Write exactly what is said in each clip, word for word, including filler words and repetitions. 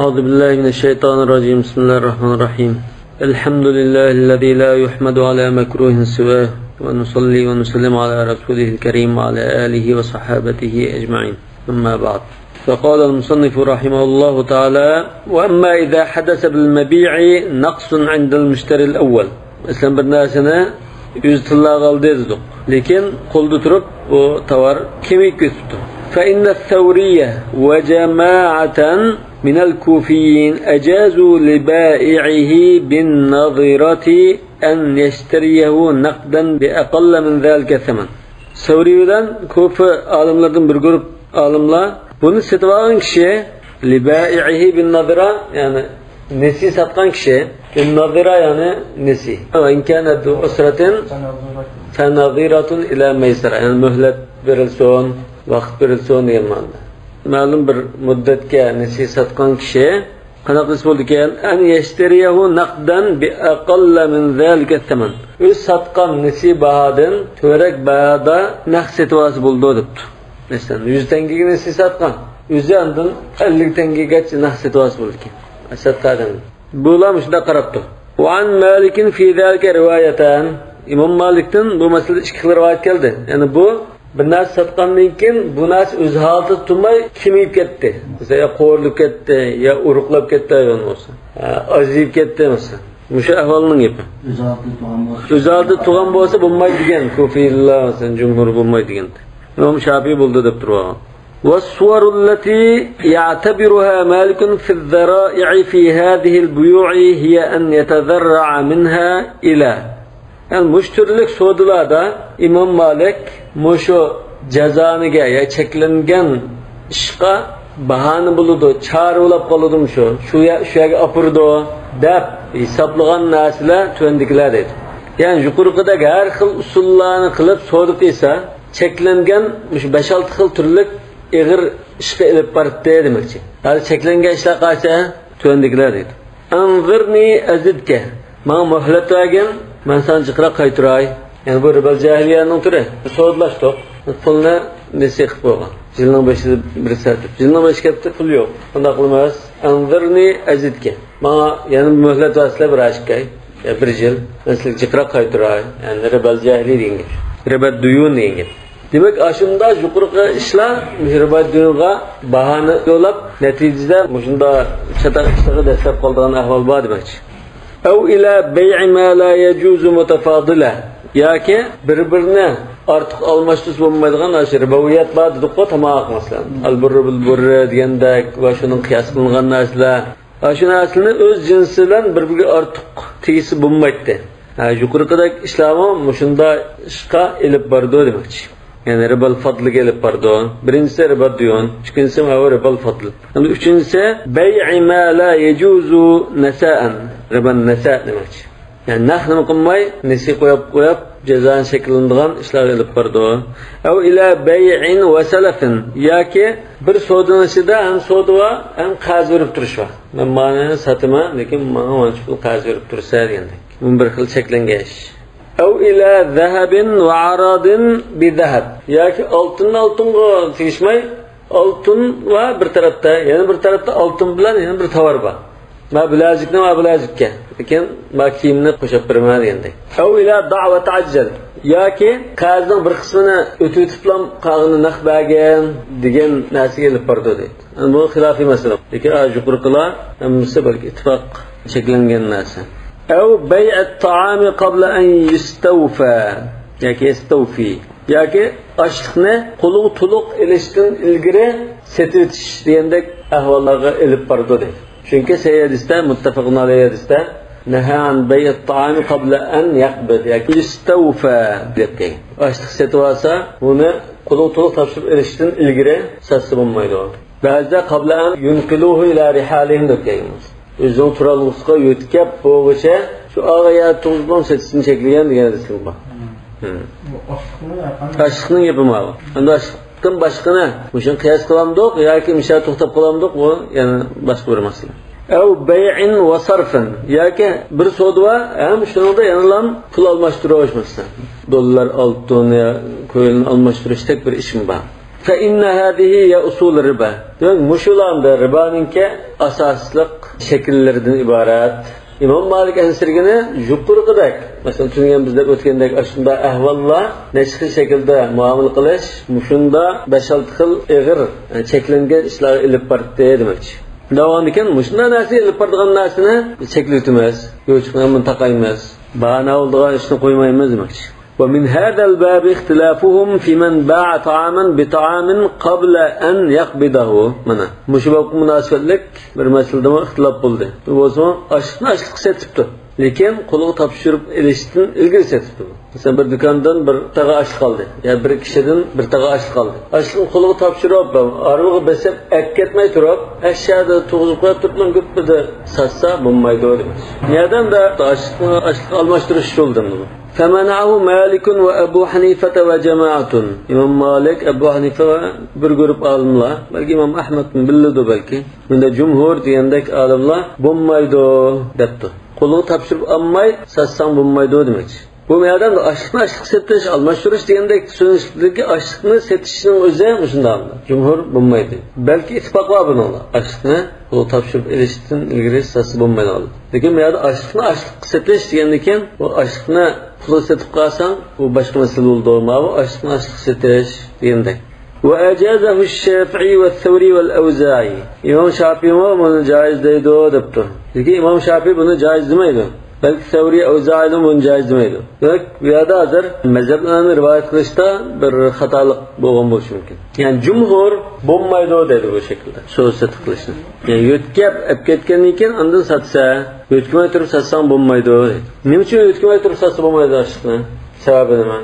أعوذ بالله من الشيطان الرجيم. بسم الله الرحمن الرحيم. الحمد لله الذي لا يحمد على مكروه سواه، ونصلي ونسلم على رسوله الكريم وعلى آله وصحابته أجمعين. أما بعد، فقال المصنف رحمه الله تعالى: وأما إذا حدث بالمبيع نقص عند المشتري الأول. مەسىلەن، بىر نەرسىنى يۈز تىللاغا ئالدى دېدۇق، لېكىن قولدا تۇرۇپ بۇ تاۋار كېمىيىپ كېتىپتۇ. فإن الثوري وجماعة من الكوفيين أجازوا لبائعه بالنظرة أن يشتريه نقدا بأقل من ذلك الثمن. سەۋرىي بىلەن كۇفا ئالىملىرىدىن بىر گۇرۇپ ئالىملار بۇنى سېتىۋالغان كىشى لىبائىئىھى بىن نازىرا، يەنى نېسى ساتقان كىشى، بىن نازىرا، يەنى نېسى. وإن كان ذو عسرة فنظرة إلى ميسرة، يەنى مۆھلەت بېرىلسۇن، ۋاقىت بېرىلسۇن دېگەن مەنىدە. مەلۇم بىر مۇددەتكە نېسى ساتقان كىشى قانداق قىلسا بولىدىكەن؟ أن يشتريه نقدا بأقل من ذلك الثمن. ئۆزى ساتقان نېسى باھادىن تۆۋەنرەك باھادا نەق سېتىۋالسا بولىدۇ دەپتۇ. مەسىلەن، يۈز تەڭگىگە نېسى ساتقان، ئۆزى ئاندىن ئەللىك تەڭگىگىچە نەق سېتىۋالسا بولىدىكەن. ساتقان ئادەم. بۇلار مۇشۇنداق قاراپتۇ. وعن مالك في ذلك روايتان. ئىمام مالىكتىن بۇ مەسىلىدە ئىككى خىل رىۋايەت كەلدى. يەنى بۇ بىر نەرسە ساتقاندىن كېيىن بۇ نەرسە ئۆز ھالىتىدە تۇرماي كېمىيىپ كەتتى. مەسىلەن، يا قورۇلۇپ كەتتى، يا ئورۇقلاپ كەتتى ھايۋان بولسا. ھە، ئازىيىپ كەتتى مەسىلەن. مۇشۇ ئەھۋالنىڭ گېپى. ئۆز ھالىتىدە تۇرغان بولسا. ئۆز ھالىتىدە تۇرغان بولسا بولمايدۇ دېگەن. كۇفىيلار مەسىلەن، جۇمھۇر بولمايدۇ دېگەن. ئىمام شاپىئىي بولىدۇ دەپ تۇرۇۋالغان. والصور التي يعتبرها مالك في الذرائع في هذه البيوع هي أن يتذرع منها إلى. يەنى مۇشۇ تۈرلۈك سودىلاردا ئىمام مالىك مۇشۇ جازانىگە يا چەكلەنگەن ئىشقا باھانە بولىدۇ، چارە بولاپ قالىدۇ مۇشۇ، شۇ يە-، شۇ يەرگە ئاپىرىدۇ دەپ ھېسابلىغان نەرسىلەر تۆۋەندىكىلەر دەيدۇ. يەنى يۇقىرىقىدەك ھەر خىل ئۇسۇللارنى قىلىپ سودا قىلسا، چەكلەنگەن مۇشۇ بەش-ئالتە خىل تۈرلۈك ئېغىر ئىشقا ئېلىپ باراتتى دېمەكچى. ھازىر چەكلەنگەن ئىشلار قايسى؟ تۆۋەندىكىلەر دەيدۇ. أنظرني أزدك. ماڭا مۆھلەت بەرگىن، مەن ساڭا جىقراق قايتۇراي. يەنى بۇ رىبال جاھىلىيەنىڭ تۈرى. سودىلاشتۇق. پۇلنى نېسى قىلىپ قويغان. يىلنىڭ بېشىدا بىر سەتىپ. يىلنىڭ بېشى كەپتۇ، پۇل يوق. قانداق قىلىمىز؟ أنظرني أزدك. ماڭا يەنە مۆھلەت بەرسىلە بىر ئاي، ئىككى ئاي. يا بىر يىل، مەن سىلىگە جىقراق قايتۇراي. يەنى رىبال جاھىلىي دېگەن گەپ. رىبال دۇيۇن دېگەن گەپ. دېمەك، ئاشۇنداق يۇقىرىقى ئىشلار رىبال دۇيۇنغا باھانە يوللاپ، نەتىجىدە مۇشۇنداق چاتاق ئىشلارغا دەسسەپ قالىدىغان ئەھۋال بار دېمەكچى. أو إلى بيع ما لا يجوز متفاضلة. ياكى بىر-بىرىنى ئارتۇق ئالماشتۇرسا بولمايدىغان ئاشۇ رىبوىيەت بار دېدۇققۇ، تاماق مەسىلەن. ئەلبۇررۇ بىل بۇررى دېگەندەك ۋە شۇنىڭ قىياس قىلىنغان نەرسىلەر. ئاشۇ نەرسىلەرنى ئۆز جىنسى بىلەن بىر-بىرىگە ئارتۇق تېگىسە بولمايتتى. ھە، يۇقىرىقىدەك ئىشلارمۇ مۇشۇنداق ئىشقا ئېلىپ بارىدۇ دېمەكچى. يەنى رىبال فادلىگە ئېلىپ بارىدۇ. بىرىنچىسى رىبال دۇيۇن، ئىككىنچىسى ماۋۇ رىبال فادل. ئەمدى ئۈچىنچىسى بەيئى ما لا يەجۇزۇ نەسائەن، رىبان نەسا دېمەكچى. يەنى نەقنىمۇ قىلماي، نېسى قويۇپ قويۇپ، جازانى شەكىللىنىدىغان ئىشلارغا ئېلىپ بارىدۇ. ئەۋ ئىلە بەيئىن ۋە سەلەفىن، ياكى بىر سودىنىڭ ئىچىدە ھەم سودا بار، ھەم قەرز بېرىپ تۇرۇش بار. مەن مانىنى ساتىمەن، لېكىن ماڭا مانچە پۇل قەرز بېرىپ تۇرىسەن دېگەندەك. بۇ بىر خىل چەكلەنگەن ئىش. ئەۋ ئىلە زەھەبىن ۋە ئارادىن بىزەھەب. ياكى ئالتۇننى ئالتۇنغا تېگىشمەي، ئالتۇن ۋە بىر تەرەپتە، يەنە بىر تەرەپتە ئالتۇن بىلەن يەنە بىر تاۋار بار. ما بىلەزىكنى ما بىلەزىككە. لېكىن ما كىيىمنى قوشاپ بېرىمەن دېگەندەك. ئەۋ ئىلە دەع ۋە تەئەججەل. ياكى قەرزنىڭ بىر قىسمىنى ئۆتۈۋېتىپلا قالغىنىنى نەق بەرگىن دېگەن نەرسىگە ئېلىپ بارىدۇ دەيدۇ. يەنى بۇ خىلاپىي مەسىلە. لېكىن ئا، يۇقىرىقىلار ھەممىسى بەلكى ئىتتىپاق شەكىللەنگەن نەرسە. ئەۋ بەيئەت تائامى قابلە ئەن يەستەۋفە. ياكى يەستەۋفى. ياكى ئاشلىقنى قولىغا تولۇق ئېلىشتىن ئىلگىرى سېتىۋېتىش دېگەندەك ئەھۋاللارغا ئېلىپ بارىدۇ دەيدۇ. چۈنكى سەھىھ ھەدىستە، مۇتتەپەقۇن ئەلەيھى ھەدىستە، نەھا ئەن بەيئەت تائامى قابلە ئەن يەقبىد ياكى يەستەۋفە دەپ كەلگەن. ئاشلىق سېتىۋالسا، بۇنى قولىغا تولۇق تاپشۇرۇپ ئېلىشتىن ئىلگىرى ساتسا بولمايدۇ. بەزىدە قابلە ئەن يۇنقىلۇھۇ ئىلە رىھالىھىم دەپ كەلگەن. ئۆزىنىڭ تۇرالغۇسىغا يۆتكەپ بولغۇچە شۇ ئاغا يەر تۇغۇزۇپ سېتىشنى چەكلىگەن دېگەن ھەدىسىمۇ بار. ھىم. بۇ ئاشلىقنى ياقان- ئاشلىقنىڭ گېپى ماۋۇ. ئەمدى ئاشلىقتىن باشقىنى مۇشۇنى قىياس قىلامدۇق ياكى مۇشۇ توختاپ قالامدۇق، بۇ يەنە باشقا بىر مەسىلە. ئەۋ بەيئىن ۋە سەرفىن. ياكى بىر سودا بار، ھەم شۇنىڭدا يەنىلا پۇل ئالماشتۇرۇش مەسىلەن. دوللار، ئالتۇن يا كويلارنى ئالماشتۇرۇشتەك بىر ئىشمۇ بار. فإن هذه هي أصول الربا. دېمەك، مۇشۇلار رىبانىڭكى ئاساسلىق شەكىللىرىدىن ئىبارەت. ئىمام مالىك ئەنسىرىگىنى يۇقىرىقىدەك، مەسىلەن، تۈنۈگۈن بىز دەپ ئۆتكەندەك ئاشۇنداق ئەھۋاللار، نەچچە خىل شەكىلدە مۇئامىلە قىلىش، مۇشۇنداق بەش-ئالتە خىل ئېغىر، يەنى چەكلەنگەن ئىشلارغا ئېلىپ باراتتى دېمەكچى. دەۋامىدىكەن، مۇشۇنداق نەرسە ئېلىپ بارىدىغان نەرسىنى بىز چەكلىۋېتىمىز، يوچۇقنى بۇنى تاقايمىز، باھانە بولىدىغان ئىشنى قويمايمىز دېمەكچى. ومن هذا الباب اختلافهم في من باع طعاما بطعام قبل أن يقبضه. مانا مۇشۇ بابقا مۇناسىۋەتلىك بىر مەسىلىدىمۇ ئىختىلاپ بولدى. بۇ بولسىمۇ ئاشلىقنى ئاشلىققا سېتىپتۇ، لېكىن قولىغا تاپشۇرۇپ ئېلىشتىن ئىلگىرى سېتىپتۇ. مەسىلەن، بىر دۇكاندىن بىر تاغا ئاشلىق ئالدى، يا بىر كىشىدىن بىر تاغا ئاشلىق ئالدى. ئاشلىقنى قولىغا تاپشۇرۇپ، ئاربىغا بېسىپ ئەكەتمەي تۇرۇپ، ھەششەدە تۇرغۇزۇپ قويۇپ تۇرۇپ، گۈپپىدە ساتسا بولمايدۇ دېمەكچى. نەدىن دە ئاشلىقنى ئاشلىققا ئالماشتۇرۇش يولىدىن بۇ. فمنعه مالك وأبو حنيفة وجماعة. ئىمام مالىك، ئەبۇ ھەنىفە ۋە بىر گۇرۇپ ئالىملار، بەلكى ئىمام ئەھمەدمۇ بىلىدۇ بەلكى. بۇندا جۇمھۇر دېگەندەك ئالىملار بولمايدۇ دەپتۇ. قولىغا تاپشۇرۇپ ئالماي ساتساڭ بولمايدۇ دېمەكچى. بۇ مەيداندا ئاشلىقنى ئاشلىق سېتىش، ئالماشتۇرۇش دېگەندەك سۆزلۈكتىكى ئاشلىقنى سېتىشنىڭ ئۆزى مۇشۇنداق. جۇمھۇر بولمايدۇ. بەلكى ئىتتىپاق بار بۇنىڭدا. ئاشلىقنى قولغا تاپشۇرۇپ ئېلىشتىن ئىلگىرى ساتسا بولمايدىغان. لېكىن بۇ يەردە ئاشلىقنى ئاشلىققا سېتىش دېگەندىن كېيىن، بۇ ئاشلىقنى پۇلغا سېتىپ قالساڭ، بۇ باشقا مەسىلە بولىدۇ. ماۋۇ ئاشلىقنى ئاشلىققا سېتىش دېگەندەك. وأجازه الشافعي والثوري والأوزاعي. ئىمام شاپىيمۇ بۇنى جائىز دەيدۇ دەپتۇ. لېكىن ئىمام شاپىي بۇنى جائىز دېمەيدۇ. بەلكى سەۋرى، ئەۋزائىيمۇ بۇنى جائىز دېمەيدۇ. دېمەك، بۇ يەردە ھازىر مەزھەپلەرنى رىۋايەت قىلىشتا بىر خاتالىق بولغان بولۇشى مۇمكىن. يەنى جۇمھۇر بولمايدۇ دەيدۇ بۇ شەكىلدە سودا سېتىق قىلىشنى. يەنى يۆتكەپ ئەپ كەتكەندىن كېيىن ئاندىن ساتسا، يۆتكىمەي تۇرۇپ ساتساڭ بولمايدۇ دەيدۇ. نېمە ئۈچۈن يۆتكىمەي تۇرۇپ ساتسا بولمايدۇ ئاشلىقنى؟ سەۋەبى نېمە؟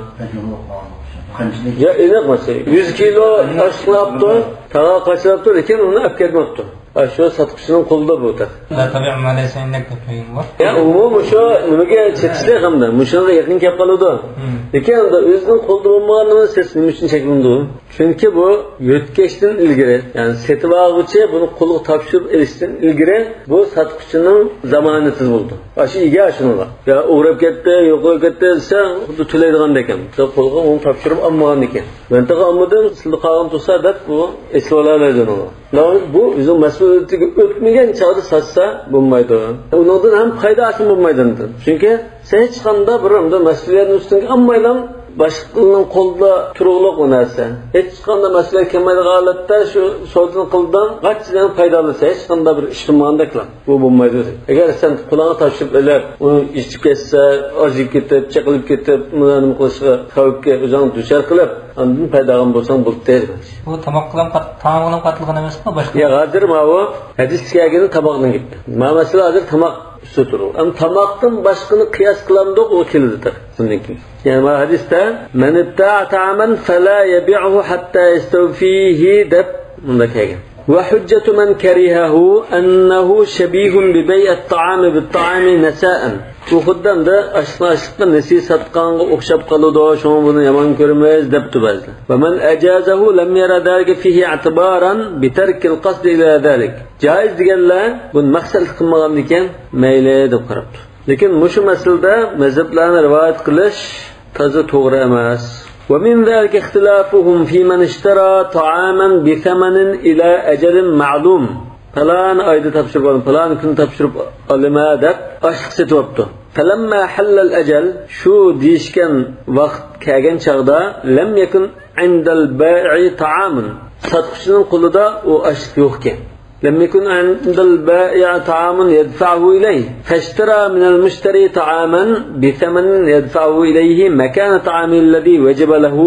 يا ئېنىق مەسىلە. يۈز كىلو ئاشلىقنى ئاپتۇ، تاغا قاچىلاپتۇ، لېكىن ئۇنى ئەپ كەتمەپتۇ. ئاشۇ ساتقۇچىنىڭ قولىدا بۇ تەق. لا تبيع ما ليس عندك دەپ قويغان بار. يا ئومۇمەن مۇشۇ نېمىگە چېتىشلىق ھەمدە مۇشۇنىڭغا يېقىن كەپ قالىدۇ. لېكىن ئەمدى ئۆزىنىڭ قولىدا بولمىغان نېمىنى سېتىش نېمە ئۈچۈن چەكلىنىدۇ؟ چۈنكى بۇ يۆتكەشتىن ئىلگىرى، يەنى سېتىۋالغۇچى بۇنى قولىغا تاپشۇرۇپ ئېلىشتىن ئىلگىرى بۇ ساتقۇچىنىڭ زامانىتى بولىدۇ. ئاشۇ ئىگە ئاشۇنىڭغا. يا ئوغرىپ كەتتى، يوقىلىپ كەتتى دېسە، خۇددى تۆلەيدىغاندەك. سەن قولىغا ئۇنى تاپشۇرۇپ ئالمىغاندىكىن. مەن تېخى ئالمىدىم، سىلەردە قالغان تۇرسا دەپ ئۇ ئېسىۋالالايدۇ ئۇنىڭغا. بۇ ئۆزىنىڭ مەسئۇلىيىتىگە ئۆتمىگەن چاغدا ساتسا بولمايدۇ. ئۇنىڭدىن ھەم پايدا ئالسىمۇ بولمايدۇ. چۈنكى سەن ھېچقانداق بىر ئەمدى مەسئۇلىيەتنى ئۈستۈڭگە ئالمايلا باشقىنىڭ قولىدا تۇرۇقلۇق ئۇ نەرسە. ھېچقانداق مەسئۇلىيەت كەلمەيدىغان ھالەتتە شۇ سودىنى قىلدىڭ، غاچچىدىن پايدا ئالىسەن، ھېچقانداق بىر ئىش قىلمىغاندەكلا. بۇ بولمايدۇ. ئەگەر سەن قۇلىغا تاپشۇرۇپ ئېلىپ، ئۇ ئىچىپ كەتسە، ئاجىيىپ كېتىپ، چېقىلىپ كېتىپ، نېمە قىلىشقا خەۋپكە ئۆزۈڭ دۇچار قىلىپ، ئاندىن پايدا ئالغان بولساڭ بولدى. بۇ تاماققىلا قات-، تاماققىلا قاتلىغان ئەمەسمۇ، باشقا؟ يا، ھازىر ماۋۇ ھەدىستە كەلگىنى تاماقنىڭ گېپى. ما مەسىلە ھازىر تاماق ئۈستىدە تۇرۇپ. ئەمما تاماقتىن باشقىنى قىياس قىلامدۇق، ئۇ كېلىدۇ تېخى. شۇندىن كېيىن. يەنى ما ھەدىستە، من ابتاع طعاما فلا يبعه حتى يستوفيه دەپ مۇنداق كەلگەن. وحجة من كرهه أنه شبيه ببيع الطعام بالطعام نساء. بۇ خۇددى ئەمدى ئاشلىقنى ئاشلىققا نەسىيە ساتقانغا ئوخشاپ قالىدۇ، شۇڭا بۇنى يامان كۆرىمىز دەپتۇ بەزىلەر. ومن أجازه لم ير ذلك فيه اعتبارا بترك القصد إلى ذلك. جائىز دېگەنلەر بۇنى مەقسەتلىك قىلمىغاندىكىن مەيلى دەپ قاراپتۇ. لېكىن مۇشۇ مەسىلىدە مەزھەپلەرنى رىۋايەت قىلىش تازا توغرا ئەمەس. ومن ذلك اختلافهم في من اشترى طعاما بثمن إلى أجل معلوم. پالان ئايدا تاپشۇرۇپ ئالىمەن، پالان كۈنى تاپشۇرۇپ ئالىمەن دەپ ئاشلىق سېتىۋاپتۇ. فلما حل الأجل، شۇ دېيىشكەن ۋاقىت كەلگەن چاغدا، لم يكن عند البائع طعام، ساتقۇچىنىڭ قولىدا ئۇ ئاشلىق يوق ئىكەن. لم يكن عند البائع طعام يدفعه إليه، فاشترى من المشتري طعاما بثمن يدفعه إليه مكان طعامه الذي وجب له.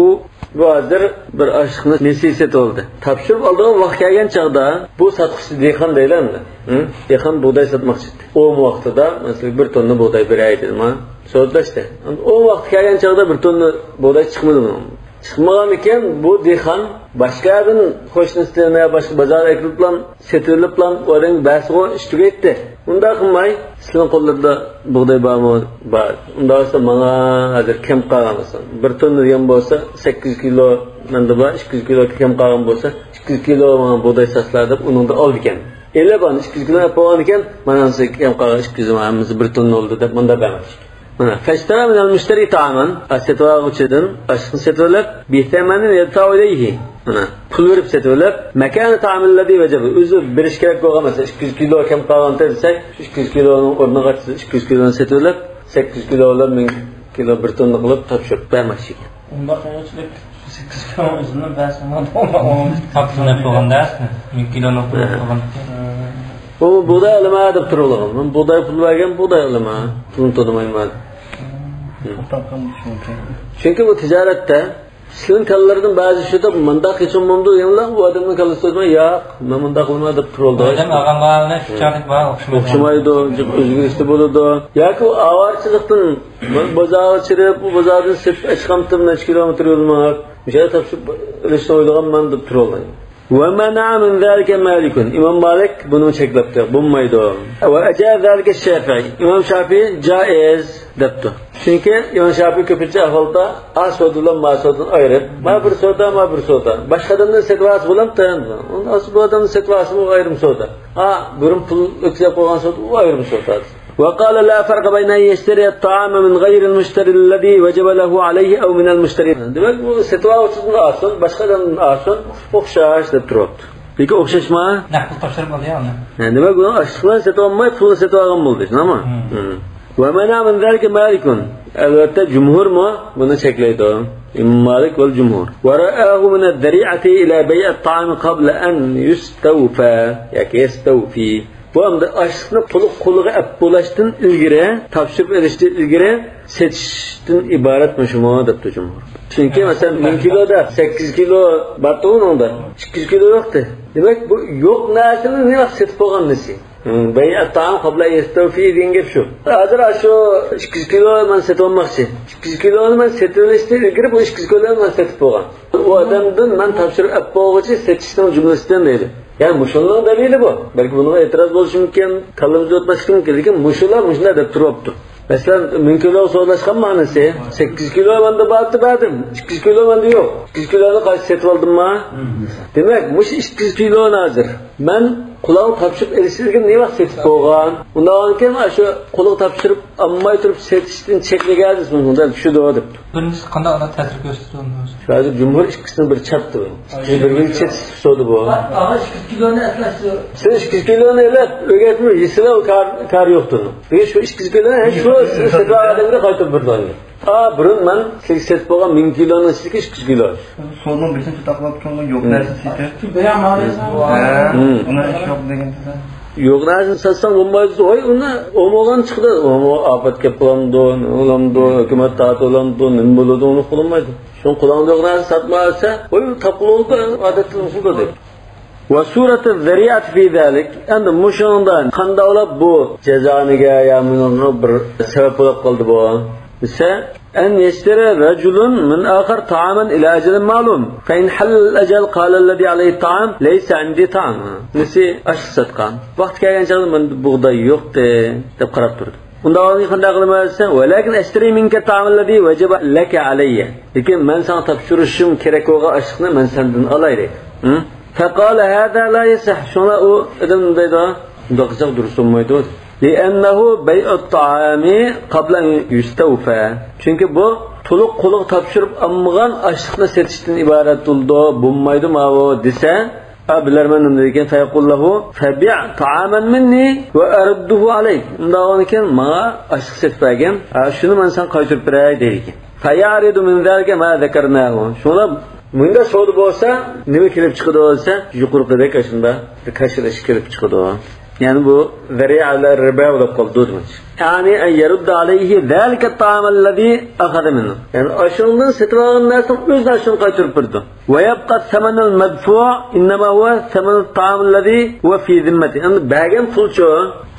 بۇ ھازىر بىر ئاشلىقنى نەسىيە سېتىۋالدى. تاپشۇرۇپ ئالىدىغان ۋاقىت كەلگەن چاغدا بۇ ساتقۇچى دېھقان دەيلى ئەمدى. ھە؟ دېھقان بۇغداي ساتماقچى ئىدى. ئوۋ ۋاقتىدا، مەسىلەن، بىر توننا بۇغداي بېرەي دېدى ماڭا. سودىلاشتى. ئوۋ ۋاقتى كەلگەن چاغدا بىر توننا بۇغداي چىقمىدى بۇنىڭ. چىقمىغانىكەن، بۇ دېھقان باشقا يەردىن قوشنىسىدىن يا باشقا بازارغا ئەكىلىپلا سېتىۋېلىپلا ئۇ ئادەمگە بەرسىغۇ ئىش تۈگەيتتى. ئۇنداق قىلماي، سىلىنىڭ قوللىرىدا بۇغداي بارمۇ؟ بار. ئۇنداق بولسا ماڭا ھازىر كەم قالغان بولسا، بىر توننا دېگەن بولسا، سەككىز يۈز كىلو مەندە بار، ئىككى يۈز كىلو كەم قالغان بولسا، ئىككى يۈز كىلو ماڭا بۇغداي ساتسىلا دەپ ئۇنىڭدىن ئالىدىكەن. ئېلىپ ئانا ئىككى يۈز كىلو ئېلىپ بولغاندىكىن، مانا سىزگە كەم قالغان ئىككى يۈز ماڭا ھەممىسى بىر توننا بولدى دەپ مۇنداق بەرمەكچى. مانا، فاشترى من المشتري طعاما، ئا، سېتىۋالغۇچىدىن ئاشلىقنى سېتىۋېلىپ، بثمن يدفع إليه، مانا، پۇل بېرىپ سېتىۋېلىپ، مەكانە تائامىللەزى ۋەجەبە، ئۆزى بېرىش كېرەك بولغان، مەسىلەن، ئىككى يۈز كىلو كەم قالغانتى دېسەك، ئىككى يۈز كىلونىڭ ئورنىغا ئىككى يۈز كىلونى سېتىۋېلىپ، سەككىز يۈز كىلو بىلەن مىڭ كىلو بىر توننا قىلىپ تاپشۇرۇپ بەرمەكچى ئىكەن. ئۇنداق قىلغۇچىلىك سەككىز كىلو ئۆزىنى بەرسە بولىدۇ. تاپشۇرۇپ قويغاندا، مىڭ كىلونى قويۇپ قويغان. بۇ بۇغداي ئالىمەن دەپ تۇرۇۋالغان. مەن بۇغداي پۇل بەرگەن، بۇغداي ئالىمەن. پۇلنى تونۇمايمەن. توختام قىلمىش مۇمكىن. چۈنكى بۇ تىجارەتتە كىشىلەرنىڭ كاللىلىرىدىن بەزى شۇ دەپ، مۇنداق قىلسام بولمامدۇ دېگەنلەر، ئۇ ئادەمنىڭ كاللىسى ئۆزىمۇ، ياق، مەن مۇنداق قىلىمەن دەپ تۇرۇۋالىدۇ. ئادەم ئالغان باھانە شۇنچىلىك بار، ئوخشىمايدۇ. ئوخشىمايدۇ، جىق ئۆزگىرىشلەر بولىدۇ. ياكى ئۇ ئاۋارىچىلىكتىن بازارغا چىرىپ، ئۇ بازاردىن سېتىپ ئەچقانتىم نەچچە كىلومېتىر يول ماڭاپ، مۇشۇ يەردە تاپشۇرۇپ ئېلىشنى ئويلىغانمەن دەپ تۇرۇۋالىدۇ. ومنع من ذلك مالك. ئىمام مالىك بۇنى چەكلەپتۇ، بولمايدۇ. وأجاز ذلك الشافعي. ئىمام شافىي جائىز دەپتۇ. چۈنكى ئىمام شافىي كۆپىنچە ئەھۋالدا ئا سودا بىلەن ما سودىنى ئايرىپ، ما بىر سودا، ما بىر سودا. باشقا ئادەمدىن سېتىۋالسا بولامتى؟ ئۇنى ئاسا بۇ ئادەمدىن سېتىۋالسىمۇ ئايرىم سودا. ھا، بۇرۇن پۇل ئۆتكۈزۈپ قويغان سودا، ئۇ ئايرىم سودا. وقال لا فرق بين أن يشتري الطعام من غير المشتري الذي وجب له عليه أو من المشتري. دېمەك، بۇ سېتىۋالغۇچىدىن ئالسۇن، باشقا ئادەمدىن ئالسۇن، ئوخشاش دەپ تۇرۇپتۇ. لېكىن ئوخشاشمۇ؟ نەق پۇل تاپشۇرۇپ ئالدى يا ئۇنى. ھە، دېمەك، بۇنى ئاشلىق بىلەن سېتىۋالماي، پۇلنى سېتىۋالغان بولدى، شۇنداقمۇ؟ مم. مم. ومنع من ذلك مالك. ئەلۋەتتە، جۇمھۇرمۇ بۇنى چەكلەيدۇ. ئىمام مالىك ۋەل جۇمھۇر. ورآه من الذريعة إلى بيع الطعام قبل أن يستوفى ياكى يستوفي. بۇ ئەمدى ئاشلىقنى قۇلۇق قولىغا ئەپ بولاشتىن ئىلگىرى، تاپشۇرۇپ ئېلىشتىن ئىلگىرى سېتىشتىن ئىبارەت مۇشۇمۇ دەپتۇ جۇمھۇر. چۈنكى، مەسىلەن، مىڭ كىلودا سەككىز كىلو بارتى ئۇنىڭدا، ئىككى يۈز كىلو يوقتى. دېمەك، بۇ يوق نەرسىنى نېمە سېتىپ بولغان نېسى؟ بەيئەت تائام قابلا يەستەۋفى دېگەن گەپ شۇ. ھازىر شۇ ئىككى يۈز كىلو مەن سېتىۋالماقچى. ئىككى يۈز كىلونى مەن سېتىۋېلىشتىن ئىلگىرى بۇ ئىككى يۈز كىلونى مەن سېتىپ بولغان. ئۇ ئادەمدىن مەن تاپشۇرۇپ ئەپ بولغۇچە سېتىشنىڭ جۈملىسىدىن دەيدۇ. يەنى مۇشۇنىڭ دەلىلى بۇ. بەلكى بۇنىڭغا ئېتىراز بولۇشى مۇمكىن، كاللىمىزنى يوتماسلىقى مۇمكىن. لېكىن مۇشۇلار مۇشۇنداق دەپ تۇرۇپتۇ. مەسىلەن، مىڭ كىلو سودىلاشقان مەنىسى، سەككىز يۈز كىلو مەندە بارتى بەردىم، ئىككى يۈز كىلو مەندە يوق. ئىككى يۈز كىلونى قايسى سېتىۋالدىمما؟ دېمەك، مۇشۇ ئىككى يۈز كىلونى ھازىر مەن قۇلاقنى تاپشۇرۇپ ئېلىشتىن ئىلگىرى نېمە ۋاقىت سېتىپ بولغان؟ ئۇنداقكەن شۇ قۇلغا تاپشۇرۇپ ئالماي تۇرۇپ سېتىشتىن چەكلىگەن دېسە مۇنداق چۈشىدۇ دەپتۇ. بىرىنچىسى قانداق تەسىر كۆرسىتىدۇ ئۇنىڭ ئۆزى؟ ھازىر جۇمھۇر ئىككىسىنىڭ بىر چەپتى بۇ. بىر بىرىنى چەت سودا بۇ. ئاغا ئىككى يۈز كىلونى ئەسلەشتى. سىز ئىككى يۈز كىلونى ئېلىپ ئۆگەتمە يېسىلا ئۇ كار، كار يوقتۇر. بىز شۇ ئىككى يۈز كىلونى شۇ سېتىۋالغان ئادەمگە قايتۇرۇپ بېرىدۇ. ھا، بۇرۇن مەن سىزگە سېتىپ بولغان مىڭ كىلونىڭ ئىچىدىكى ئىككى يۈز كىلو. سودىنىڭ بېشىنى تۇتاقلاپ تۇرۇپ يوق نەرسە سېتىپ. ھە، ئۇنىڭ ئىشى يوق دېگەن. يوق نەرسىنى ساتساڭ بولمايدۇ. ۋاي، ئۇنى ئومۇغان چىقىدۇ. ئومۇ ئاپەت كەپ قالامدۇ، نېمە بولامدۇ، ھۆكۈمەت تارتىۋالامدۇ، نېمە بولىدۇ، ئۇنى قىلالمايدۇ. شۇڭا قولۇڭدا يوق نەرسە ساتما دېسە، ۋاي، تاپقىلى بولىدۇ، ئادەتتە ئۇنى قىلىدۇ دەپ. وصورة الذريعة في ذلك، ئەمدى مۇشۇنىڭدا قانداقلاپ بۇ جازانىگە يا مۇنىڭغا بىر سەۋەب بولۇپ قالدى بۇ دېسە، أن يشتري رجل من آخر طعاما إلى أجل معلوم، فإن حل الأجل قال الذي عليه الطعام ليس عندي طعام. نېسى ئاشلىق ساتقان. ۋاقتى كەلگەن چاغدا مەندە بۇغداي يوقتى دەپ قاراپ تۇرىدۇ. ئۇنداق بولغاندا قانداق قىلىمەن دېسە، ولكن أشتري منك الطعام الذي وجب لك علي. لېكىن مەن ساڭا تاپشۇرۇشۇم كېرەك بولغان ئاشلىقنى مەن سەندىن ئالاي دەيدۇ. فقال هذا لا يصح. شۇڭا ئۇ ئادەم دەيدۇ، ئۇنداق قىلساق دۇرۇس بولمايدۇ. لأنه بيع الطعام قبل أن يستوفى. چۈنكى بۇ تولۇق قولغا تاپشۇرۇپ ئالمىغان ئاشلىقنى سېتىشتىن ئىبارەت بولىدۇ، بولمايدۇ ماۋۇ دېسە، ئا، بىلەرمەن نېمە دېگەن، فيقول له فبع طعاما مني وأرده عليك. ئۇنداق بولغاندىكىن ماڭا ئاشلىق سېتىپ بەرگىن، ئا، شۇنى مەن ساڭا قايتۇرۇپ بېرەي دەيدىكەن. فيعرض من ذلك ما ذكرناه. شۇڭا مۇنداق سودا بولسا نېمە كېلىپ چىقىدۇ دېسە، يۇقىرىقىدەك ئاشۇنداق بىر كاشىلىشىش كېلىپ چىقىدۇ. يەنى بۇ ذەرىئەلەر رىبا بولۇپ قالىدۇ دېمەكچى. يعني أن يرد عليه ذلك الطعام الذي أخذ منه. يەنى ئاشۇنىڭدىن سېتىپ ئالغان نەرسىنىڭ ئۆزىنى ئاشۇنى قايتۇرۇپ بېرىدۇ. ويبقى الثمن المدفوع إنما هو ثمن الطعام الذي هو في ذمته. ئەمدى بەرگەن پۇلچۇ؟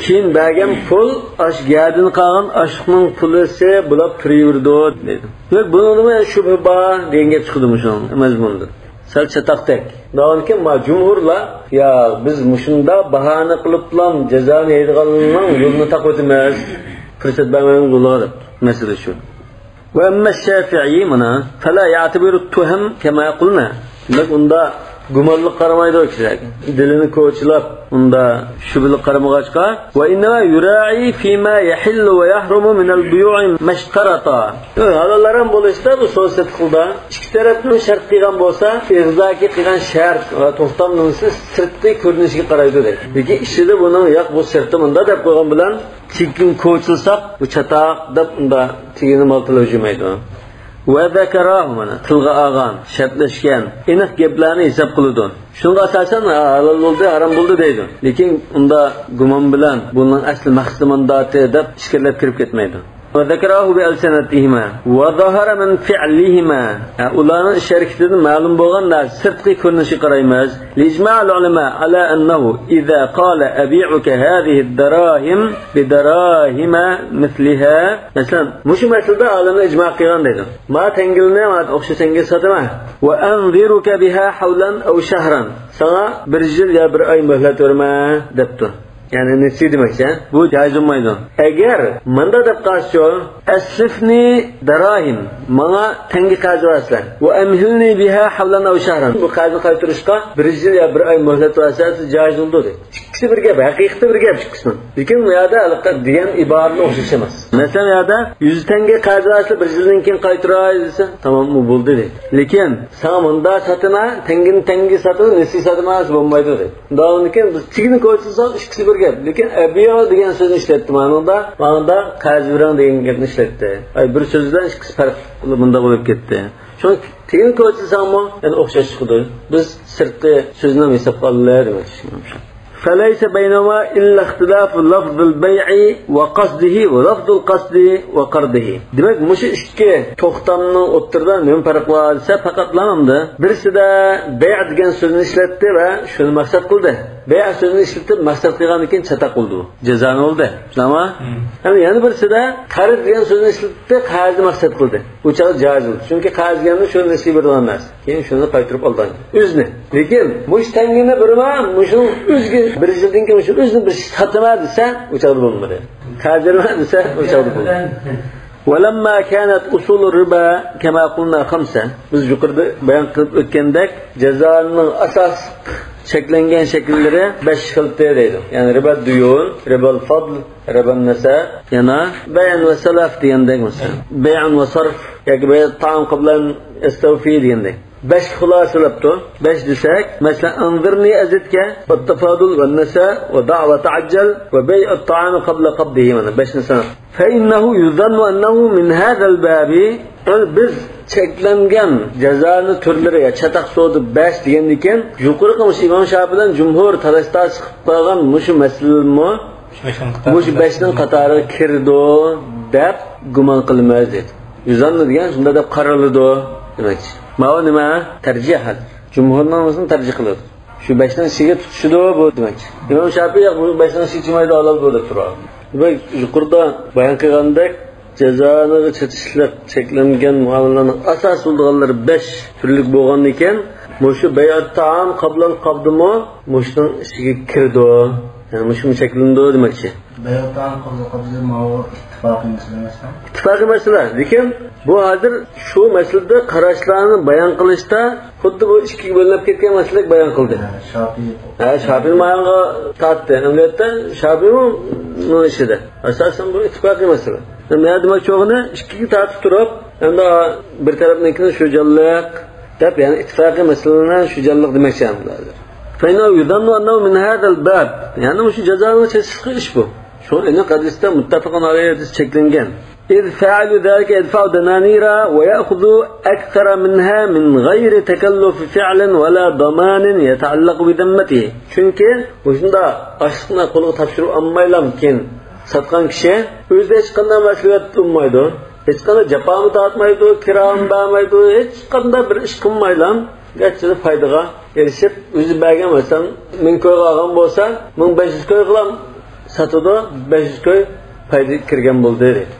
كېيىن بەرگەن پۇل ئاشۇ گەدىن قالغان ئاشلىقنىڭ پۇلىسى بولاپ تۇرۇۋېرىدۇ دەيدۇ. دېمەك، بۇنىڭدىمۇ يەنە شۈبھە بار دېگەن گەپ چىقىدۇ مۇشۇنىڭ مەزمۇنىدىن. سەل چاتاقتەك. دەۋالىكىن ما جۇمھۇرلار، يا، بىز مۇشۇنداق باھانە قىلىپلا جازانى يەيدىغاننىڭ يولىنى تاقىۋېتىمىز، پۇرسەت بەرمەيمىز ئۇلارغا دەپ. مەسىلە شۇ. وأما الشافعي مانا، فلا يعتبر التهم كما قلنا. دېمەك، ئۇندا گۇمانلىق قارىمايدۇ كىشىلەر. دىلىنى كوچىلاپ، ئۇندا شۈبھىلىك قارىمىغاچقا، وإنما يراعي فيما يحل ويحرم من البيوع ما اشترطا. ھالال ھارام بولۇشتا بۇ سودا سېتىقلىدا ئىككى تەرەپنىڭ شەرت قىلغان بولسا، ئېغىزدىكى قىلغان شەرت ۋە توختام نېمىسى سىرتقى كۆرۈنۈشىگە قارايدۇ دەيدۇ. لېكىن ئىچىدە بۇنىڭ ياق، بۇ سىرتى مۇندا دەپ قويغان بىلەن، چېكىنى كوچىلىساق، بۇ چاتاق دەپ ئۇندا تېگىنى مالتىلاپ يۈرمەيدۇ. وذكراه، مانا، تىلغا ئالغان، شەرتلەشكەن، ئېنىق گەپلەرنى ھېساب قىلىدۇ. شۇنىڭغا ئاساسەن، ھا، ھالال بولدى، ھارام بولدى دەيدۇ. لېكىن ئۇندا گۇمان بىلەن، بۇنىڭ ئەسلى مەقسىتى مۇنداتى دەپ ئىچكىرىلەپ كىرىپ كەتمەيدۇ. وذكراه بألسنتهما وظهر من فعلهما. ھە، ئۇلارنىڭ ئىش ھەرىكىتىدىن مەلۇم بولغان نەرسە سىرتقى كۆرۈنۈشىگە قارايمىز. لإجماع العلماء على أنه إذا قال أبيعك هذه الدراهم بدراهم مثلها. مەسىلەن، مۇشۇ مەسىلىدە ئالىملار ئىجما قىلغان دەيدۇ. ما تەڭگىلىنى ما ئوخشاش تەڭگە ساتىمەن. وأنظرك بها حولا أو شهرا. ساڭا بىر يىل يا بىر ئاي مۆھلەت بېرىمەن دەپتۇ. يەنى نېسى دېمەكچى، ھە؟ بۇ جايىز بولمايدۇ. ئەگەر مۇنداق دەپ قالسىچۇ، أسلفني دراهم، ماڭا تەڭگە قەرز بەرسىلە. وأمهلني بها حولا أو شهرا. بۇ قەرزنى قايتۇرۇشقا بىر يىل يا بىر ئاي مۆھلەت بەرسە، جايىز بولىدۇ دەيدۇ. ئىككىسى بىر گەپ، ھەقىقىتى بىر گەپ ئىككىسىنىڭ. لېكىن بۇ يەردە ھېلىقى دېگەن ئىبارىنى ئوخشاش ئەمەس. مەسىلەن، بۇ يەردە يۈز تەڭگە قەرز بەرسىلە، بىر يىلدىن كېيىن قايتۇراي دېسە، تامام، ئۇ بولدى دەيدۇ. لېكىن ساڭا مۇنداق ساتىمەن، تەڭگىنى تەڭگە ساتىمەن، نېسى ساتىمەن دېسە بولمايدۇ دەيدۇ. ئۇنداقتىن كېيىن بىز تېگىنى كوچىلىساق ئىككىسى بىر گەپ. لېكىن أبيع دېگەن سۆزنى ئىشلەتتى مانىڭدا، مانىڭدا قەرز بېرىڭ دېگەن گەپنى ئىشلەتتى. ئاي، بىر سۆز بىلەن ئىككىسى پەرق مۇنداق بولۇپ كەتتى. شۇڭا تېگىنى كوچىلىساڭمۇ يەنە ئوخشاش چىقىدۇ. بىز سىرتقى سۆزنى ھېسابقا ئالىمىز دېمەكچى. فليس بينهما إلا اختلاف لفظ البيع وقصده ولفظ القصد وقرضه. دېمەك، مۇشۇ ئىككى توختامنىڭ ئوتتۇرىدا نېمە پەرق بار دېسە، پەقەتلا مۇنداق. بىرسىدە بەيئ دېگەن سۆزنى ئىشلەتتى ۋە شۇنى مەقسەت قىلدى. بەيئ سۆزىنى ئىشلىتىپ مەقسەت قىلغاندىن كېيىن چاتاق بولىدۇ. جازانى بولدى. شۇنداقمۇ؟ ھەم يەنە بىرسىدە قەرز دېگەن سۆزنى ئىشلىتىپ قەرزنى مەقسەت قىلدى. ئۇ چاغدا جايىز بولدى. چۈنكى قەرز دېگەنمۇ شۇ نېسى بېرىدىغان نەرسە. كېيىن شۇنى قايتۇرۇپ ئالدى. ئۆزىنى. لېكىن مۇشۇ تەڭگىنى بېرىمەن، مۇشۇ ئۆزىگە بىر يىلدىن كېيىن مۇشۇ ئۆزىنى بىر ساتىمەن دېسە، ئۇ چاغدا بولمىدى. قەرز بېرىمەن دېسە، ئۇ چاغدا بولمىدى. ولما كانت أصول الربا كما قلنا خمسة. بىز يۇقىرىدا بايان قىلىپ ئۆتكەندەك، جازانىڭ ئاساسلىق چەكلەنگەن شەكىللىرى بەش خىلتى دەيدۇ. يەنى رىبا دۇيۇن، رىبال فەضل، رىبان نەسە، يەنە بەيئ ۋە سەلەف دېگەندەك مەسىلەن. بەيئ ۋە سەرف ياكى بەيئ تائام قابلەن ئەستەۋفى دېگەندەك. بەشكە خۇلاسىلەپتۇ. بەش دېسەك، مەسىلەن، أنظرني أزدك، والتفاضل، والنساء، ودع وتعجل، وبيع الطعام قبل قبضه، مانا بەشنى ساناپ. فإنه يظن أنه من هذا الباب، بىز چەكلەنگەن جازانى تۈرلىرى يا چاتاق سودا بەش دېگەندىكىن، يۇقىرىقى مۇشۇ ئىمام شاپىي بىلەن جۇمھۇر تالاش-تارتىش قىلىپ قالغان مۇشۇ مەسىلىمۇ مۇشۇ بەشنىڭ قاتارىغا كىرىدۇ دەپ گۇمان قىلىمىز دېدى. يۇزاننى دېگەن شۇنداق دەپ قارىلىدۇ دېمەكچى. ماۋۇ نېمە؟ تەرجىھ ھازىر. جۇمھۇرنىڭ نېمىسىنى تەرجىھ قىلىدۇ. شۇ بەشنىڭ ئىچىگە تۇتۇشىدۇ بۇ دېمەكچى. ئىمام شاپىي ياق، بۇ بەشنىڭ ئىچىگە كىرمەيدۇ، ھالال بۇ دەپ تۇرغان. دېمەك، يۇقىرىدا بايان قىلغاندەك، جازانىغا چېتىشلىق چەكلەنگەن مۇئامىلىلەرنىڭ ئاساسىي بولىدىغانلىرى بەش تۈرلۈك بولغاندىكىن، مۇشۇ بەيئۇت تائام قابلان قابدىمۇ مۇشۇنىڭ ئىچىگە كىرىدۇ. يەنى مۇشۇمۇ چەكلىنىدۇ دېمەكچى. بەيئۇت تائام قابلان قابدى ماۋۇ ئىتتىپاقىي مەسىلە ئەمەسمۇ؟ ئىتتىپاقىي مەسىلە. لېكىن بۇ ھازىر شۇ مەسىلىدە قاراشلارنى بايان قىلىشتا خۇددى بۇ ئىككىگە بۆلۈنۈپ كەتكەن مەسىلىدەك بايان قىلدى. ھە، شاپىي. ھە، شاپىي مايانغا تارتتى. ئەمەلىيەتتە شاپىيمۇ بۇنىڭ ئىچىدە. ئاساسەن بۇ ئىتتىپاقىي مەسىلە. مەن دېمەكچى بولغىنى ئىككىگە تارتىپ تۇرۇپ، ئەمدى بىر تەرەپنىڭكىنى شۇ جانلىق دەپ، يەنى ئىتتىپاقىي مەسىلىنى شۇ جانلىق دېمەكچى ئەمدى ھازىر. فإنه يظن أنه من هذا الباب. يەنى مۇشۇ جازانىڭ چېتىشلىقى ئىش بۇ. شۇ ئېنىق ھەدىستە مۇتتەپەقۇن ئەلەيھى ھەدىس چەكلەنگەن. إذ فاعل ذلك يدفع دنانير ويأخذ أكثر منها من غير تكلف فعل ولا ضمان يتعلق بذمته. چۈنكى مۇشۇنداق ئاشلىقنى قولىغا تاپشۇرۇپ ئالمايلا كېيىن ساتقان كىشى ئۆزىدە ھېچقانداق مەسئۇلىيەت بولمايدۇ. ھېچقانداق جاپامۇ تارتمايدۇ، كىرامۇ بەرمەيدۇ، ھېچقانداق بىر ئىش قىلمايلا، گەرچە پايدىغا ئېرىشىپ، ئۆزى بەرگەن، مەسىلەن، مىڭ كويغا ئالغان بولسا، مىڭ بەش يۈز كويغىلا ساتىدۇ، بەش يۈز كوي پايدا كىرگەن بولدى دەيدۇ.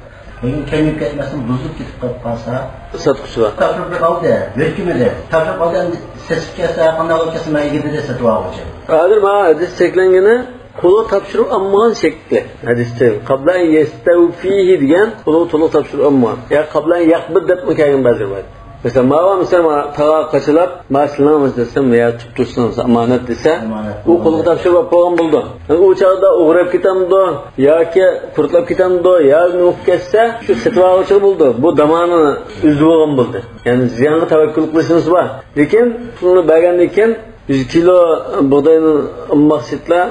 لېكىن كېمىيىپ كەتمەسمۇ، بۇزۇلۇپ كېتىپ قالىدۇ. ساتقۇچىلار تاپشۇرۇپ ئالدى، يۆتكىمىدى. تاپشۇرۇپ ئالدى، ئەمدى سېسىپ كەتسە، قانداق بولۇپ كەتسە، مەن ئىگىدە دەپ سېتىۋالغۇچى. ھازىر مانا ھەدىس چەكلەنگىنى قولىغا تاپشۇرۇپ ئالمىغان شەكلى. ھەدىستە قابلان يەستەۋفىھى دېگەن قولىغا تولۇق تاپشۇرۇپ ئالمىغان. يا قابلان يەقبىد دەپمۇ كەلگەن بەزى رىۋايەت. مەسىلەن، ماۋۇ، مەسىلەن، ما-، تاغا قاچىلاپ، ما سىلىڭ، مەسىلەن، يا تۇتۇپ تۇرسىڭىز، ئامانەت دېسە، ئامانەت ئۇ قولغا تاپشۇرۇپ ئالىدىغان بولىدۇ. ئۇ چاغدا ئوغرى ئېلىپ كېتەمدۇ ياكى قۇرتلاپ كېتەمدۇ يا نېمە بولۇپ كەتسە، شۇ سېتىۋالغۇچىغا بولىدۇ. بۇ دامانىنى ئۈزۈپ بولغان بولدى. يەنى زىيانغا تەۋەككۈل قىلىشىمىز بار. لېكىن پۇلنى بەرگەندىن كېيىن، يۈز كىلو بۇغداينى ئالماقچىدىلا،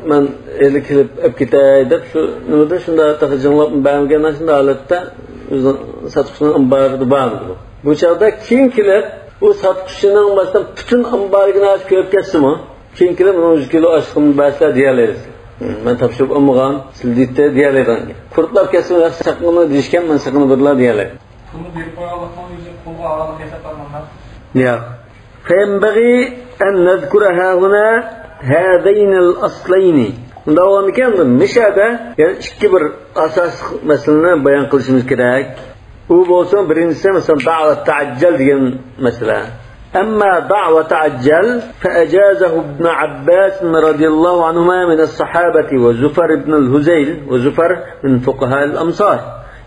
مەن ھېلى كېلىپ ئېلىپ كېتەي دەپ، شۇ نېمىدە شۇنداق تېخى جىڭلاپ بەرمىگەن، شۇنداق ھالەتتە ئۆزىنىڭ ساتقۇچىنىڭ ئامبارىدا بار ئىدى بۇ. بۇ چاغدا كېيىن كېلىپ، ئۇ ساتقۇچىنىڭ، مەسىلەن، پۈتۈن ئامبارىغا كۆيۈپ كەتسىمۇ، كېيىن كېلىپ، ئۇنىڭ يۈز كىلو ئاشلىقىنى بەرسىلەر دېيەلەيسىز. مەن تاپشۇرۇپ ئالمىغان، سىلەر دېيىتتى دېيەلەيدىغان گەپ. قۇرتلاپ كەتسىمۇ، ياخشى ساقلىنىڭ دېيىشكەن، مەن ساقلىنىپ بېرىلە دېيەلەيدۇ. پۇلنى بېرىپ قويغانلىقنىڭ ئۆزى قۇلغا ئالغانلىق ھېسابلانمامدا؟ ياق. فينبغي أن نذكر هاهنا هذين الأصلين. ئۇنداق بولغاندىكىن، مۇشۇ يەردە يەنە ئىككى بىر ئاساسلىق مەسىلىنى بايان قىلىشىمىز كېرەك. ئۇ بولسا، بىرىنچىسى، مەسىلەن، دع وتعجل دېگەن مەسىلە. أما دع وتعجل فأجازه ابن عباس رضي الله عنهما من الصحابة وزفر بن الهذيل وزفر من فقهاء الأمصار.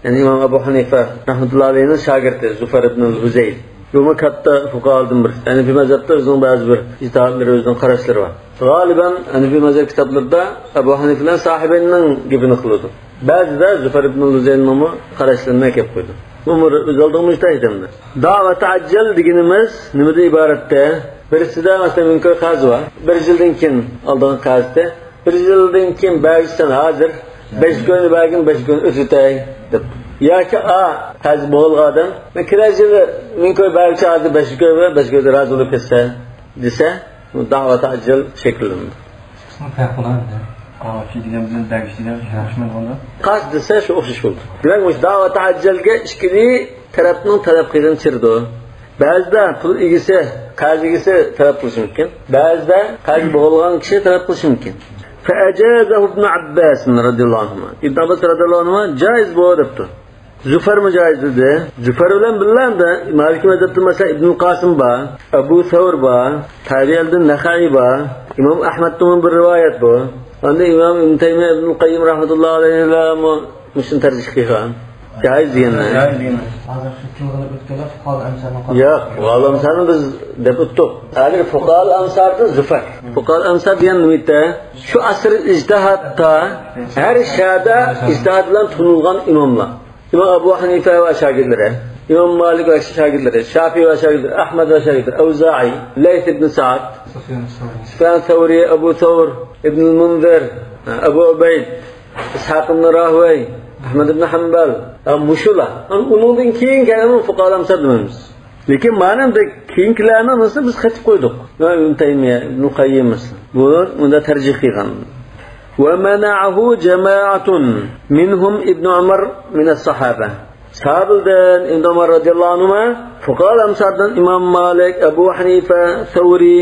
يەنى ئىمام ئەبۇ ھەنىفە رەھمەتۇللاھى ئەلەيھىنىڭ شاگىرتى زۇفەر ئىبنۇل ھۇزەيل. بۇمۇ كاتتا فۇقاھادىن بىرسى. ھەنىفىي مەزھەپتە ئۆزىنىڭ بەزى بىر ئىجتىھادلىرى، ئۆزىنىڭ قاراشلىرى بار. غالىبەن ھەنىفىي مەزھەپ كىتابلىرىدا ئەبۇ ھەنىفە بىلەن ساھىبەينىڭ گېپىنى قىلىدۇ. بەزىدە زۇفەر ئىبنۇل ھۇزەيلنىڭمۇ قاراشلىرىنى ئەكەپ قويىدۇ. بۇمۇ ئۆز ئالدىغا مۇجتەھىد ئەمدى. دع وتعجل دېگىنىمىز نېمىدىن ئىبارەتتە؟ بىرسىدە، مەسىلەن، مىڭ كوي قەرزى بار. بىر يىلدىن كېيىن ئالىدىغان قەرزدە. بىر يىلدىن كېيىن بەرگۈچىسەن ھازىر. بەش كوينى بەرگىن، بەش كوينى ئۆتۈتەي دەپ. ياكى ئا، قەرزى بولغان ئادەم، مەن كېلەر يىلى مىڭ كوي بەرگۈچە ھازىر بەش كوي بەر، بەش كويدا رازى بولۇپ كەتسە دېسە، بۇ دەع ۋە تەئەججۈل شەكىللىنىدۇ. قىسمى پەرق بولار ئەمدى. ئا، شۇ دېگەن بىلەن بەرگۈچى دېگەن ئوخشىمايدىغاندا. قەرز دېسە شۇ ئوخشاش بولىدۇ. دېمەك، مۇشۇ دەع ۋە تەئەججۈلگە ئىككىلى تەرەپنىڭ تەلەپ قىلغىنى چىرىدۇ. بەزىدە پۇل ئىگىسى، قەرز ئىگىسى تەلەپ قىلىشى مۇمكىن. بەزىدە قەرز بولغان كىشى تەلەپ قىلىشى مۇمكىن. فأجازه ابن عباس رضي الله عنهما. ئىبن ئابباس رەزىياللاھۇ ئەنھۇما جائىز بۇ دەپتۇ. زۇفەرمۇ جائىز دېدى. زۇفەر بىلەن بىللە ئەمدى مالىكىي مەزھەپتە مەسىلەن ئىبن قاسىم بار، ئەبۇ سەۋر بار، تابىئىيلەردىن نەخەئىي بار، ئىمام ئەھمەدتىنمۇ بىر رىۋايەت بۇ. ئاندىن ئىمام ئىبن تەيمىيە، ئىبن قەييىم رەھمەتۇللاھى ئەلەيھىلەرمۇ مۇشۇنى تەرجىھ قىلغان. جائىز دېگەنلەر. جائىز دېگەنلەر. ھازىر شۇ تىلغا ئۆتكەنلەر فۇقاھال ئەمسالنىڭ قارىشى. ياق، فۇقاھال ئەمسالنى بىز دەپ ئۆتتۇق. ھازىر فۇقاھال ئەمسالدىن زۇفەر. فۇقاھال ئەمسال دېگەن نېمە؟ شۇ ئەسىر ئىجتىھادتا ھەر شەھەردە ئىجتىھاد بىلەن تونۇلغان ئىماملار. ئىمام ئەبۇ ھەنىفە ۋە شاگىرتلىرى، ئىمام مالىك ۋە شاگىرتلىرى، شافىي ۋە شاگىرتلىرى، ئەھمەد ۋە شاگىرتلىرى، ئەۋزائىي، لەيس ئىبن سەئد، سۇفيان سەۋرى، سۇفيان سەۋرى، ئەبۇ سەۋر، ئىبنۇل مۇنزىر، ئەبۇ ئۇبەيد، ئىسھاق ئىبن راھۇۋەي، ئەھمەد ئىبن ھەنبەل، ھە، مۇشۇلار. ئۇنىڭدىن كېيىن كەلگەن فۇقاھال ئەمسال دېمەيمىز. لېكىن مانا ئەمدى كېيىنكىلەرنىڭ نېمىسىنى بىز قېتىپ قويدۇق. ئىبن تەيمىيە، ئىبن قەييىم مەسىلەن. بۇ مۇندا تەرجىھ قىلغان. ومنعه جماعة منهم ابن عمر من الصحابة. ساھابىلەردىن ئىبن ئۆمەر رەزىياللاھۇ ئەنھۇما، فۇقاھال ئەمسالدىن ئىمام مالىك، ئەبۇ ھەنىفە، سەۋرى،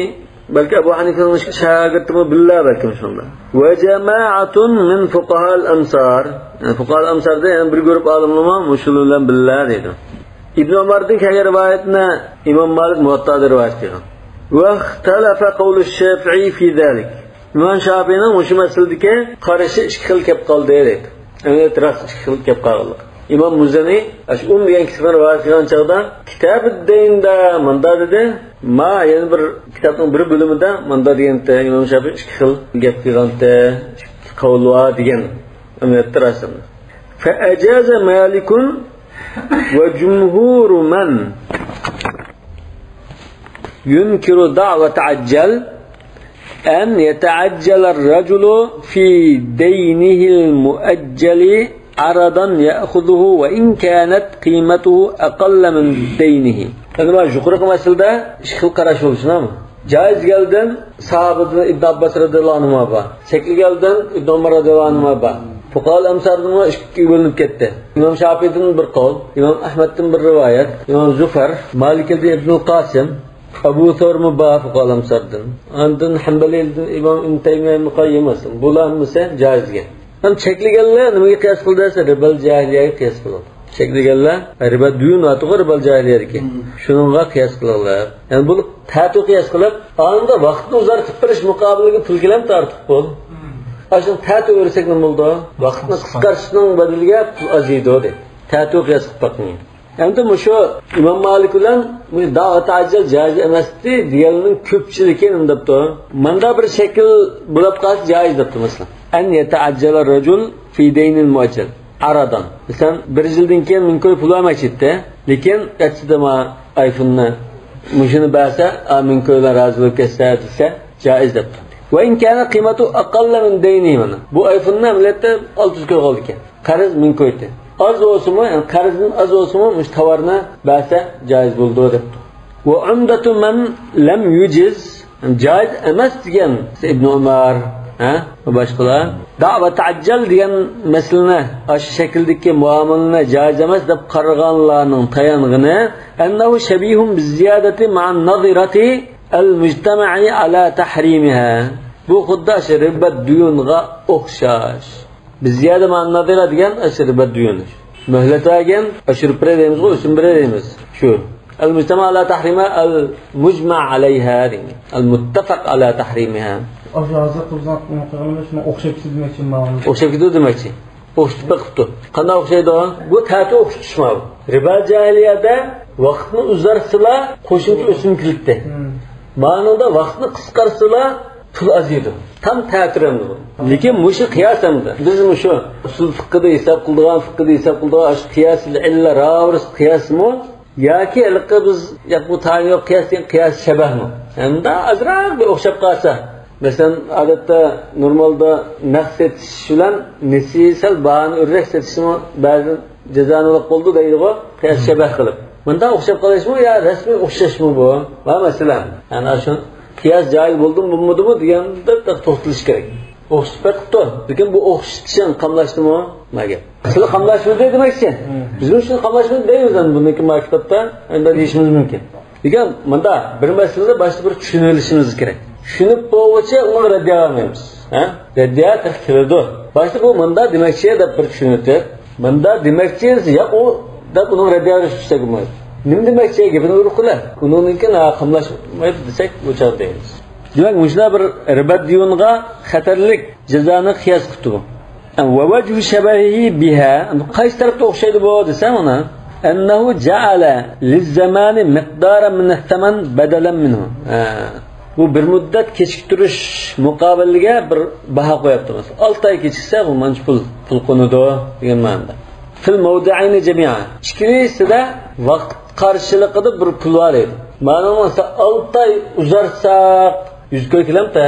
بەلكى ئەبۇ ھەنىفىنىڭ شاگىرتىمۇ بىللە بەلكىم شۇنداق. وجماعة من فقهاء الأمصار. يەنى فۇقاھال ئەمسالدا يەنە بىر گۇرۇپ ئالىملارمۇ مۇشۇلار بىلەن بىللە دەيدۇ. ئىبن ئۆمەردىن كەلگەن رىۋايەتنى ئىمام مالىك مۇۋەتتادا رىۋايەت قىلغان. واختلف قول الشافعي في ذلك. ئىمام شافىئىنىڭ مۇشۇ مەسىلىدىكى قارىشى ئىككى خىل كەپ قالدى دەيدۇ. ئەمەلىيەتتە راست ئىككى خىل كەپ قالغانلىق. ئىمام مۇزەنى ئاشۇ ئۇم دېگەن كىتابىنى رىۋايەت قىلغان چاغدا، كىتابىددەيندا مۇندا دېدى، ما يەنە بىر كىتابنىڭ بىر بۆلۈمىدە مۇندا دېگەنتى، ئىمام شافىئى ئىككى خىل گەپ قىلغانتى، ئىككى قەۋل بار دېگەن. ئەمەلىيەتتە راست ئەمەس. فأجاز مالك وجمهور من ينكر دع وتعجل أن يتعجل الرجل في دينه المؤجل عرضا يأخذه وإن كانت قيمته أقل من دينه. يەنى مانا يۇقىرىقى مەسىلىدە ئىككى خىل قاراش بولۇشىنىمۇ؟ جائىز دېگەندىن ساھابىدىن ئىبن ئابباس رەزىياللاھۇ ئەنھۇما بار. چەكلىگەندىن ئىبن ئۆمەر رەزىياللاھۇ ئەنھۇما بار. فۇقاھال ئەمسالدىنمۇ ئىككىگە بۆلۈنۈپ كەتتى. ئىمام شافىئىدىن بىر قول، ئىمام ئەھمەدتىن بىر رىۋايەت، ئىمام زۇفەر، مالىكىدىن ئىبنۇل قاسىم، ئەبۇ سەۋرمۇ بار فۇقاھال ئەمسالدىن. ئاندىن ھەنبەلىدىن ئىمام ئىبن تەيمىيە، ئىبن قەييىم مەسىلەن. بۇلار ھەممىسى جائىز دېگەن. ئەمما چەكلىگەنلەر نېمىگە قىياس قىلدى دېسە، رىبال جاھىلىيەگە قىياس قىلىدۇ. چەكلىگەنلەر رىبا دېگەن بارغۇ رىبال جاھىلىيەدىكى. مم. شۇنىڭغا قىياس قىلىڭلار. يەنى بۇ تەتۈ قىياس قىلىپ، ئاندا ۋاقىتنى ئۇزارتىپ بېرىش مۇقابىلىگە پۇل كېلەمتى ئارتۇق پۇل؟ مم. ئاشۇنى تەتۈ ئۆرسەك نېمە بولىدۇ؟ ۋاقىتنى قىسقارتىشنىڭ بەدىلىگە پۇل ئازىيىدۇ دەيدۇ. تەتۈ قىياس قىلىپ باقمىغان. ئەمدى مۇشۇ ئىمام مالىك بىلەن مۇشۇ دەع ۋەتەئەججەل جائىز ئەمەستى دېگەنلەرنىڭ كۆپچىلىكى نېمە دەپتۇ؟ ماندا بىر شەكىل بولۇپ قالسا جائىز دەپتۇ، مەسىلەن. ئەن يتعجل الرجل في دين مؤجل عرضا. مەسىلەن، بىر يىلدىن كېيىن مىڭ كوي پۇل بەرمەكچى ئىدى. لېكىن ئەتىسىدە ما ئايفوننى مۇشۇنى بەرسە، ئا، مىڭ كوي بىلەن رازى بولۇپ كەتسە دېسە، جائىز دەپتۇ. وإن كان قيمته أقل من دينه، مانا. بۇ ئايفوننى ئەمەلىيەتتە ئالتە يۈز كوي قالىدىكەن. قەرز مىڭ كويدى. ئاز بولسىمۇ، يەنى قەرزدىن ئاز بولسىمۇ، مۇشۇ تاۋارنى بەرسە جائىز بولىدۇ دەپتۇ. وعمدة من لم يجز، جائىز ئەمەس دېگەن ئىبن ئۆمەر، ھە؟ ۋە باشقىلار. دەع ۋەتەئەججەل دېگەن مەسىلىنى، ئاشۇ شەكىلدىكى مۇئامىلىنى جائىز ئەمەس دەپ قارىغانلارنىڭ تايانغىنى، أنه شبيه بالزيادة مع النظرة المجتمع على تحريمها. بۇ خۇددى شۇ رىبا دۇيۇنغا ئوخشاش. بىززىيادە مەئەن نەزىرە دېگەن ئاشۇ رىبا دۇيۇن. مۆھلەت بەرگەن، ئاشۇرۇپ بېرەي دەيمىزغۇ، ئۆسۈم بېرەي دەيمىز. شۇ. المجتمع على تحريمها، المجمع عليها دېگەن. المتفق على تحريمها. ئاشۇ ھازىر قىلغان قىلغىنىمىز شۇنىڭغا ئوخشاپ كېتىدۇ دېمەكچى مانا. ئوخشاپ كېتىدۇ دېمەكچى. ئوخشىتىپ بېقىپتۇ. قانداق ئوخشايدۇ؟ بۇ تەتۈر ئوخشىتىش ماۋۇ. رىبا جاھىلىيەدە ۋاقىتنى ئۇزارتسىلا قوشۇمچە ئۆسۈم كېلىتتى. مانىڭدا ۋاقىتنى قىسقارتسىلا پۇل ئازىيىدۇ. تام تەتۈر ئەمدى بۇ. لېكىن مۇشۇ قىياس ئەمدى. بىز مۇشۇ ئۇسۇل فىققىدا ھېساب قىلىدىغان، فىققىدا ھېساب قىلىدىغان ئاشۇ قىياس ئىللە راۋۇرۇس قىياسمۇ ياكى ھېلىقى بىز ياق بۇ تايىنى يوق قىياس دېگەن قىياس شەبەھمۇ؟ ئەمدى ئازراق بىر ئوخشاپ قالسا. مەسىلەن، ئادەتتە نورمالدا نەق سېتىش بىلەن نېسى سەل باھانى ئۆررەك سېتىشمۇ بەزى جازانىلىق بولىدۇ دەيدىغۇ، قىياس شەبەھ قىلىپ. مۇنداق ئوخشاپ قېلىشمۇ يا رەسمىي ئوخشاشمۇ بۇ؟ ۋە مەسىلەن، يەنى ئاشۇ قىياس جايىز بولدىمۇ، بولمىدىمۇ دېگەندە توختىلىش كېرەك. ئوخشىتىپ بېقىپتۇ. لېكىن بۇ ئوخشىتىشىڭ قاملاشتىمۇ؟ ماگەپ. سىلى قاملاشمىدى دېمەكچى. بىزمۇ شۇنى قاملاشمىدى دەيمىز ئەمدى. بۇنىڭكى ما كىتابتا ئەمدى دېيىشىمىز مۇمكىن. لېكىن مۇندا بىر مەسىلىنى باشتا بىر چۈشىنىۋېلىشىمىز كېرەك. چۈشىنىپ بولغۇچە ئۇنىڭغا رەددىيە بەرمەيمىز. ھە؟ رەددىيە تېخى كېلىدۇ. باشتا بۇ مۇندا دېمەكچى دەپ بىر چۈشىنىۋېتىپ، مۇندا دېمەكچى دېسە، ياق، ئۇ دەپ ئۇنىڭ رەددىيە بېرىش تۇتساق بولمايدۇ. نېمە دېمەكچى؟ گېپىنى ئۇرۇق قىلە. ئۇنىڭدىن كېيىن، ھە، قاملاشمايدۇ دېسەك، ئۇ چاغدا دەيمىز. دېمەك، مۇشۇنداق بىر رىبا دىيۇنغا خەتەرلىك جازانى قىياس قىپتۇ بۇ. ووجه شبهه بها، قايسى تەرەپتە ئوخشايدۇ بۇ دېسەم ئۇنى، أنه جعل للزمان مقدارا من الثمن بدلا منه. ھە. بۇ بىر مۇددەت كېچىكتۈرۈش مۇقابىلىگە بىر باھا قويۇپتۇ. مەسىلەن، ئالتە ئاي كېچىكسە بۇ مانچە پۇل، پۇل قونىدۇ دېگەن مەنىدە. في الموضعين جميعا. ئىككىلىسىدە ۋاقىت قارشىلىقىدا بىر پۇل بار ئىدى. مانا مەسىلەن، ئالتە ئاي ئۇزارتساق يۈز كوي كېلەمتە؟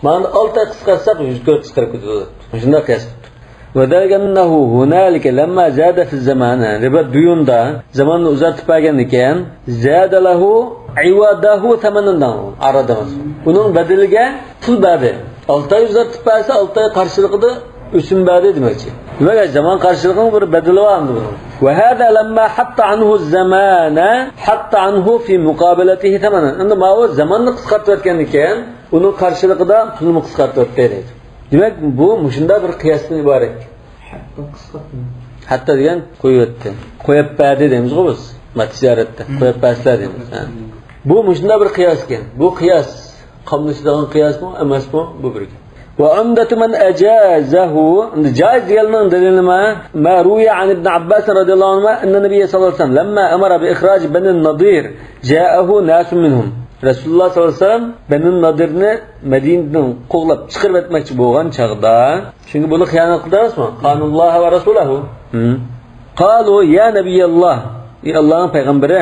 مانا ئالتە ئاي قىسقارتساق يۈز كوي قىسقىرىپ كېتىدۇ. مۇشۇنداق قىياس قىپتۇ. وذلك أنه هنالك لما زاد في الزمان، رىبا دۇيۇندا زاماننى ئۇزارتىپ بەرگەندىكىن، زاد له عوضه ثمنا، ئارىدا ئۇنىڭ بەدىلىگە پۇل بەردى. ئالتە ئاي ئۇزارتىپ بەرسە، ئالتە ئاي قارشىلىقىدا ئۆسۈم بەردى دېمەكچى. دېمەك، زامان قارشىلىقىنىڭ بىر بەدىلى بار ئەمدى بۇنىڭ. وهذا لما حط عنه الزمان حط عنه في مقابلته ثمنا. ئەمدى ماۋۇ زاماننى قىسقارتىۋەتكەندىكىن، ئۇنىڭ قارشىلىقىدا پۇلنى قىسقارتىۋەتتى دەيدۇ. دېمەك، بۇ مۇشۇنداق بىر قىياستىن ئىبارەت. ھەتتا قىسقارتمىدى. ھەتتا دېگەن قويۇۋەتتى. قويۇپ بەردى دەيمىزغۇ بىز. ما تىجارەتتە. قويۇپ بەرسىلەر دەيمىز. ھە. بۇ مۇشۇنداق بىر قىياس ئىكەن. بۇ قىياس قاملىشىدىغان قىياسمۇ ئەمەسمۇ، بۇ بىر گەپ. وعمدة من أجازه، ئەمدى جائىز دېگەننىڭ دەلىلى نېمە؟ ما روي عن ابن عباس رضي الله عنهما أن النبي صلى الله عليه وسلم لما أمر بإخراج بني النضير جاءه ناس منهم. رەسۇلۇللاھ سەللەللاھۇ ئەلەيھى ۋەسەللەم بەنى نادىرنى مەدىنىدىن قوغلاپ چىقىرىۋەتمەكچى بولغان چاغدا، چۈنكى بۇلار خىيانەت قىلدى ئەمەسمۇ؟ خانوا الله ورسوله. قالوا يا نبي الله، ئى ئاللاھنىڭ پەيغەمبىرى،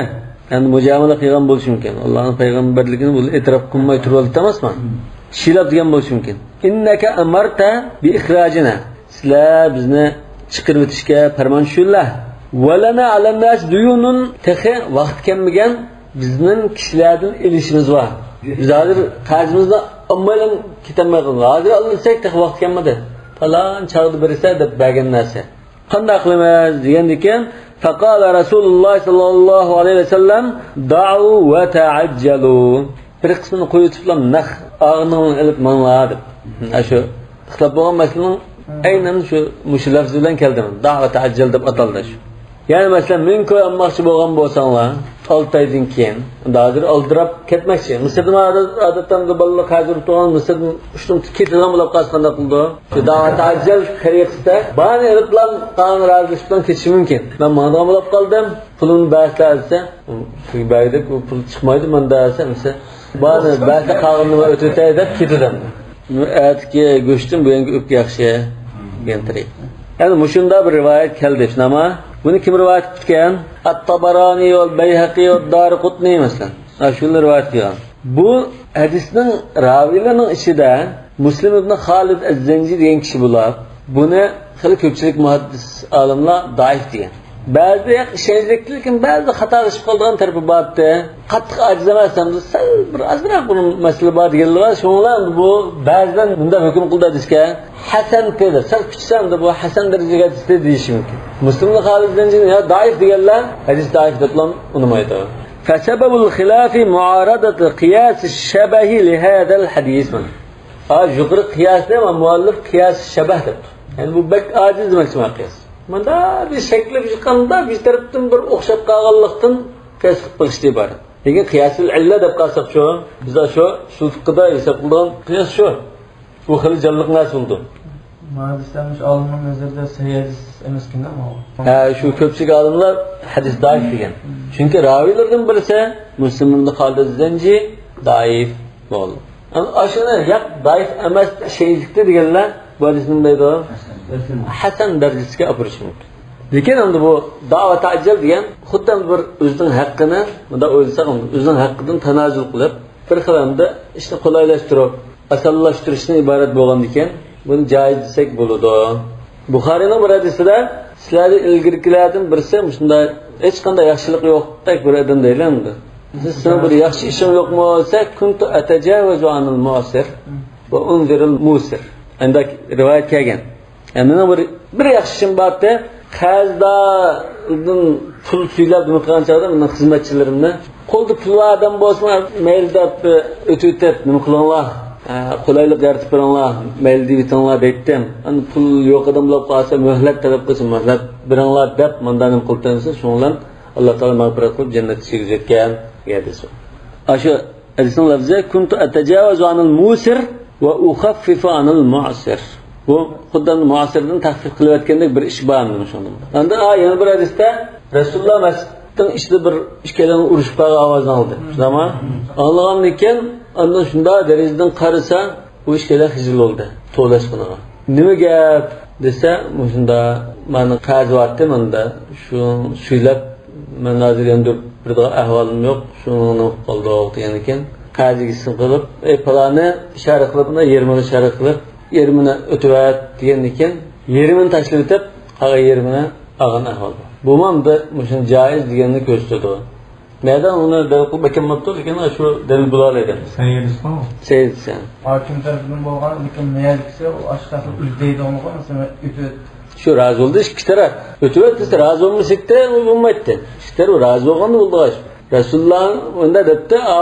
يەنى مۇجامىلە قىلغان بولۇشى مۇمكىن. ئاللاھنىڭ پەيغەمبەرلىكىنى بۇ ئېتىراپ قىلماي تۇرۇۋالدى ئەمەسمۇ؟ شىلاپ دېگەن بولۇشى مۇمكىن. إنك أمرت بإخراجنا، سىلەر بىزنى چىقىرىۋېتىشكە پەرمان چۈشۈردىلە. ولنا على الناس ديون، تېخى ۋاقتى كەلمىگەن بىزنىڭ كىشىلەردىن ئېلىشىمىز بار. بىز ھازىر قەرزىمىزنى ئالمايلا كېتەلمەي قالدۇق. ھازىر ئالىساق تېخى ۋاقتى كەلمىدى. پالان چاغدا بېرىسە دەپ بەرگەن نەرسە. قانداق قىلىمىز دېگەندىكىن، فقال رسول الله صلى الله عليه وسلم دعوا وتعجلوا. بىر قىسمىنى قويۇۋېتىپلا نەق ئاغىنىڭنى ئېلىپ ماڭلا دەپ. ئاشۇ ئىختىلاپ بولغان مەسىلىنىڭ ئەينەن شۇ، مۇشۇ لەفزى بىلەن كەلدى. دەع ۋەتەئەججەل دەپ ئاتالدى شۇ. يەنى مەسىلەن، مىڭ كوي ئالماقچى بولغان بولساڭلار، ئالتە ئايدىن كېيىن، ئەمدى ھازىر ئالدىراپ كەتمەكچى. مىسىردىمۇ ئادەت-، ئادەتتە ئەمدى بالىلار ھازىر تۇرغان مىسىردىن ئۈچتىن كېتىدىغان بولۇپ قالسا قانداق قىلىدۇ؟ شۇ دەۋا تەئەججەل تەرىقىسىدە بارىنى ئېلىپلا قالغان رازىلىق بىلەن كېتىشى مۇمكىن. مەن ماڭىدىغان بولۇپ قالدىم، پۇلۇمنى بەرسىلە دېسە، پۇل بەردۇق، ئۇ پۇل چىقمايدۇ ماندا دېسە، مىسىر بارىنى بەرسە قالغىنىنى ئۆتۈۋېتەي دەپ كېتىدۇ. ئەتىكى گۆشتىن بۈگۈنكى ئۆپكە ياخشى دېگەن تەرىقە. يەنى مۇشۇنداق بىر رىۋايەت كەلدى، شۇنداقمۇ؟ بۇنى كىم رىۋايەت قىپتىكەن؟ ئەت-تابارانى ۋەل بەيھەقى ۋەد دارىقۇتنى، مەسىلەن. ھە، شۇنى رىۋايەت قىلغان. بۇ ھەدىسنىڭ راۋىيلىرىنىڭ ئىچىدە مۇسلىم ئىبن خالىد ئەز-زەنجى دېگەن كىشى بولۇپ، بۇنى خېلى كۆپچىلىك مۇھەددىس ئالىملار دائىف دېگەن. بەزىدە ياق ئىشەنچلىك، لېكىن بەزىدە خاتالىشىپ قالىدىغان تەرىپى بارتى. قاتتىق ئاجىز ئەمەس، ئەمدى سەل بىر ئازراق بۇنىڭ مەسىلە بار دېگەنلەر بار. شۇڭلار بۇ بەزىلەر مۇنداق ھۆكۈم قىلدى ھەدىسكە، ھەسەن دېدى. سەل كۈچىسە ئەمدى بۇ ھەسەن دەرىجىگە چىقتى دېيىشى مۇمكىن. مۇسلىمنى خالىد زەنجىنى يا دائىف دېگەنلەر ھەدىس دائىف دەپلا ئۇنىمايدۇ. فسبب الخلاف معارضة قياس الشبه لهذا الحديث. ھا، يۇقىرى قىياسنى ۋە مۇئەللىپ قىياس شەبەھ دەپتۇ. يەنى بۇ بەك ئاجىز دېمەكچى مانا قىياس. ماندا بىر شەكلى بىر قانداق بىر تەرەپتىن بىر ئوخشاپ قالغانلىقتىن قىياس قىلىپ قىلىشتىن ئىبارەت. لېكىن قىياسۇل ئىللە دەپ قالساقچۇ، بىز شۇ ئۇسۇل فىقىدا ھېساب قىلىدىغان قىياس شۇ. بۇ خېلى جانلىق نەرسە بولىدۇ. مانا دېسەم، مۇشۇ ئالىمنىڭ نەزىرىدە سەھىھ ھەدىس ئەمەسكەن-دە، ماۋۇ. ھە، شۇ كۆپچىلىك ئالىملار ھەدىس دائىف دېگەن. چۈنكى راۋىيلىرىدىن بىرسى مۇسلىم ئىبن خالىد زەنجى دائىف بولدى. ئەمما ئاشۇنى ياق دائىف ئەمەس، ئىشەنچلىكتە دېگەنلەر بۇ ھەدىسنى نېمە دەيدۇ؟ ھەسەن دەرىجىسىگە ئاپىرىشى مۇمكىن. لېكىن ئەمدى بۇ دەۋا تەئەججەل دېگەن خۇددى ئەمدى بىر ئۆزىنىڭ ھەققىنى، مۇنداق ئويلىساق، ئۆزىنىڭ ھەققىدىن تانازۇل قىلىپ، بىر خىل ئەمدى ئىشنى قولايلاشتۇرۇپ، ئاسانلاشتۇرۇشتىن ئىبارەت بولغاندىكىن، بۇنى جائىز دېسەك بولىدۇ. بۇخارىينىڭ بىر ھەدىسىدە، سىلەردىن ئىلگىرىكىلەردىن بىرسى مۇشۇنداق ھېچقانداق ياخشىلىقى يوقتەك بىر ئادەم دەيلى ئەمدى. سىزنىڭ بىر ياخشى ئىشىڭ يوقمۇ دېسە، كۇنتۇ ئەتەجاۋەزۇ ئانىل مۇئسىر ۋە ئۇنزىرۇل مۇسىر. ئەندەك رىۋايەت كەلگەن. يەنى مېنىڭ بىر، بىر ياخشى ئىشىم بارتى. قەرزداردىن پۇل سۈيلەپ نېمە قىلغان چاغدا مېنىڭ خىزمەتچىلىرىمنى، قولدا پۇل بار ئادەم بولسىمۇ، مەيلى دەپ ئۆتۈۋېتىپ نېمە قىلىڭلار، ئە، قولايلىق يارىتىپ بېرىڭلار، مەيلى دېيىۋېتىڭلار دەيتتىم. ئەمدى پۇل يوق ئادەم بولۇپ قالسا، مۆھلەت تەلەپ قىلسا، مۆھلەت بېرىڭلار دەپ ماندا نېمە قىلىپ تۇرسا، شۇنىڭ بىلەن ئاللا تائالا مەغپىرەت قىلىپ، جەننەتكە كىرگۈزۈۋەتكەن دېگەن ھەدىس. ئاشۇ ھەدىسنىڭ لەپزى، كۇنتۇ ئەتەجاۋەزۇ ئانىل مۇسىر ۋە ئۇخەففىفۇ ئانىل مۇئسىر. بۇ خۇددى مۇئسىردىن تەخفىف قىلىۋەتكەندەك بىر ئىش بار مېنىڭ شۇنىڭدا. ئاندىن، ئا، يەنە بىر ھەدىستە رەسۇلۇللا مەسچىتنىڭ ئىچىدە بىر ئىككىلەننىڭ ئۇرۇشۇپ قالغان ئاۋازىنى ئاڭلىدى. شۇنداقمۇ؟ ئاڭلىغاندىن كېيىن، ئاندىن شۇنداق دەرىجىدىن قارىسا، بۇ ئىككىلەن خىجىل بولدى توۋلاشقىنىغا. نېمە گەپ دېسە، مۇشۇنداق، مانا قەرز بارتى ماندا، شۇ سۈيلەپ، مەن ھازىر يەنە بېرىدىغان ئەھۋالىم يوق، شۇنىڭ بولۇپ قالدۇق دېگەندىكىن، قەرز ئىگىسىنى قىلىپ، ئەي پالانى ئىشارە قىلىپ، مانا يېرىمىنى ئىشارە قىلىپ، يېرىمىنى ئۆتۈۋەت دېگەندىكىن، يېرىمىنى تاشلىۋېتىپ، قالغان يېرىمىنى ئالغان ئەھۋال بار. بۇمۇ ئەمدى مۇشۇنى جائىز دېگەننى كۆرسىتىدۇ. مەيدان ئۇنى دەل قىلىپ ئەكەلمەپتۇ، لېكىن شۇ دەلىل بولالايدۇ. سەييىدىسىغۇ؟ سەييىدىسى. ھاكىم تەرىپىدىن بولغان، لېكىن مەيەللىكىسى ئۇ ئاشۇ تەرەپنى ئۆزى دەيدىغانلىقى، مەسىلەن، ئۆتۈۋەت. شۇ رازى بولدى، ئىككى تەرەپ. ئۆتۈۋەت دېسە، رازى بولمىسا ئىككى تەرەپ، ئۇ بولمايتتى. ئىككى تەرەپ رازى بولغاندا بولىدىغان ئىش. رەسۇلۇللا ئۇنداق دەپتۇ، ئا،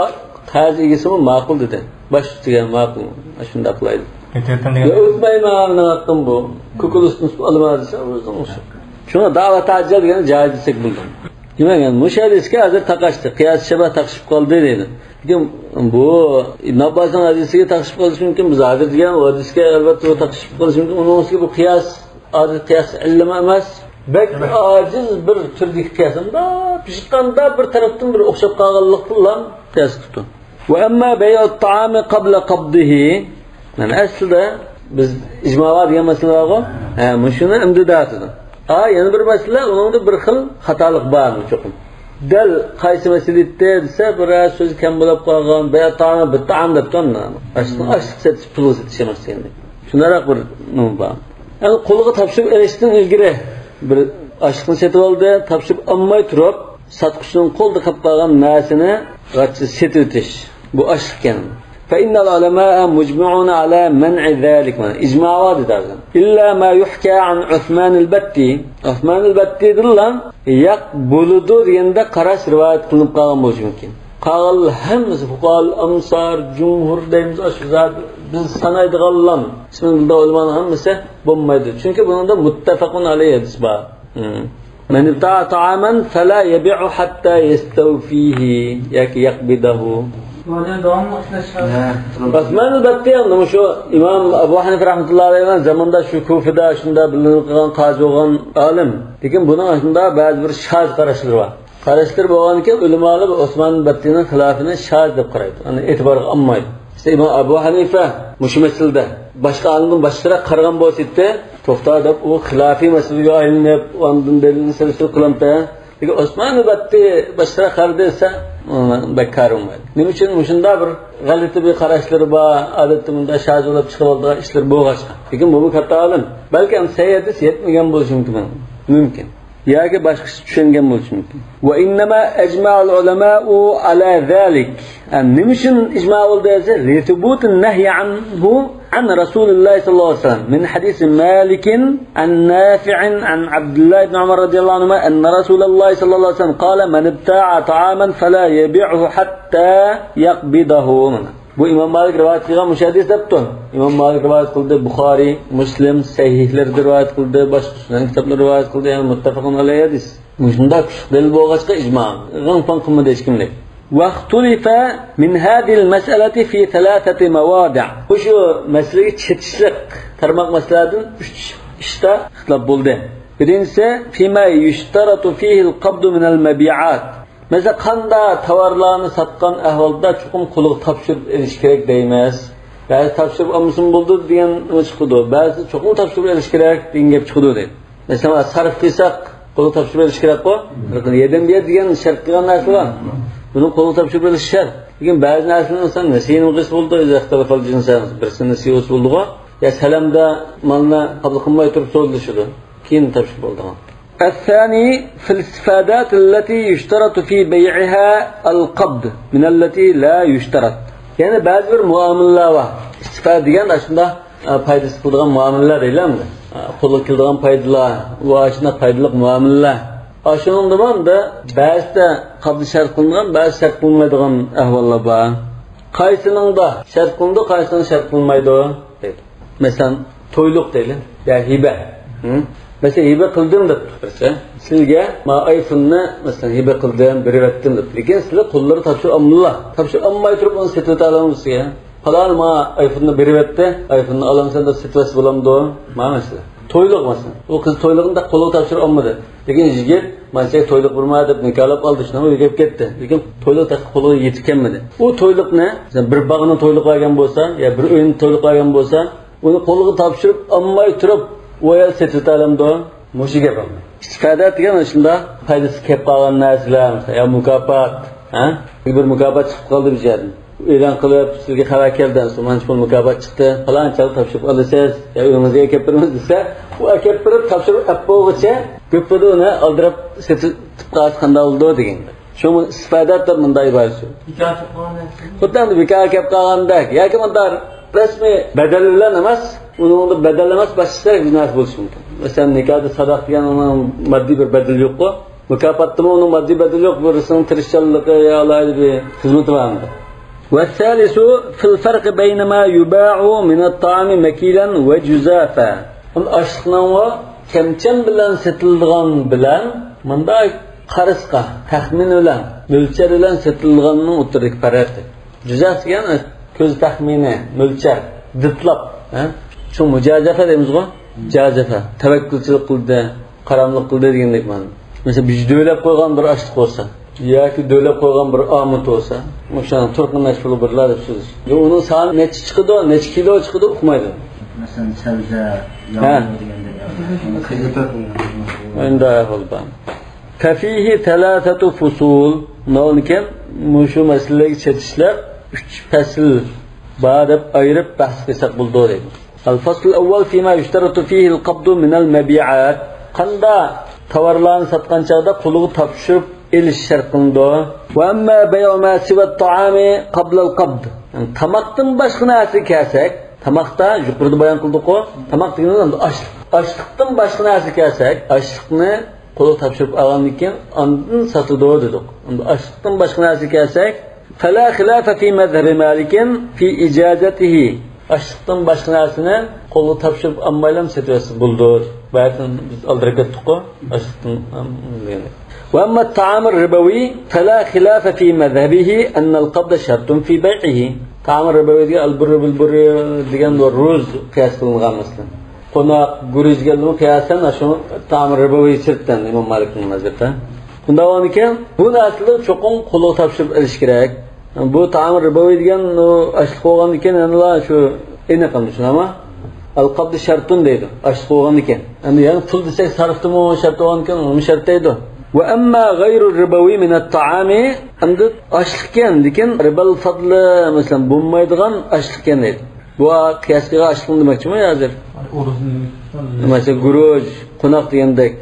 قەرز ئىگىسىمۇ ماقۇل دېدى. باش ئۈستىگە ماقۇل، شۇنداق قىلايلى. ئۆتۈۋەتتىم دېگەن. يا ئۆتمەيمەن، نېمە قىلدىم بۇ؟ كوكۇلۇستىن سۇ ئالىمەن دېسە، ئۆزىنىڭ ئىشى. شۇڭا دەۋا تەئەججەل دېگەننى جائىز دېسەك بولىدۇ. دېمەك، يەنى مۇشۇ ھەدىسكە ھازىر تاقاشتى. قىياس شەبەھ تاقىشىپ قالدى دەيدۇ. لېكىن بۇ ئىبن ئابباسنىڭ ھەدىسىگە تاقىشىپ قېلىشى مۇمكىن. بىز ھازىر دېگەن ئۇ ھەدىسكە ئەلۋەتتە بۇ تاقىشىپ قېلىشى مۇمكىن. ئۇنىڭ ئۈستىگە بۇ قىياس، ھازىر قىياس ئىللىمۇ ئەمەس. بەك ئاجىز بىر تۈردىكى قىياس. ئۇنداق ھېچقانداق بىر تەرەپتىن بىر ئوخشاپ قالغانلىقتىن قىياس قىپتۇ. ۋە ئەمما بەيئۇت تائامى قابلە قابدىھى. مانا ئەسلىدە بىز ئىجما بار دېگەن مەسىلە بارغۇ. ھە، مۇشۇنى ئەمدى دەۋاتىدۇ. ھا، يەنە بىر مەسىلە، ئۇنىڭدا بىر خىل خاتالىق بار چوقۇم. دەل قايسى مەسىلە ئېيتتى دېسە، بىر سۆز كەم بولۇپ قالغان، بەيئۇت تائامى بىت تائام دەپتۇ ئاندىن. ئاشلىق، ئاشلىق سېتىش، پۇلغا سېتىش ئەمەس دېگەندەك. شۇنداقراق بىر نېمە بار. يەنى قولىغا تاپشۇرۇپ ئېلىشتىن ئىلگىرى بىر ئاشلىقنى سېتىۋالدى، تاپشۇرۇپ ئالماي تۇرۇپ، ساتقۇچىنىڭ قولىدا قېلىپ قالغان نەرسىنى غاچچا سېتىۋېتىش. بۇ ئاشلىق ئىكەن. فإن العلماء مجمعون على منع ذلك. مانا، ئىجما بار دېدى ھازىر. إلا ما يحكى عن عثمان البتي. ئوسمان ئەلبەتتىدىنلا ياق بولىدۇ دېگەندە قاراش رىۋايەت قىلىنىپ قالغان بولۇشى مۇمكىن. قالغان ھەممىسى فۇقاھائۇل ئەمسار، جۇمھۇر دەيمىز، ئاشۇ زادى بىز سانايدىغانلام، بىسمىللا ئۆلىمانىڭ ھەممىسى بولمايدۇ. چۈنكى بۇنىڭدا مۇتتەپەقۇن ئەلەيھى ھەدىس بار. مم. مَنِ ابْتَاعَ طَعَامًا فَلَا يَبِعْهُ حَتَّى يَسْتَوْفِيهِ ياكى يَقْبِضَهُ. ئوسمان ئەل بەتتى، يەنى مۇشۇ ئىمام ئەبۇ ھەنىفە رەھمەتۇللاھى ئەلەيھىنىڭ زېمىنىدا شۇ كۇفىدا شۇندا بىلىنىپ قالغان قازى بولغان ئالىم. لېكىن بۇنىڭ ئاشۇندا بەزى بىر شاز قاراشلىرى بار. قاراشلىرى بولغاندىكىن ئۆلىمالار ئوسمان ئەل بەتتىنىڭ خىلاپىنى شاز دەپ قارايدۇ. يەنى ئېتىبارغا ئالمايدۇ. ئىشتە ئىمام ئەبۇ ھەنىفە مۇشۇ مەسىلىدە باشقا ئالىمدىن باشقىچىراق قارىغان بولسا ئىدى، توختا دەپ، ئۇ خىلاپىي مەسىلىگە ئايلىنىپ، ئاندىن دەلىلنى سېلىشتۇرۇپ قىلامتى. لېكىن ئوسمان ئەل بەتتى باشقىچىراق قارىدى دېسە، ئۇنىڭ بەك كارى بولمايدۇ. نېمە ئۈچۈن؟ مۇشۇنداق بىر غەلىتە بىر قاراشلىرى بار، ئادەتتە مۇنداق شاز بولۇپ چىقىپ قالىدىغان ئىشلىرى بولغاچقا. لېكىن بۇمۇ كاتتا ئالىم. بەلكى ئەمدى سەھىھ ھەدىس يەتمىگەن بولۇشى مۇمكىن. مۇمكىن. ياكى باشقىچە چۈشەنگەن بولۇشى مۇمكىن. وَإِنَّمَا أَجْمَعَ الْعُلَمَاءُ عَلَى ذَلِكَ. ھە، نېمە ئۈچۈن ئىجما بولدى دېسە، لِثُبُوتِ النَّهْيِ عَنْهُ عَنْ رَسُولِ اللَّهِ صَلَّى اللَّهُ عَلَيْهِ وَسَلَّمَ مِنْ حَدِيثِ مَالِكٍ عَنْ نَافِعٍ عَنْ عَبْدِ اللَّهِ بْنِ عُمَرَ رَضِيَ اللَّهُ عَنْهُمَا أَنَّ رَسُولَ اللَّهِ صَلَّى اللَّهُ عَلَيْهِ وَسَلَّمَ قَالَ مَنِ ابْتَاعَ طَعَامًا فَلَا يَبِعْهُ حَتَّى يَقْبِضَهُ. بۇ ئىمام مالىك رىۋايەت قىلغان مۇشۇ ھەدىس دەپتۇ. ئىمام مالىك رىۋايەت قىلدى، بۇخارىي، مۇسلىم سەھىھلىرىدە رىۋايەت قىلدى، باشقا سۈنەن كىتابلىرى رىۋايەت قىلدى، يەنى مۇتتەپەقۇن ئەلەيھى ھەدىس. مۇشۇنداق كۈچلۈك دەلىل بولغاچقا ئىجما. غىڭ-پاڭ قىلمىدى ھېچكىم دەيدۇ. وَاخْتُلِفَ مِنْ هَذِهِ الْمَسْأَلَةِ فِي ثَلَاثَةِ مَوَاضِعَ. بۇ شۇ مەسىلىگە چېتىشلىق تارماق مەسىلىلەردىن ئۈچ ئىشتا ئىختىلاپ بولدى. بىرىنچىسى، فِيمَا يُشْتَرَطُ فِيهِ الْقَبْضُ مِنَ الْمَبِيعَاتِ. مەسىلەن، قانداق تاۋارلارنى ساتقان ئەھۋالدا چوقۇم قولىغا تاپشۇرۇپ ئېلىش كېرەك دەيمىز. بەزى تاپشۇرۇپ ئالمىسىمۇ بولىدۇ دېگەن نېمە چىقىدۇ. بەزىدە چوقۇم تاپشۇرۇپ ئېلىش كېرەك دېگەن گەپ چىقىدۇ دەيدۇ. مەسىلەن، سەرپ قىلساق، قولغا تاپشۇرۇپ ئېلىش كېرەكقۇ. يەدەن بۇ يەر دېگەن شەرت قىلغان نەرسە بار. بۇنى قولغا تاپشۇرۇپ ئېلىش شەرت. لېكىن بەزى نەرسىلەرنى ئىنسان نېسىيە قىلسا بولىدۇ، ئۆزى ئىختىلاف ئەل جىنسى، بىرسى نېسىيە قىلسا بولىدىغۇ. يا سەلەمدە مالنى قوبۇل قىلماي تۇرۇپ سودىلىشىدۇ. كېيىن تاپشۇرۇپ بولىدىغان. الثاني في الاستفادات التي يشترط في بيعها القبض من التي لا يشترط. يەنى بەزى بىر مۇئامىلىلەر بار. ئىستىفادە دېگەن ئاشۇنداق، ئە، پايدىسى قىلىدىغان مۇئامىلىلەر دەيلى ئەمدى. ئە، قولغا كېلىدىغان پايدىلار، ۋە ئاشۇنداق پايدىلىق مۇئامىلىلەر. ئاشۇنىڭدىمۇ ئەمدى بەزىدە قابض شەرت قىلىنغان، بەزىدە شەرت قىلىنمايدىغان ئەھۋاللار بار. قايسىنىڭدا شەرت قىلىنىدۇ، قايسىنىڭدا شەرت قىلىنمايدۇ دەيدۇ. مەسىلەن، تويلۇق دەيلى، يا ھىبە. ھە؟ مەسىلەن، ھىبە قىلدىم دەپتۇ بىرسى. سىلىگە ما ئايفوننى، مەسىلەن، ھىبە قىلدىم، بېرىۋەتتىم دەپتۇ. لېكىن سىلەر قوللىرى تاپشۇرۇپ ئالمىلا. تاپشۇرۇپ ئالماي تۇرۇپ ئۇنى سېتىۋېتەلەمسىز سىزگە؟ پالان ما ئايفوننى بېرىۋەتتى، ئايفوننى ئالامسەن دەپ سېتىۋەتسە بولامدۇ؟ ما مەسىلە. تويلۇق مەسىلەن. ئۇ قىز تويلۇقنى قولىغا تاپشۇرۇپ ئالمىدى. لېكىن يىگىت، مانا سەن تويلۇق بۇرما دەپ نىكاھلاپ ئالدى، شۇنىڭ ئۆيىگە كەپ كەتتى. لېكىن تويلۇق تېخى قولىغا يېتىپ كەلمىدى. ئۇ تويلۇقنى، مەسىلەن، بىر باغنى تويلۇق بەرگەن بولسا، يا بىر ئۆينى تويلۇق بەرگەن بولسا، ئۇنى قولىغا تاپشۇرۇپ ئالماي تۇرۇپ، ئۇ ئايال سېتىۋېتەلەمدۇ؟ مۇشۇ گەپ ئەمدى. ئىستىپادە دېگەن شۇنداق پايدىسى كەپ قالغان نەرسىلەر، يا مۇكاپات، ھە؟ بىر مۇكاپات چىقىپ قالدى بىر يەردىن. ئېلان قىلىپ، سىزگە خەۋەر كەلدى، مانچە پۇل مۇكاپات چىقتى، پالان چاغدا تاپشۇرۇپ ئالىسىز، يا ئۆيىڭىزگە ئەكەپ بېرىمىز دېسە، ئۇ ئەكەپ بېرىپ تاپشۇرۇپ ئەپ بولغۇچە گۆپىدە ئۇنى ئالدىراپ سېتىپ قالسا قانداق بولىدۇ دېگەن. شۇڭا ئىستىپادە دەپ مۇنداق ئىبارىتى. خۇددى ئەمدى نىكاھقا كەپ قالغاندەك ياكى مۇنداق رەسمىي بەدەل بىلەن ئەمەس، ئۇنىڭدا بەدەل ئەمەس، باشقا بىر نەرسە بولۇشى مۇمكىن. مەسىلەن، نىكاھدا ساداق دېگەن ئۇنىڭ ماددىي بىر بەدىلى يوققۇ. مۇكاپاتتىمۇ ئۇنىڭ ماددىي بەدىلى يوق، بىرسىنىڭ تىرىشچانلىقى يا ئالاھىدە بىر خىزمىتى بار ئەمدى. والثالث في الفرق بين ما يباع من الطعام مكيلا وجزافا. ئاشلىقنىڭ كەمچەم بىلەن سېتىلىدىغان بىلەن مۇنداق قارىسقا، تەخمىن بىلەن، مۆلچەر بىلەن سېتىلىدىغاننىڭ ئوتتۇرىدىكى پەرقى. جۈزەف دېگەن كۆز تەخمىنى، مۆلچەر، دىتلاپ، ھە؟ شۇ مۇجازەفە دەيمىزغۇ؟ مۇجازەفە. تەۋەككۈلچىلىك قىلدى، قاراملىق قىلدى دېگەندەك مانا. مەسىلەن، بىز دۆۋىلەپ قويغان بىر ئاشلىق بولسا ياكى دۆۋىلەپ قويغان بىر ئامۇت بولسا، مۇشۇنىڭ تۇرقى مەشغۇلى بىرلا دەپ سۆزلىشىدۇ. ئۇنىڭ سانى نەچچە چىقىدۇ، نەچچە كىلو چىقىدۇ ئۇقمايدۇ. مەسىلەن، سەۋزە، ھە، ياغنى دېگەندەك. ئۇنى قىزىتىپ، ئۇنداق ئەھۋال بار. ففيه ثلاثة فصول. ئۇنىڭدىن كېيىن مۇشۇ مەسىلىلەرگە چېتىشلىق ئۈچ پەسىل بار دەپ ئايرىپ بەھس قىلساق بولىدۇ دەيدۇ. الفصل الأول فيما يشترط فيه القبض من المبيعات. قانداق تاۋارلارنى ساتقان چاغدا قولىغا تاپشۇرۇپ ئېلىش شەرت قىلىنىدۇ. وأما بيع ما سوى الطعام قبل القبض. يەنى تاماقتىن باشقا نەرسىگە كەلسەك، تاماقتا يۇقىرىدا بايان قىلدۇققۇ، تاماق دېگىنىمىز ئەمدى ئاشلىق. ئاشلىقتىن باشقا نەرسىگە كەلسەك، ئاشلىقنى قولىغا تاپشۇرۇپ ئالغاندىن كېيىن ئاندىن ساتىدۇ دېدۇق. ئەمدى ئاشلىقتىن باشقا نەرسىگە كەلسەك، فلا خلاف في مذهب مالك في إجازته. ئاشلىقتىن باشقا نەرسىنى قولغا تاپشۇرۇپ ئالمايلا سېتىۋەتسە بولىدۇ. بەزىدىن بىز ئالدىراپ كەتتۇققۇ، ئاشلىقتىن، ئەم، دېگەندەك. وأما الطعام الربوي فلا خلاف في مذهبه أن القبض شرط في بيعه. تائام رىبوۋى دېگەن ئەلبۇررى بىلبۇررى دېگەن بۇ رۇز قىياس قىلىنغان مەسىلەن. قوناق، گۈرۈچ كەلدىمۇ قىياسەن، شۇ تائام رىبوۋى شەرت ئىمام مالىكنىڭ مەزھىپىدە. بۇنداق بولغاندىكىن، بۇ نەرسىلەر چوقۇم قۇلغا تاپشۇرۇپ ئېلىش كېرەك. بۇ تائام رىبوۋى دېگەن ئۇ ئاشلىق بولغاندىكىن، يەنىلا شۇ ئېنىق ئەمدى، شۇنداقمۇ؟ ئەل قەبدۇ شەرتۇن دەيدۇ، ئاشلىق بولغاندىكىن. ئەمدى يەنە پۇل دېسەك، سارفتىمۇ شەرت بولغاندىكىن، ئۇمۇ شەرت دەيدۇ. وأما غير الربوي من الطعام، ئەمدى ئاشلىقكەن، لېكىن رىبال فەدلى، مەسىلەن، بولمايدىغان ئاشلىقكەن دەيدۇ. بۇ قىياس قىلغان ئاشلىقنى دېمەكچىمۇ ھازىر؟ مەسىلەن، گۈرۈچ، قوناق دېگەندەك.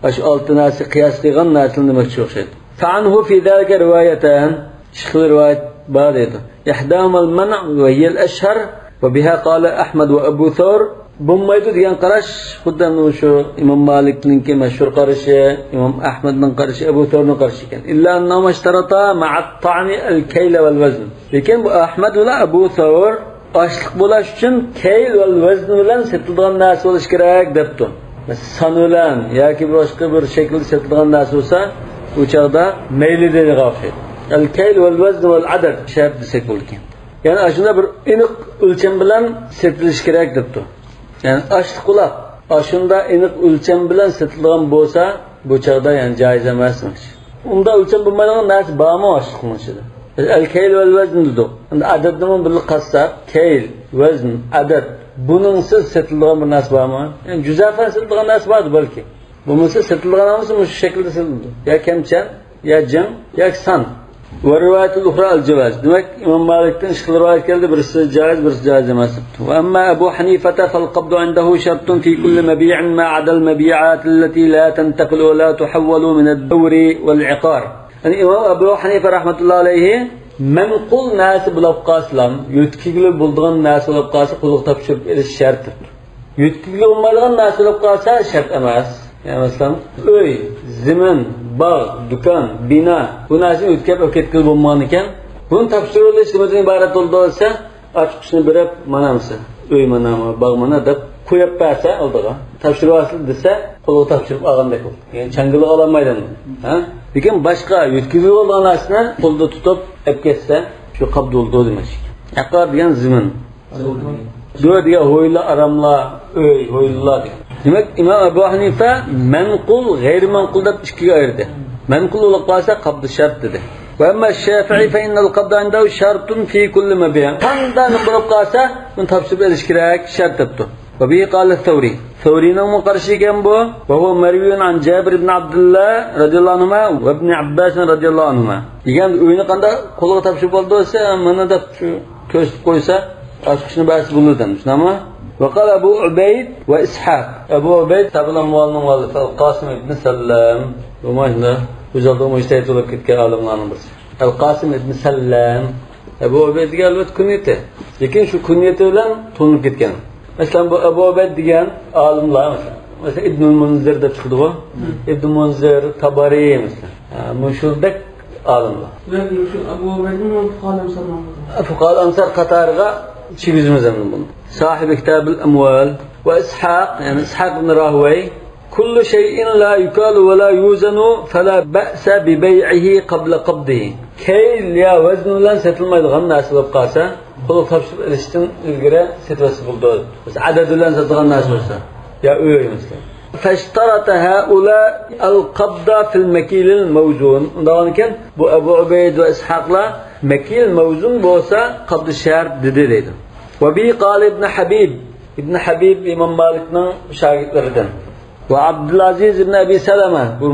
ئاشۇ ئالتە نەرسە قىياس قىلغان نەرسىنى دېمەكچى ئوخشايدۇ. فعنه في ذلك روايتان، ئىككى خىل رىۋايەت بار دەيدۇ. إحداهما المنع وهي الأشهر، وبها قال أحمد وأبو ثور. بولمايدۇ دېگەن قاراش خۇددى ئەنە شۇ ئىمام مالىكنىڭكى مەشھۇر قارىشى، ئىمام ئەھمەدنىڭ قارىشى، ئەبۇ سورنىڭ قارىشى ئىكەن. إلا أنهما اشترطا مع الطعام الكيل والوزن. لېكىن بۇ ئەھمەد بىلەن ئەبۇ سور ئاشلىق بولاش ئۈچۈن كەيل ۋەل ۋەزن بىلەن سېتىلىدىغان نەرسە بولۇش كېرەك دەپتۇ. مەسىلەن، سان بىلەن ياكى باشقا بىر شەكىلدە سېتىلىدىغان نەرسە بولسا، ئۇ چاغدا مەيلى دېگەنگە ئوخشايدۇ. ئەل كەيل ۋەل ۋەزن ۋەل ئەدەد شەرت دېسەك بولىدىكەن. يەنى ئاشۇنداق بىر ئېنىق ئۆلچەم بىلەن سېتىلىشى كېرەك دەپتۇ. يەنى ئاشلىق بولاپ، ئاشۇنداق ئېنىق ئۆلچەم بىلەن سېتىلىدىغان بولسا، بۇ چاغدا يەنى جايىز ئەمەس دېمەكچى. ئۇنداق ئۆلچەم بولمايدىغان نەرسە بارمۇ ئاشلىقنىڭ ئىچىدە؟ بىز ئەل كەيل ۋەل ۋەزن دېدۇق. ئەمدى ئەدەدنىمۇ بىللە قاتساق، كەيل، ۋەزن، ئەدەد، بۇنىڭسىز سېتىلىدىغان بىر نەرسە بارمۇ؟ يەنى جۈزەفەن سېتىلىدىغان نەرسە باردۇ بەلكى. بولمىسا سېتىلىدىغان ھەممىسى مۇشۇ شەكىلدە سېتىلىدۇ. يا كەمچەل، يا جىڭ، ياكى سان. والرواية الأخرى الجواز. دېمەك، ئىمام مالىكتىن ئىككى خىل رىۋايەت كەلدى، بىرسى جائىز، بىرسى جائىز ئەمەس دەپتۇ. وأما أبو حنيفة فالقبض عنده شرط في كل مبيع ما عدا المبيعات التي لا تنتقل ولا تحول من الدور والعقار. يەنى ئىمام ئەبۇ ھەنىفە رەھمەتۇللا ئەلەيھى مەنقۇل نەرسە بولاپ قالسىلا، يۆتكىگىلى بولىدىغان نەرسە بولاپ قالسا، قۇلغا تاپشۇرۇپ ئېلىش شەرت دەپتۇ. يۆتكىگىلى بولمايدىغان نەرسە بولۇپ قالسا شەرت ئەمەس. يەنى مەسىلەن، ئۆي، زېمىن، باغ، دۇكان، بىنا، بۇ نەرسىنى يۆتكەپ ئەكەتكىلى بولمىغان ئىكەن. بۇنى تاپشۇرۇۋېلىش نېمىدىن ئىبارەت بولىدۇ دېسە، ئاچقۇچنى بېرىپ، مانا مېسە، ئۆي مانا، باغ مانا دەپ قويۇپ بەرسە ئالدىغا. تاپشۇرۇۋالسىلا دېسە، قولىغا تاپشۇرۇپ ئالغاندەك بولىدۇ. يەنى چاڭگىلى ئالالمايدۇ. ھە؟ لېكىن باشقا يۆتكىگىلى بولىدىغان نەرسىنى قولدا تۇتۇپ ئەپ كەتسە، شۇ قابدۇلدۇ دېمەك. ئەقار دېگەن زېمىن. دۆ دېگەن ھويلا، ئاراملا، ئۆي، ھويلىلار دېگەن. دېمەك، ئىمام ئەبۇ ھەنىفە مەنقۇل، غەيرىي مەنقۇل دەپ ئىككىگە ئايرىدى. مەنقۇل بولۇپ قالسا قابدۇ شەرت دېدى. وأما الشافعي فإن القبض عنده شرط في كل مبيع. قانداق بولۇپ قالسا، بۇنى تاپشۇرۇپ ئېلىش كېرەك، شەرت دەپتۇ. وبه قال الثوري. سەۋرىنىڭمۇ قارىشى ئىكەن بۇ. وهو مروي عن جابر بن عبد الله رضي الله عنهما وابن عباس رضي الله عنهما. دېگەن ئۆينى قانداق قولغا تاپشۇرۇپ ئالدى دېسە، مانا دەپ شۇ كۆرسىتىپ قويسا، ئاچقۇچنى بەرسە بولىدۇ، شۇنداقمۇ؟ وقال أبو عبيد وإسحاق. ئەبۇ ئۇبەيد كىتابۇل ئەمۋالنىڭ مۇئەللىپى ئەل قاسىم ئىبن سەللەم. بۇ مانا شۇنداق ئۆز ئالدىغا مۇجتەھىد بولۇپ كەتكەن ئالىملارنىڭ بىرسى. ئەل قاسىم ئىبن سەللەم. ئەبۇ ئۇبەيد دېگەن ئەلۋەتتە كۇنيىتى. لېكىن شۇ كۇنيىتى بىلەن تونۇلۇپ كەتكەن. مەسىلەن، بۇ ئەبۇ ئۇبەيد دېگەن ئالىملار، مەسىلەن، مەسىلەن، ئىبنۇل مۇنزىر دەپ چىقىدىغۇ. ئىبنۇل مۇنزىر، تابارى، مەسىلەن. ھە، مۇشۇدەك ئالىملار. شۇ ئەبۇ ئۇبەيدمۇ فۇقەھائۇل ئەنسارنىڭ؟ فۇقەھائۇل ئەنسار قاتارىغا چىگۈزىمىز ئەمدى بۇنى. صاحىب كىتابىل ئەمۋال ۋە ئىسھاق، يەنى ئىسھاق ئىبن راھۇۋەي، كل شيء لا يكال ولا يوزن فلا بأس ببيعه قبل قبضه. كەيل يا ۋەزن بىلەن سېتىلمايدىغان نەرسە بولۇپ قالسا، قولغا تاپشۇرۇپ ئېلىشتىن ئىلگىرى سېتىۋەتسە بولىدۇ. مەسىلەن، ئەدەد بىلەن ساتىدىغان نەرسە بولسا، يا ئۆي مەسىلەن. فاشترط هؤلاء القبض في المكيل الموزون. ئۇنداق بولغانىكەن، بۇ ئەبۇ ئۇبەيد ۋە ئىسھاقلار مەكىل مەۋزۇن بولسا قابدۇ شەرت دېدى دەيدۇ. وبه قال ابن حبيب. ئىبن ھەبىب ئىمام مالىكنىڭ شاگىرتلىرىدىن. وعبد العزيز بن أبي سلمة، بۇ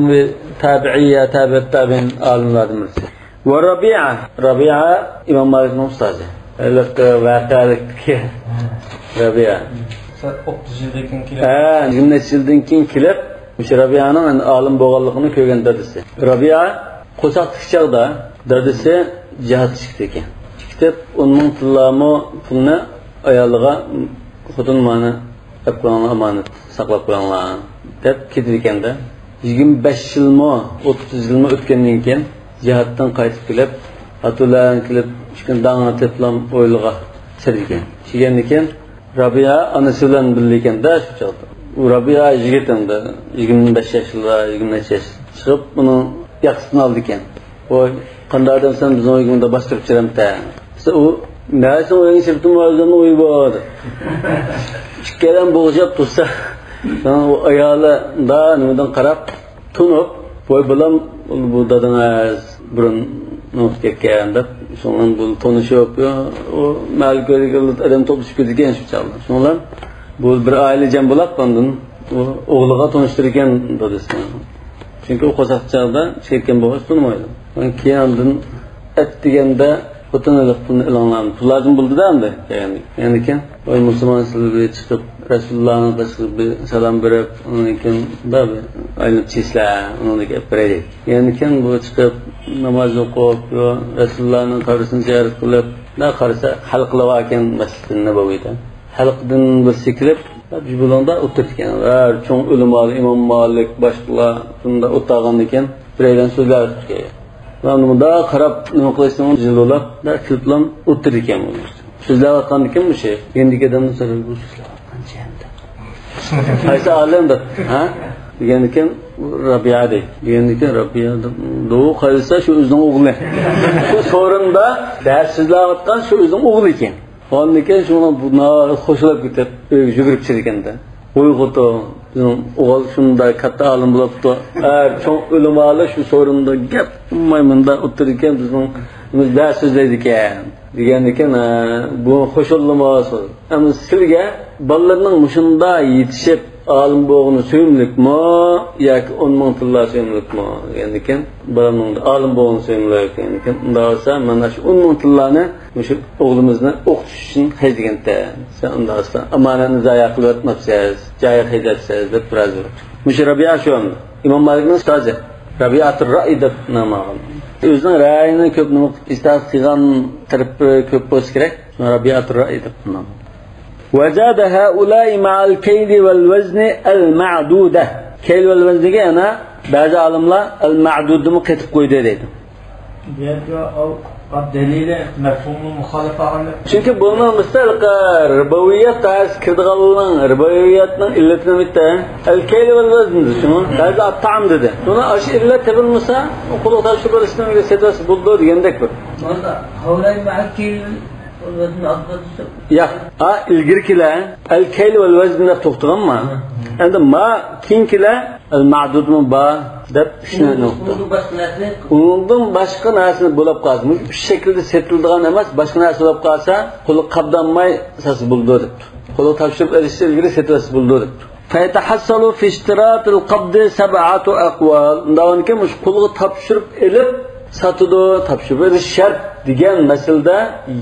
تابىئىي يا تابىئەت تابىئىن ئالىملاردىن بىرسى. ۋە رەبىئە. رەبىئە ئىمام مالىكنىڭ ئۇستازى. ھېلىقى ۋەقەلىكتىكى رەبىئە. ئوتتۇز يىلدىن كېيىن كېلىپ. ھە، يىگىرمە نەچچە يىلدىن كېيىن كېلىپ، مۇشۇ رەبىئەنىڭ ئەمدى ئالىم بولغانلىقىنى كۆرگەن دادىسى. رەبىئە قورساقتىكى چاغدا دادىسى جىھادقا چىقىپتىكەن. چىقىپ، ئون مىڭ تىللامۇ پۇلنى ئايالىغا، خوتۇن مانا ئەپ قويۇڭلار، ئامانەت ساقلاپ قويۇڭلار دەپ كېتىدىكەن-دە. يىگىرمە بەش يىلمۇ، ئوتتۇز يىلمۇ ئۆتكەندىن كېيىن، جىھادتىن قايتىپ كېلىپ، ئاتۇلەن كېلىپ، ئىككىنى داڭ تېپىلام ھويلىغا چىقىدىكەن. چىققاندىن كېيىن، رابىيە ئانىسى بىلەن بىللە ئىكەن-دە شۇ چاغدا. ئۇ رابىيە يىگىت ئەمدى، يىگىرمە بەش ياشلار، يىگىرمە نەچچە ياش، چىقىپ ئۇنىڭ ياقىسىنى ئالىدىكەن. ۋاي، قانداق ئادەمسەن، بىزنىڭ ئۆيگە مۇنداق باستۇرۇپ چىرەمتە؟ دېسە، ئۇ، نەسىڭ ئۆيۈڭگە سىرتىم بار، ئۆزۈمنىڭ ئۆيى بار، دەپ. ئىككىيلەن بوغۇشۇپ تۇرسا، ئۇ ئايالى دا نېمىدىن قاراپ، تونۇپ، ۋاي بالام، بۇ دادىڭىز بۇرۇن نوقۇت كەتكەن دەپ، شۇنىڭ بىلەن تونۇشۇپ، ئۇ مەھەللە كويىدىكى ئادەم توپلىشىپ كېتىدىكەن شۇ چاغدا. شۇنىڭ بىلەن بۇ بىر ئائىلە جەم بولاپ، ئاندىن ئۇ ئوغلىغا تونۇشتۇرىدىكەن دادىسىنى. چۈنكى ئۇ قورساق چاغدا چېكىن بولغاچ تونۇمايدۇ. كېيىن ئاندىن ئەتىگەندە خوتۇن ھېلىقى پۇلنى ئېلىڭلار، پۇللاردىن بولدى-دە ئەمدى. يەنىكىن، ۋاي مۇسۇلمان، سىلەر بىر چىقىپ، رەسۇلۇللانىڭ قېشىغا بىر سالام بېرىپ، ئۇنىڭدىن كېيىن مۇنداق بىر ئايلىنىپ چىقىسىلەر، ئۇنىڭدىن كېيىن ئېلىپ بېرەيلى. يەنىكىن بۇ چىقىپ، ناماز ئوقۇپ، يو، رەسۇلۇللانىڭ قەبرىسىنى زىيارەت قىلىپ، مۇنداق قارىسا، ھەلقىلىۋالغان مەسچىدى نەبەۋىيدە. ھەلقىدىن بىرسى كېلىپ، بۇلۇڭدا ئولتۇرىدىكەن. ھەر چوڭ ئۆلىمالار، ئىمام مالىك، باشقىلار شۇنداق ئولتۇرغاندىكىن، بىرەيلەن سۆزلەۋاتىدىكەن. مانا مۇنداق قاراپ، نېمە قىلىشنىڭ جىلۋىلاپ، مۇنداق كۈلۈپلا ئولتۇرىدىكەن بۇ. سۆزلەۋاتقاندىكىن مۇشۇ. يېنىدىكى ئادەمدىن سورايدۇ، بۇ سۆزلەۋاتقان كىم دەپ. قايسى ئالىم دەپ، ھە؟ دېگەندىكىن، رابىيە دەيدۇ. دېگەندىكىن، رابىيە دەپ، دۇ قايسى شۇ ئۆزىنىڭ ئوغلى. شۇ سورۇندا دەرس سۆزلەۋاتقان شۇ ئۆزىنىڭ ئوغلى ئىكەن. ئاندىن كېيىن شۇنىڭ بۇ ناھايىتى خوشلاپ كېتىپ، ئۆيگە يۈگۈرۈپ چىقىدىكەن-دە. ۋوي خوتۇن، بىزنىڭ ئوغۇل شۇنداق كاتتا ئالىم بولاپتۇ. ھە، چوڭ ئۆلىمالار شۇ سورۇندا گەپ قىلماي مۇنداق ئولتۇرىدىكەن، بىزنىڭ بىزدە سۆزلەيدىكەن. دېگەندىكىن، ھە، بۇ خوشاللىما سورىدى. ئەمما سىلگە بالىلىرىنىڭ مۇشۇنداق يېتىشىپ، ئالىم بولغىنى سۆيۈملۈكمۇ ياكى ئون مىڭ تىللا سۆيۈملۈكمۇ؟ دېگەندىكىن، بالامنىڭ ئالىم بولغىنى سۆيۈملۈك دېگەندىكىن، ئۇنداق بولسا، مانا شۇ ئون مىڭ تىللانى مۇشۇ ئوغلىمىزنى ئوقۇتۇش ئۈچۈن خەجلىگەنتى. سىز ئۇنداق بولسا، ئامانەتنى زايە قىلىۋەتمەپسىز، جايىغا خەجلەپسىز دەپ بىر ئاز بېرىپتۇ. مۇشۇ رابىيە شۇ ئىمام مالىكنىڭ ئۇستازى. رابىئەتۇر رەئي دەپ نام ئالغان. ئۆزىنىڭ رەئيىنى كۆپ نېمە ئىجتىھات قىلغان تەرىپى كۆپ بولسا كېرەك. رابىئەتۇر رەئي دەپ نام. وزاد هؤلاء مع الكيل والوزن المعدودة. كەيل ۋەل ۋەزنگە يەنە بەزى ئالىملار ئەل مەدۇدنىمۇ قېتىپ قويدى دەيدۇ. بۇ يەردە ئاۋ، ئاۋ دەلىلى مەفھۇمۇل مۇخالىپە ئالىملار. چۈنكى بۇنىڭ مىسال رىبوۋىيەت دائىرىسىگە كىرىدىغانلىرىنىڭ، رىبوۋىيەتنىڭ ئىللىتىنى بىتتە ئەل كەيل ۋەل ۋەزن دېدى، شۇڭا بەزى ئەت تائام دېدى. شۇڭا ئاشۇ ئىللەت تېپىلمىسا، ئۇ قۇلغا تاپشۇرۇپ بېرىشنىڭ سېتىۋەتسە بولىدۇ دېگەندەك بىر. بولدى. هؤلاء مع الكيل والوزن المعدود. ياق، ئا، ئىلگىرىكىلەر ئەل كەيل ۋەل ۋەزن دەپ توختىغانما؟ ھە. ئەمدى ما كېيىنكىلەر ئەل مەدۇدمۇ بار دەپ ئىشنى نۇقتا. ئۇنىڭدىن باشقا نەرسىنى بولۇپ قالسا، مۇشۇ شەكىلدە سېتىلىدىغان ئەمەس، باشقا نەرسە بولۇپ قالسا، قۇلغا قاپلانماي ساتسا بولىدۇ دەپتۇ. قۇلغا تاپشۇرۇپ ئېلىشتىن ئىلگىرى سېتىۋەتسە بولىدۇ دەپتۇ. فيتحصل في اشتراط القبض سبعة أقوال. ئۇنداقكەن مۇشۇ قۇلغا تاپشۇرۇپ ئېلىپ ساتىدۇ، تاپشۇرۇپ ئېلىش شەرت دېگەن مەسىلىدە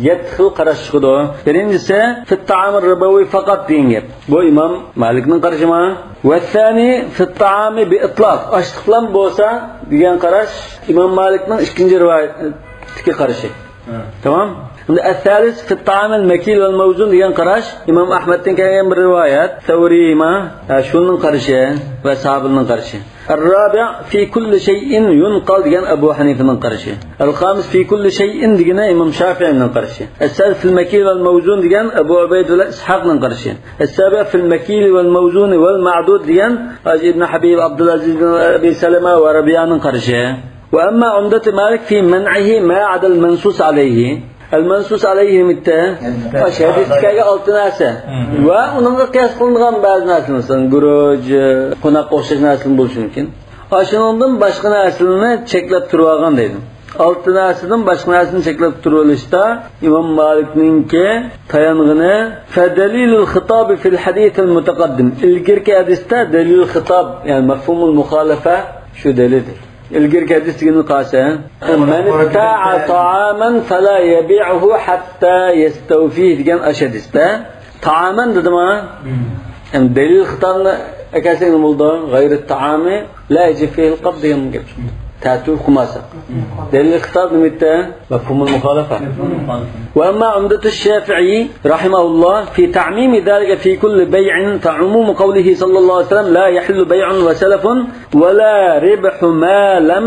يەتتە خىل قاراش چىقىدۇ. بىرىنچىسى، في الطعام الربوي فقط دېگەن گەپ. بۇ ئىمام مالىكنىڭ قارىشىما؟ والثاني في الطعام بإطلاق. ئاشلىق بىلەن بولسا دېگەن قاراش ئىمام مالىكنىڭ ئىككىنچى رىۋايەتتىكى قارىشى. ھە. تامام. ئەمدى الثالث في الطعام المكيل والموزون دېگەن قاراش ئىمام ئەھمەدتىن كەلگەن بىر رىۋايەت. سەۋرىما، ھە، شۇنىڭ قارىشى ۋە ساھابىنىڭ قارىشى. الرابع في كل شيء ينقل دېگەن ئەبۇ ھەنىفىنىڭ قارىشى. الخامس في كل شيء دېگىنى ئىمام شافىئىنىڭ قارىشى. السادس في المكيل والموزون دېگەن ئەبۇ ئۇبەيدۇللا ئىسھاقنىڭ قارىشى. السابع في المكيل والموزون والمعدود دېگەن ھاجى ئىبن ھەبىب، ئابدۇلئەزىز بىن ئەبى سەلەمە ۋە رەبىئانىڭ قارىشى. وأما عمدة مالك في منعه ما عدا المنصوص عليه. ئەل مەنسۇس ئەلەيھى نېمىتتە؟ ئاشۇ ھەدىستە كەلگەن ئالتە نەرسە. ھە. ۋە ئۇنىڭغا قىياس قىلىنغان بەزى نەرسىلەر، مەسىلەن، گۈرۈچ، قوناققا ئوخشاش نەرسىلەر بولۇشى مۇمكىن. ئاشۇنىڭدىن باشقا نەرسىلەرنى چەكلەپ تۇرۇۋالغان دەيدۇ. ئالتە نەرسىدىن باشقا نەرسىنى چەكلەپ تۇرۇۋېلىشتا ئىمام مالىكنىڭكى تايانغىنى فدليل الخطاب في الحديث المتقدم. ئىلگىرىكى ھەدىستە دەلىل خىتاب، يەنى مەفھۇمۇل مۇخالىپە شۇ دەلىل. ئىلگىرىكى ھەدىس دېگىنى قارىسا، من ابتاع طعاما فلا يبيعه حتى يستوفيه دېگەن ئاشۇ ھەدىستە تائامەن دېدىما؟ ھىم. يەنى دەلىل خىتابنى ئەكەلسەك نېمە بولىدۇ؟ غەيرى تائامى لا يجب فيه القبض دېگەن گەپ. تەتۈر قىلماسا. دەلىل خىتاب نېمە دېدى؟ مەفھۇمۇل مۇخالىفە. مەفھۇمۇل مۇخالىفە. وأما عمدة الشافعي رحمه الله في تعميم ذلك في كل بيع فعموم قوله صلى الله عليه وسلم لا يحل بيع وسلف ولا ربح ما لم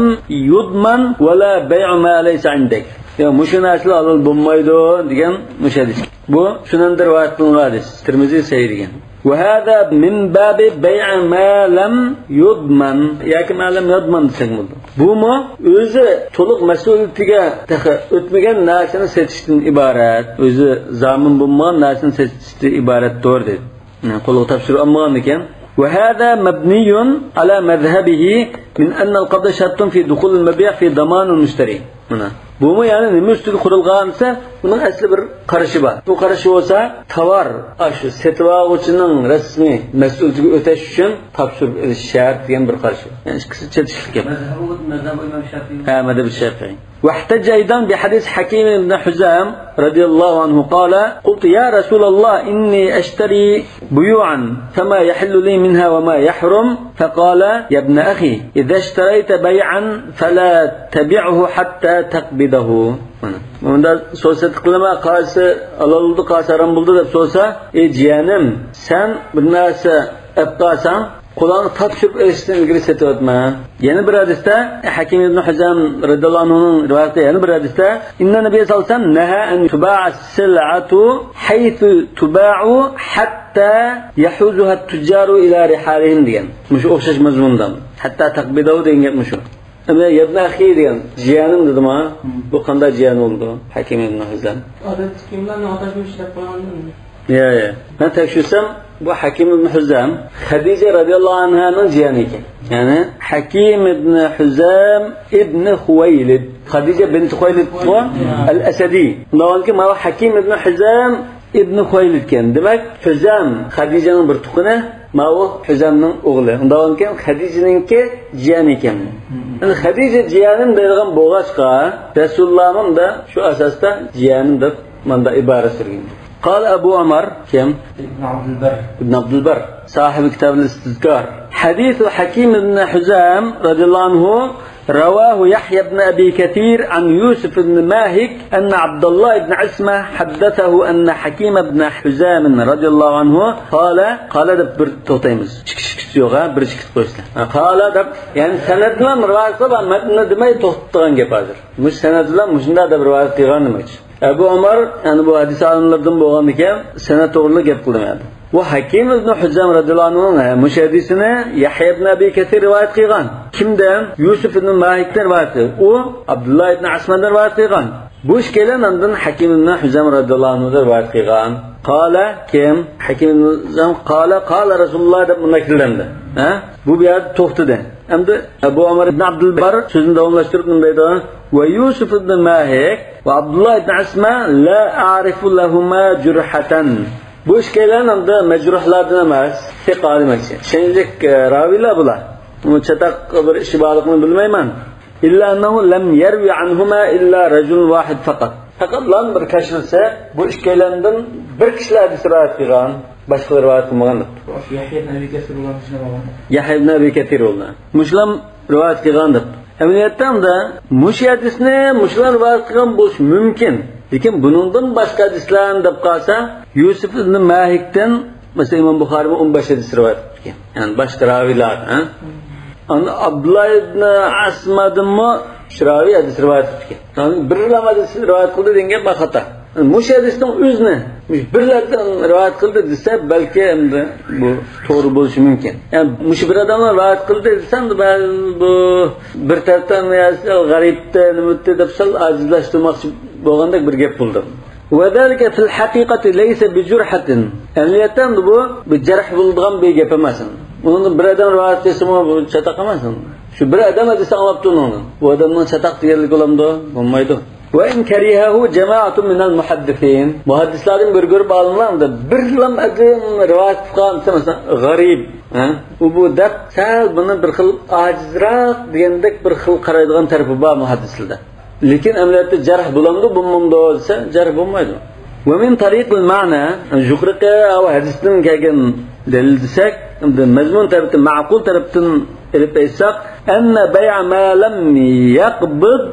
يضمن ولا بيع ما ليس عندك. يا، مۇشۇ نەرسىلەر ھالال بولمايدۇ دېگەن مۇشۇ ھەدىس. بۇ سۇنەندە رىۋايەت قىلىنغان ھەدىس. تىرمىزى سەھىھ دېگەن. وهذا من باب بيع ما لم يضمن ياكى ما لم يضمن دېسەك بولىدۇ. بۇمۇ ئۆزى تولۇق مەسئۇلىيىتىگە تېخى ئۆتمىگەن نەرسىنى سېتىشتىن ئىبارەت. ئۆزى زامىن بولمىغان نەرسىنى سېتىشتىن ئىبارەتتۇر دېدى. قولغا تاپشۇرۇپ ئالمىغاندىكىن. وهذا مبني على مذهبه من أن القبض شرط في دخول المبيع في ضمان المشتري. مانا. بۇمۇ يەنى نېمە ئۈستىگە قۇرۇلغان دېسە، بۇنىڭ ئەسلى بىر قارىشى بار. بۇ قارىشى بولسا، تاۋار، ئاشۇ سېتىۋالغۇچىنىڭ رەسمىي مەسئۇلىيىتىگە ئۆتەش ئۈچۈن تاپشۇرۇپ ئېلىش شەرت دېگەن بىر قارىشى بار. يەنى ئىككىسى چېلىشىشلىق گەپ. مەزھەبى، مەزھەبى ئىمام شافىئىي. ھە، مەزھەبى شافىئىي. واحتج أيضا بحديث حكيم بن حزام رضي الله عنه قال: قلت: يا رسول الله، إني أشتري بيوعا، فما يحل لي منها وما يحرم؟ فقال: يا ابن أخي، إذا اشتريت بيعا فلا تبعه حتى تقبضه. مانا. بۇندا سوت سېتىق قىلما، قالسا ھالال بولدى، قالسا ھارام بولدى دەپ سورىسا، ئى جىيەنىم، سەن بىر نەرسە ئەپ قالساڭ، قولۇڭغا تاپشۇرۇپ ئېلىشتىن ئىلگىرى سېتىۋەتمە. يەنە بىر ھەدىستە، ھەكىم ئىبن ھىزام رەزىياللاھۇ ئەنھۇنىڭ رىۋايىتى، يەنە بىر ھەدىستە، إن النبي صلى الله عليه وسلم نهى أن تباع السلعة حيث تباع حتى يحوزها التجار إلى رحالهم دېگەن. مۇشۇ ئوخشاش مەزمۇندا. حتى تقبضه دېگەن گەپ مۇشۇ. ئەمدى يا ابن أخي دېگەن جىيەنىم دېدىما؟ بۇ قانداق جىيەن بولىدۇ؟ ھەكىم ئىبن ھىزام. ئادەتتىكى كىملەرنىڭ ئاتاشمىش ئىشلەپ قويغان. يا، يا. مەن تەكشۈرسەم، بۇ ھەكىم ئىبن ھىزام خەدىجە رەزىياللاھۇ ئەنھانىڭ جىيەنى ئىكەن. يەنى ھەكىم ئىبن ھىزام ئىبن خۇۋەيلىد. خەدىجە بىنت خۇۋەيلىد بۇ، ئەل ئەسەدى. ئۇنداق بولغانكى، ماۋۇ ھەكىم ئىبن ھىزام ئىبن خۇۋەيلىد ئىكەن. دېمەك، ھىزام خەدىجەنىڭ بىر تۇغقىنى، ماۋۇ ھىزامنىڭ ئوغلى. ئۇنداق بولغانكى، خەدىجىنىڭكى جىيەنى ئىكەن. يەنى خەدىجە جىيەنىم دەيدىغان بولغاچقا، رەسۇلۇللاھمۇ شۇ ئاساستا جىيەنىم دەپ ماندا ئىبارە سۈرگەن. قال أبو عمر، كىم؟ ابن عبد البر. ابن عبد البر، صاحب كتاب الاستذكار. حديث حكيم بن حزام رضي الله عنه رواه يحيى بن أبي كثير عن يوسف بن ماهك أن عبد الله بن عصمة حدثه أن حكيم بن حزام رضي الله عنه قال، قال دەپ بىر توختايمىز. ئىككى، ئىككىسى يوق، ھە؟ بىر ئىككى قويسىلەر. ھە، قال دەپ، يەنى سەنەد بىلەن رىۋايەت قىلىپ، مەتننى دېمەي توختىتىدىغان گەپ ھازىر. مۇشۇ سەنەد بىلەن مۇشۇنداق دەپ رىۋايەت قىلغان دېمەكچى. ئەبۇ ئۆمەر، يەنى بۇ ھەدىس ئالىملىرىدىن بولغاندىكىن، سەنەد توغرىلىق گەپ قىلدىم يەنى. بۇ ھەكىم ئىبن ھىزام رەزىياللاھۇ ئەنھۇنىڭ، ھە، مۇشۇ ھەدىسىنى يەھيا ئىبن ئەبى كەسىر رىۋايەت قىلغان. كىمدىن؟ يۈسۈپ ئىبن ماھىكتىن رىۋايەت قىلغان. ئۇ ئابدۇللا ئىبن ئەسمادىن رىۋايەت قىلغان. بۇ ئىككىيلەن ئاندىن ھەكىم ئىبن ھىزام رەزىياللاھۇ ئەنھۇدىن رىۋايەت قىلغان. قال، كىم؟ ھەكىم ئىبن ھىزام، قال، قال رەسۇلۇللاھ دەپ مۇنداق كېلىدۇ ئەمدى. ھە؟ بۇ، بۇ يەردە توختىدى. ئەمدى ئەبۇ ئۆمەر ئىبن ئابدۇلبار سۆزىنى داۋاملاشتۇرۇپ مۇنداق دەيدۇ. ۋە يۈسۈپ ئىبن ماھىك ۋە ئابدۇللا ئىبن ئەسما لا ئەرىفۇ لەھۇما جۇرھەتەن. بۇ ئىككىيلەن ئەمدى مەجرۇھلاردىن ئەمەس، سىقا دېمەكچى. ئىشەنچلىك، ئە، راۋىيلار بۇلار. بۇ چاتاق بىر ئىشى بارلىقىنى بىلمەيمەن. إلا أنه لم يرو عنهما إلا رجل واحد فقط. پەقەتلا بىر كەچۈرسە، بۇ ئىككىيلەندىن بىر كىشىلا ھەدىس رىۋايەت قىلغان، باشقىلار رىۋايەت قىلمىغان دەپتۇ. يەھيا ئىبن ئەبى كەسىر بولغان كىشىلەر بولغان. يەھيا ئىبن ئەبى كەسىر بولغان. مۇشۇلام رىۋايەت قىلغان دەپتۇ. ئەمەلىيەتتە ئەمدى مۇشۇ ھەدىسنى مۇشۇلار رىۋايەت قىلغان بولۇشى مۇمكىن. لېكىن بۇنىڭدىن باشقا ھەدىسلەرنى دەپ قالسا، يۈسۈپ ئىبن ماھىكتىن، مەسىلەن، ئىمام بۇخارىمۇ ئون بەش ھەدىس رىۋايەت قىلىپتىكەن. يەنى باشقا راۋىيلار، ھە؟ ئاندىن ئابدۇللا ئىبن ئەسمادىنمۇ ئۈچ راۋىي ھەدىس رىۋايەت قىلىپتىكەن. يەنى بىرلا ھەدىسنى رىۋايەت قىلدى دېگەن گەپ خاتا. مۇشۇ ھەدىسنىڭ ئۆزىنى مۇشۇ بىرلەردىن رىۋايەت قىلدى دېسە، بەلكى ئەمدى بۇ توغرا بولۇشى مۇمكىن. يەنى مۇشۇ بىر ئادەملا رىۋايەت قىلدى دېسە، بەزى بۇ بىر تەرەپتىن يا غەرىبتە، نېمىتتى دەپ سەل ئاجىزلاشتۇرماقچى بولغاندەك بىر گەپ بولدى. وذلك في الحقيقة ليس بجرحة. ئەمەلىيەتتە بۇ بىر جەرھ بولىدىغان بىر گەپ ئەمەس. ئۇنىڭدىن بىر ئادەم رىۋايەت قىلسىمۇ بۇ چاتاق ئەمەس. شۇ بىر ئادەم ھەدىس ئاڭلاپتۇ ئۇنىڭدىن. بۇ ئادەمنىڭ چاتاق دېگەنلىك بولامدۇ؟ بولمايدۇ. وإن كرهه جماعة من المحدثين. مۇھەددىسلاردىن بىر گۇرۇپ ئالىملار بىرلام ئادەم رىۋايەت قىلغان، مەسىلەن، غەرىب، ھە؟ ئۇ بۇ دەپ سەل بۇنى بىر خىل ئاجىزراق دېگەندەك بىر خىل قارايدىغان تەرىپى بار مۇھەددىسلاردا. لېكىن ئەمەلىيەتتە جەرھ بولامدۇ، بولمامدۇ دېسە، جەرھ بولمايدۇ. ومن طريق المعنى، يۇقىرىقى ھەدىستىن كەلگەن دەلىل دېسەك، مەزمۇن تەرىپتىن، مەقۇل تەرىپتىن ئېلىپ ئېيتساق، أن بيع ما لم يقبض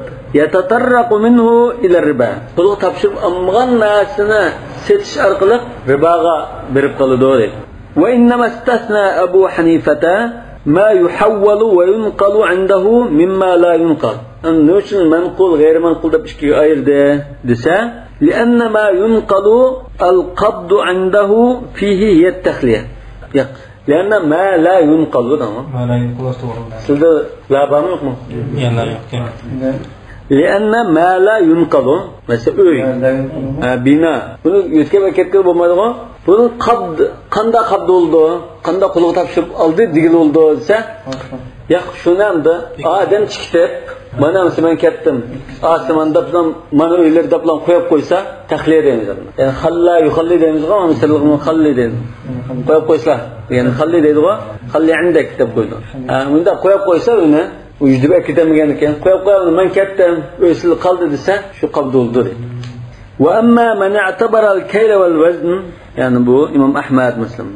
يتطرق منه إلى الربا. قولغا تاپشۇرۇپ ئالمىغان نەرسىنى سېتىش ئارقىلىق رىباغا بېرىپ قالىدۇ دەيدۇ. وإنما استثنى أبو حنيفة ما يحول وينقل عنده مما لا ينقل. نېمە ئۈچۈن مەنقۇل، غەيرىي مەنقۇل دەپ ئىككىگە ئايرىدى دېسە، لأن ما ينقل القبض عنده فيه هي التخلية. ياق. لأن ما لا ينقل دەڭ. ما لا ينقل توغرا. سىزدە لا بارمۇ يوقمۇ؟ يا، لا يوق. لأن ما لا ينقل. مەسىلەن، ئۆي. لا ينقل. ھە، بىنا. بۇنى يۆتكەپ ئەكەتكىلى بولمايدىغۇ. بۇنى قابد، قانداق قابد بولىدۇ؟ قانداق قولىغا تاپشۇرۇپ ئالدى دېگىلى بولىدۇ دېسە، ياق، شۇنى ئەمدى ئادەم چىقىپ، مانا ئەمسە مەن كەتتىم، ئاسىمان دەپلا، مانا ئۆيلەر دەپلا قويۇپ قويسا، تەخلىيە دەيمىز ئەمدى. يەنى خەللا يۇخەللى دەيمىزغۇ، مانا سىلىغىمۇ خەللى دەيمىز. قويۇپ قويسا، يەنى خەللى دەيدىغۇ، خەللى ئەندەك دەپ قويىدۇ. ھە، مۇنداق قويۇپ قويسا ئۆينى، ئۇ يۈدۈپ ئەكېتەلمىگەن ئىكەن، قويۇپ قوياي، مەن كەتتىم، ئۆي سىلە قالدى دېسە، شۇ قابد بولىدۇ دەيدۇ. وأما من اعتبر الكيل والوزن، يەنى بۇ ئىمام ئەھمەد مەسىلەن،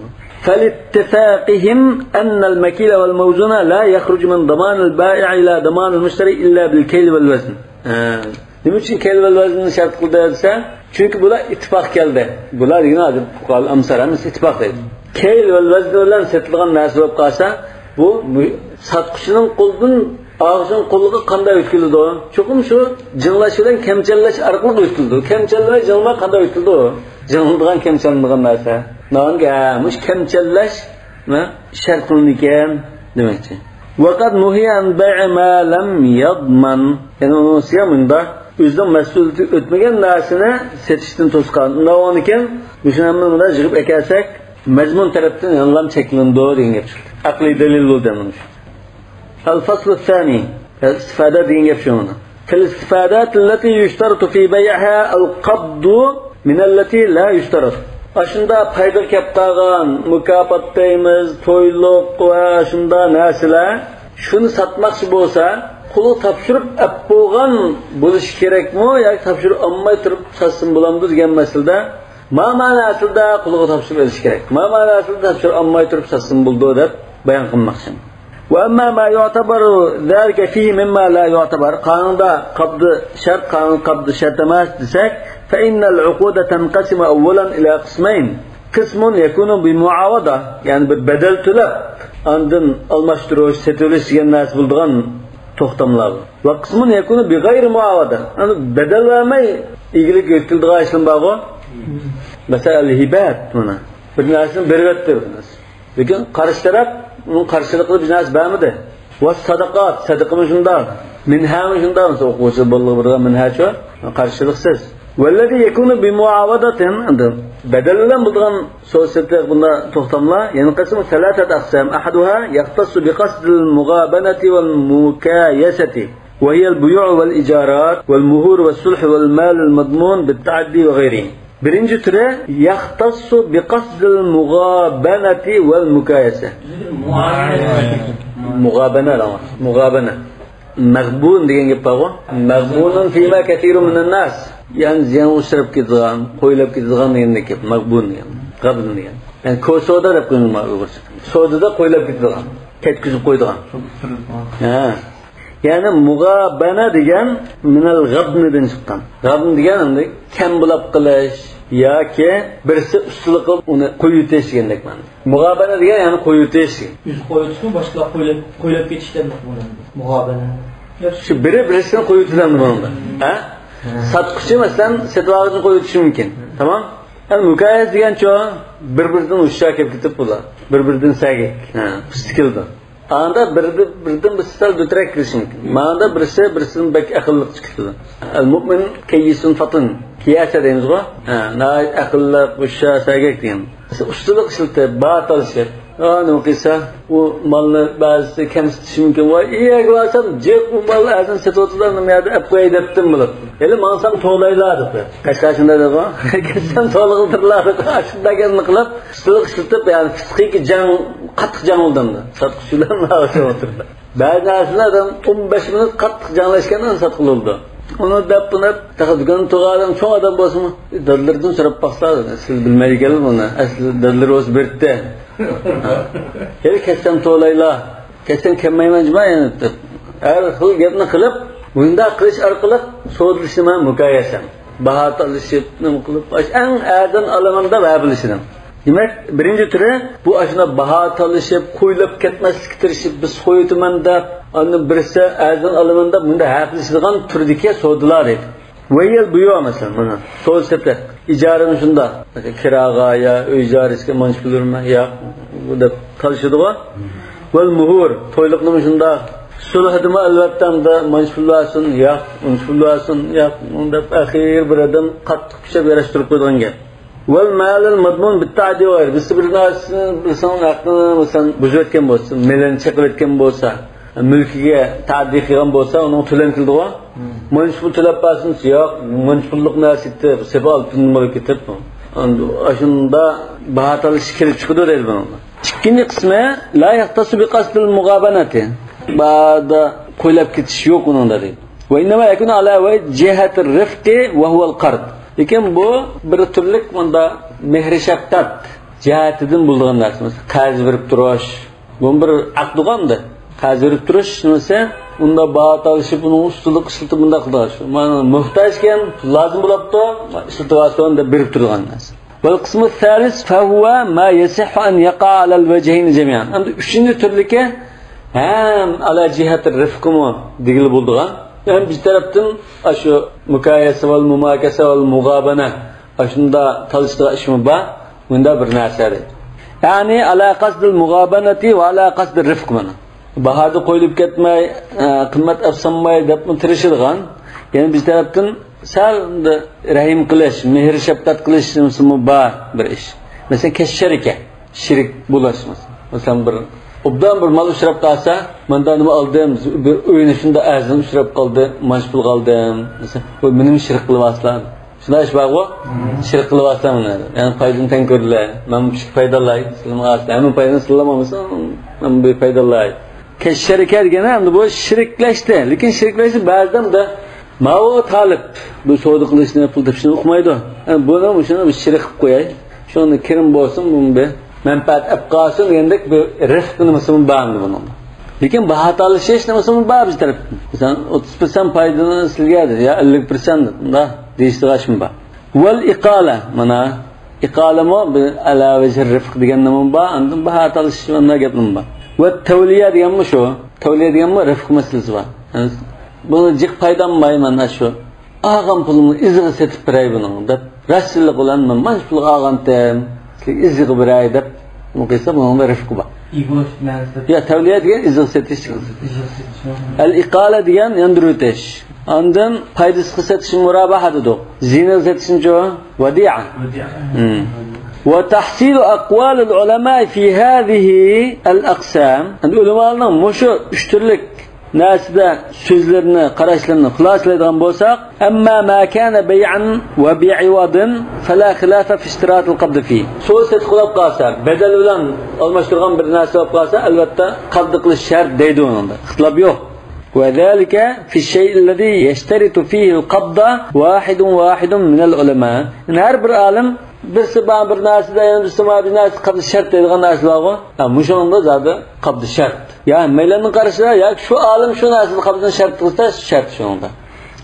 فلاتفاقهم أن المكيل والموزون لا يخرج من ضمان البائع إلى ضمان المشتري إلا بالكيل والوزن. ھە. نېمە ئۈچۈن كەيل ۋەل ۋەزننى شەرت قىلدى دېسە، چۈنكى بۇلار ئىتتىپاق كەلدى. بۇلار دېگەن ھازىر پۇقاھائۇل ئەمسار ھەممىسى ئىتتىپاق دەيدۇ. كەيل ۋەل ۋەزن بىلەن سېتىلغان نەرسە بولۇپ قالسا، بۇ مۇ-، ساتقۇچىنىڭ قولىدىن ئالغۇچىنىڭ قولىغا قانداق ئۆتكۈزۈلىدۇ؟ چوقۇم شۇ جىڭلەش بىلەن كەمچەللەش ئارقىلىق ئۆتكۈزۈلىدۇ. كەمچەلمەي، جىڭلىماي قانداق ئۆتكۈزىدۇ؟ جىڭلىدىغان، كەمچەلمىدىغان نەرسە. ناھايىتى، ھە، مۇشۇ كەمچەللەش، ھە، شەرت قىلىنىدىكەن دېمەكچى. وقد نهي عن بيع ما لم يضمن. يەنى ئۇنىڭ ئۈستىگە مۇنداق، ئۆزىنىڭ مەسئۇلىيىتى ئۆتمىگەن نەرسىنى سېتىشتىن توسقان. ئۇنداق بولغاندىكىن، مۇشۇنى ھەممىنى مۇنداق يىغىپ ئەكەلسەك، مەزمۇن تەرەپتىن يەنىلا چەكلىنىدۇ دېگەن گەپ چىقتى. ئەقلىي دەلىل بولدى مانا شۇ. الفصل الثاني. ئىستىفادە دېگەن گەپ شۇ مانا. في الاستفادات التي يشترط في بيعها القبض من التي لا يشترط. ئاشۇنداق پايدىغا كەپ قالغان مۇكاپات دەيمىز، تويلۇق ۋە شۇنداق نەرسىلەر، شۇنى ساتماقچى بولسا، قولىغا تاپشۇرۇپ ئەپ بولغان بولۇشى كېرەكمۇ ياكى تاپشۇرۇپ ئالماي تۇرۇپ ساتسىمۇ بولامدۇ دېگەن مەسىلىدە، ما مەنە ئەسلىدە قولىغا تاپشۇرۇپ ئېلىش كېرەك. ما مەنە ئەسلىدە تاپشۇرۇپ ئالماي تۇرۇپ ساتسىمۇ بولىدۇ دەپ بايان قىلماقچى. وأما ما يعتبر ذلك فيه مما لا يعتبر، قانۇندا قابدى شەرت، قانۇن قابدى شەرت ئەمەس دېسەك، فإن العقود تنقسم أولا إلى قسمين، قسم يكون بمعاوضة، يەنى بىر بەدەل تۆلەپ، ئاندىن ئالماشتۇرۇش، سېتىۋېلىش دېگەن نەرسە بولىدىغان توختاملار بار. وقسم يكون بغير معاوضة، يەنى بەدەل بەرمەي ئىگىلىك يۆتكىلىدىغان ئىشلار بارغۇ. مەسىلەن، ئەل ھىبەت مانا. بىر نەرسىنى بېرىۋەتتى بىر نەرسە. لېكىن قارشى تەرەپ ئۇنىڭ قارشىلىقىدا بىر نەرسە بەرمىدى. ۋە سەدىقات، سەدىقىمۇ شۇنداق، مىنھەمۇ شۇنداق، مەسىلەن، ئوقۇغۇچى بالىغا بېرىدىغان مىنھەچۇ، قارشىلىقسىز. والذي يكون بمعاوضة، ئەمدى بەدەل بىلەن بولىدىغان سودا سېتىق بۇنداق توختاملار، يەنقەسىمۇ ثلاثة أقسام، أحدها يختص بقصد المغابنة والمكايسة، وهي البيوع والإيجارات والمهور والصلح والمال المضمون بالتعدي وغيره. بىرىنچى تۈرى يختص بقصد المغابنة والمكايسة. مۇغابەنە. مۇغابەنە، مۇغابەنە. مەغبۇن دېگەن گەپ بارغۇ. مەغبۇنۇن فيما كثير من الناس. يەنى زىيانغا ئۇچراپ كېتىدىغان، قويلاپ كېتىدىغان دېگەندەك گەپ. مەغبۇن دېگەن. غەبن دېگەن. يەنى كو سودا دەپ قويۇڭلار ئۇيغۇرچە. سودىدا قويلاپ كېتىدىغان. كەتكۈزۈپ قويىدىغان. ھە. يەنى مۇغابەنە دېگەن مىنەل غەبنىدىن چىققان. غەبن دېگەن ئەمدى كەم بۇلاپ قىلىش ياكى بىرسى ئۇستىلىق قىلىپ ئۇنى قويۇۋېتىش دېگەندەك مەنە. مۇغابەنە دېگەن يەنى قويۇۋېتىش. ئۆزى قويۇۋېتىشمۇ، باشقىلار قويلاپ، قويلاپ كېتىش دەپ بولىدۇ. مۇغابەنە. شۇ بىرى بىرسىنى قويۇۋېتىدۇ ئەمدى بۇنىڭدا. ھە؟ ھە. ساتقۇچى مەسىلەن سېتىۋالغۇچىنى قويۇۋېتىشى مۇمكىن. تامام؟ ئەمدى مۇكايەسە دېگەنچۇ، بىر-بىرىدىن ئۇششاق كېلىپ كېتىپ بۇلار. بىر-بىرىدىن سەگەك. ھە، پىستە كېلىدۇ. ئاندا بىردىن، بىردىن بىر سەل دۆترەك كېلىشى مۇمكىن. ماندا بىرسى بىرسىدىن بەك ئەقىللىق چىقىدۇ. المؤمن كيس فطن. كياسە دەيمىزغۇ؟ ھە، ناھايىتى ئەقىللىق، ئۇششاق، سەگەك دېگەن. ئۇستىلىق ئىشلىتىپ، باھا تالىشىپ، ھە، نېمە قىلسا، ئۇ مالنى بەزىسى كەمسىتىشى مۇمكىن. ۋاي، ئىيەگە بارسام، جىق ئۇ مال ئەرزان سېتىۋاتىدۇ، نېمە يەردە ئەپ قوياي دەپتىم بولۇپ. ھېلى ماڭسام توۋلايلا دەپ. قەشقەر شۇنداق دەيدىغۇ. كەتسەم توۋلىغىلى تۇرلا دەپ. شۇنداق گەپنى قىلىپ، ئۇستىلىق ئىشلىتىپ، يەنى پىسخىكا جەڭ، قاتتىق جەڭ بولدى ئەمدى. ساتقۇچى بىلەن ماۋۇ ئوتتۇرىدا. بەزى نەرسىلەر ئادەم ئون بەش مىنۇت قاتتىق جەڭلەشكەندىن ساتقىلى بولىدۇ. ئۇنى دەپ، بۇنى دەپ، تېخى دۇكاندا تۇرغان ئادەم، چوڭ ئادەم بولسىمۇ، دادىلىرىدىن سوراپ باقسا، سىز بىلمەيدىكەنلا بۇنى. ئەسلى دادىلىرى بولسا بىلەتتى. ھېلى كەتسەم توۋلايلا. كەتسەم كەلمەيمەن جۇما يەنە دەپ. ھەر خىل گەپنى قىلىپ، مۇنداق قىلىش ئارقىلىق سودىلىشنى مەن مۇكايەسەم. باھا تالىشىپ، نېمە قىلىپ، ئەڭ ئەرزان ئالىمەن دەپ ھە بىلىشىنىڭ. دېمەك، بىرىنچى تۈرى بۇ ئاشۇنداق باھا تالىشىپ، قويلاپ كەتمەسلىككە تىرىشىپ، بىز قويۇۋېتىمەن دەپ، ئاندىن بىرسى ئەرزان ئالىمەن دەپ، بۇنداق ھە بىلىشىدىغان تۈردىكى سودىلار دەيدۇ. ۋەييەل بۇيۇ مەسىلەن، مانا، سودا سېتىق، ئىجارىمۇ شۇنداق. كىراغا يا ئۆي ئىجارىسىگە مانچە پۇل بېرىمەن، ياق، دەپ تالىشىدىغۇ. ۋەل مۇھۇر، تويلۇقنىمۇ شۇنداق. سۇلھىدىمۇ ئەلۋەتتە ئەمدى مانچە پۇل بەرسۇن، ياق، ئۇنچە پۇل بەرسۇن، ياق، دەپ ئاخىر بىر ئادەم قاتتىق پىشاپ ياراشتۇرۇپ قويىدىغان گەپ. ۋەل مالىل مەزمۇن بىت تەئەددى ۋەغەيرىھى. بىرسى بىر نەرسىنى، بىرسىنىڭ ھەققىنى مەسىلەن بۇزۇۋەتكەن بولسا، مېلىنى چېقىۋەتكەن بولسا، مۈلكىگە تەئەددى قىلغان بولسا، ئۇنىڭغا تۆلەم كېلىدىغۇ. مانچە پۇل تۆلەپ بەرسىن، ياق، مانچە پۇللۇق نەرسە ئىدى، سېپى ئالتۇن بولۇپ كېتىپ، ئاشۇندا باھا تالىشىش كېلىپ چىقىدۇ دەيدۇ بۇنىڭدا. ئىككىنچى قىسمى، لا يختص بقصد المغابنة. بادا قويلاپ كېتىش يوق ئۇنىڭدا دەيدۇ. وإنما يكون على جهة الرفق وهو القرض. لېكىن بۇ بىر تۈرلۈك مۇندا مېھرى شەپقەت جەھەتىدىن بولىدىغان نەرسە. مەسىلەن، قەرز بېرىپ تۇرۇش، بۇ بىر ئەقىدغۇ ئەمدى. قەرز بېرىپ تۇرۇش نېمىسى، ئۇندا باھا تالىشىپ، ئۇنىڭ ئۇستىلىق ئىشلىتىپ، بۇنداق قىلىدىغان ئىش. مانا موھتاجكەن، لازىم بولاپتۇ، ئىشلىتىۋالسۇن دەپ بېرىپ تۇرىدىغان نەرسە. والقسم الثالث فهو ما يصح أن يقع على الوجهين جميعا. ئەمدى ئۈچىنچى تۈرلۈكى ھەم على جهة الرفقمۇ دېگىلى بولىدىغان، ھەم بىر تەرەپتىن ئاشۇ مۇكايەسە ۋەل مۇماكەسە ۋەل مۇغابەنە، ئاشۇندا تالىشىدىغان ئىشمۇ بار. مۇندا بىر نەرسە دەيدۇ. يەنى على قصد المغابنة وعلى قصد الرفق مانا. باھادا قويۇلۇپ كەتمەي، ئە، قىممەت ئەپ سالماي دەپمۇ تىرىشىدىغان. يەنە بىر تەرەپتىن سەل رەھىم قىلىش، مېھىر شەپقەت قىلىش نېمىسىمۇ بار بىر ئىش. مەسىلەن، كەششەرىكە، شېرىك بولۇش. مەسىلەن، بىر ئوبدان بىر مال ئۇچراپ قالسا، ماندا نېمە ئالدىم، بىر ئۆينى شۇنداق ئەرزان ئۇچراپ قالدى، مانچە پۇلغا ئالدىم. مەسىلەن، بۇ مېنىڭ شېرىك قىلىۋالسىلا. شۇنداق ئىش بارغۇ؟ شېرىك قىلىۋالسام، يەنى پايدىنى تەڭ كۆرىلە. مەن مۇشۇ پايدىلاي، سىلىمۇ ئاس. ھەممە پايدىنى سىلىمامسىز، مەن بىر پايدىلاي. كەششەرىكە دېگەن ئەمدى بۇ شېرىكلەشتى. لېكىن شېرىكلەشتى بەزىدە ماۋۇ تالىپ بۇ سودا قىلىشنى، پۇل تېپىشنى ئۇقمايدۇ. ھە، بۇنى مۇشۇنى بىر شېرىك قىلىپ قوياي. شۇنى كىرىم بولسۇن، بۇنى بىر مەنپەئەت ئەپ قالسۇن دېگەندەك بىر رىفق نېمىسىمۇ بار ئەمدى بۇنىڭدا. لېكىن باھا تالىشىش نېمىسىمۇ بار بىز تەرەپتىن. مەسىلەن، ئوتتۇز پىرسەنت پايدىنى سىلگە دېدى، يا ئەللىك پىرسەنت دېدى، مۇنداق دېيىشىدىغان ئىشمۇ بار. ۋەل ئىقالە، مانا، ئىقالىمۇ بىر ئەلا ۋەجھىر رىفق دېگەن نېمە بار، ئاندىن باھا تالىشىش مۇنداق گەپلىرىمۇ بار. ۋە تەۋلىيە دېگەنمۇ شۇ. تەۋلىيە دېگەنمۇ رىفق مەسىلىسى بار. يەنى بۇنى جىق پايدالانماي، مانا شۇ ئالغان پۇلۇمنى ئىزىغا سېتىپ بېرەي بۇنىڭ دەپ، راستچىللىق بىلەن مەن مانچە پۇلغا ئالغانتىم، سىلەرگە ئىزىغا بېرەي دەپ، بۇ قىلسا بۇنىڭدا رىفقى بار. ئىگە بولۇش مەنىسىدە. يا، تەۋلىيە دېگەن ئىزىغا سېتىش. ئىزىغا سېتىش. ئەل ئىقالە دېگەن ياندۇرۇۋېتىش. ئاندىن پايدىسىزغا سېتىشنى مۇرابەھە دېدۇق. زىيىنىغا سېتىشنىچۇ؟ ۋەدىئە. ۋەدىئە. ھىم. وتحصيل أقوال العلماء في هذه الأقسام. ئەمدى ئۆلىمالارنىڭ مۇشۇ ئۈچ تۈرلۈك نەرسىدە سۆزلىرىنى، قاراشلىرىنى خۇلاسىلەيدىغان بولساق، أما ما كان بيعا وبعوض فلا خلاف في اشتراط القبض فيه. سودا سېتىق بولۇپ قالسا، بەدەل بىلەن ئالماشتۇرغان بىر نەرسە بولۇپ قالسا، ئەلۋەتتە، قەبز قىلىش شەرت دەيدۇ ئۇنىڭدا. ئىختىلاپ يوق. وذلك في الشيء الذي يشترط فيه القبض واحد واحد من العلماء. يەنى ھەر بىر ئالىم بىرسى بار بىر نەرسىدە، يەنە بىرسى بار بىر نەرسە قەبز شەرت دەيدىغان نەرسە بارغۇ. ھە، مۇشۇنىڭدا زادى قەبز شەرت. يا مەيلەننى قارىسا، ياكى شۇ ئالىم شۇ نەرسىنى قەبزنى شەرت قىلسا، شەرت شۇنىڭدا.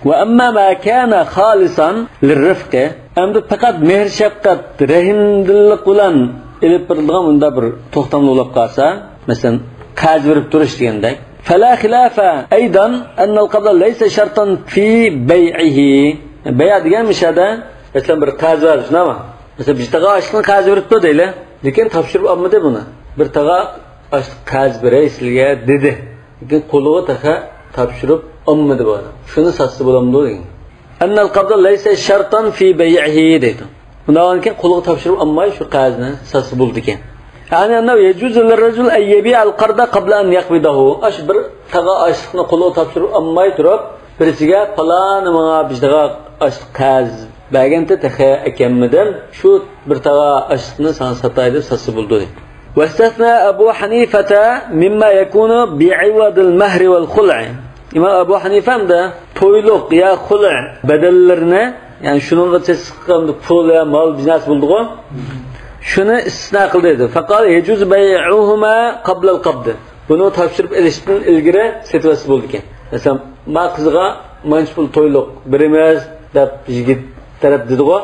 وأما ما كان خالصا للرفق. ئەمدى پەقەت مېھىر شەپقەت، رەھىمدىللىق بىلەن ئېلىپ بېرىلىدىغان مۇنداق بىر توختاملىق بولۇپ قالسا، مەسىلەن، قەرز بېرىپ تۇرۇش دېگەندەك. فلا خلاف أيضا أن القبض ليس شرطا في بيعه. بەيئە دېگەن مۇشۇ يەردە، مەسىلەن، بىر قەرز بەردى، شۇنداقمۇ؟ مەسىلەن، بىر تاغا ئاشلىقنى قەرز بېرىپتۇ دەيلى. لېكىن تاپشۇرۇپ ئالمىدى بۇنى. بىر تاغا ئاشلىق قەرز بېرەي سىلىگە دېدى. لېكىن قولىغا تېخى تاپشۇرۇپ ئالمىدى بۇ ئادەم. شۇنى ساتسا بولامدۇ دېگەن. أن القبض ليس شرطا في بيعه دەيدۇ. بۇنداق بولغاندىكىن قولىغا تاپشۇرۇپ ئالماي شۇ قەرزنى ساتسا بولىدىكەن. يعني أنه يجوز للرجل أن يبيع القرض قبل أن يقبضه. ئاشۇ بىر تاغا ئاشلىقنى قولىغا تاپشۇرۇپ ئالماي تۇرۇپ، بىرسىگە پالانى ماڭا بىر تاغا ئاشلىق قەرز بەرگەنتى تېخى ئەكەلمىدىم، شۇ بىر تاغا ئاشلىقنى ساڭا ساتاي دەپ ساتسا بولىدۇ. واستثنى أبو حنيفة مما يكون بعوض المهر والخلع. ئىمام ئەبۇ ھەنىفە ئەمدى تويلۇق يا خۇلۇ بەدەللىرىنى، يەنى شۇنىڭغا تەستىقلىغان پۇل يا مال بىر نەرسە بولىدىغۇ، شۇنى ئىستىسنا قىلدى دەيدۇ. فقال يجوز بيعهما قبل القبض. بۇنى تاپشۇرۇپ ئېلىشتىن ئىلگىرى سېتىۋەتسە بولىدىكەن. مەسىلەن، ما قىزغا مانچە پۇل تويلۇق بېرىمىز دەپ يىگىت تەرەپ دېدىغۇ.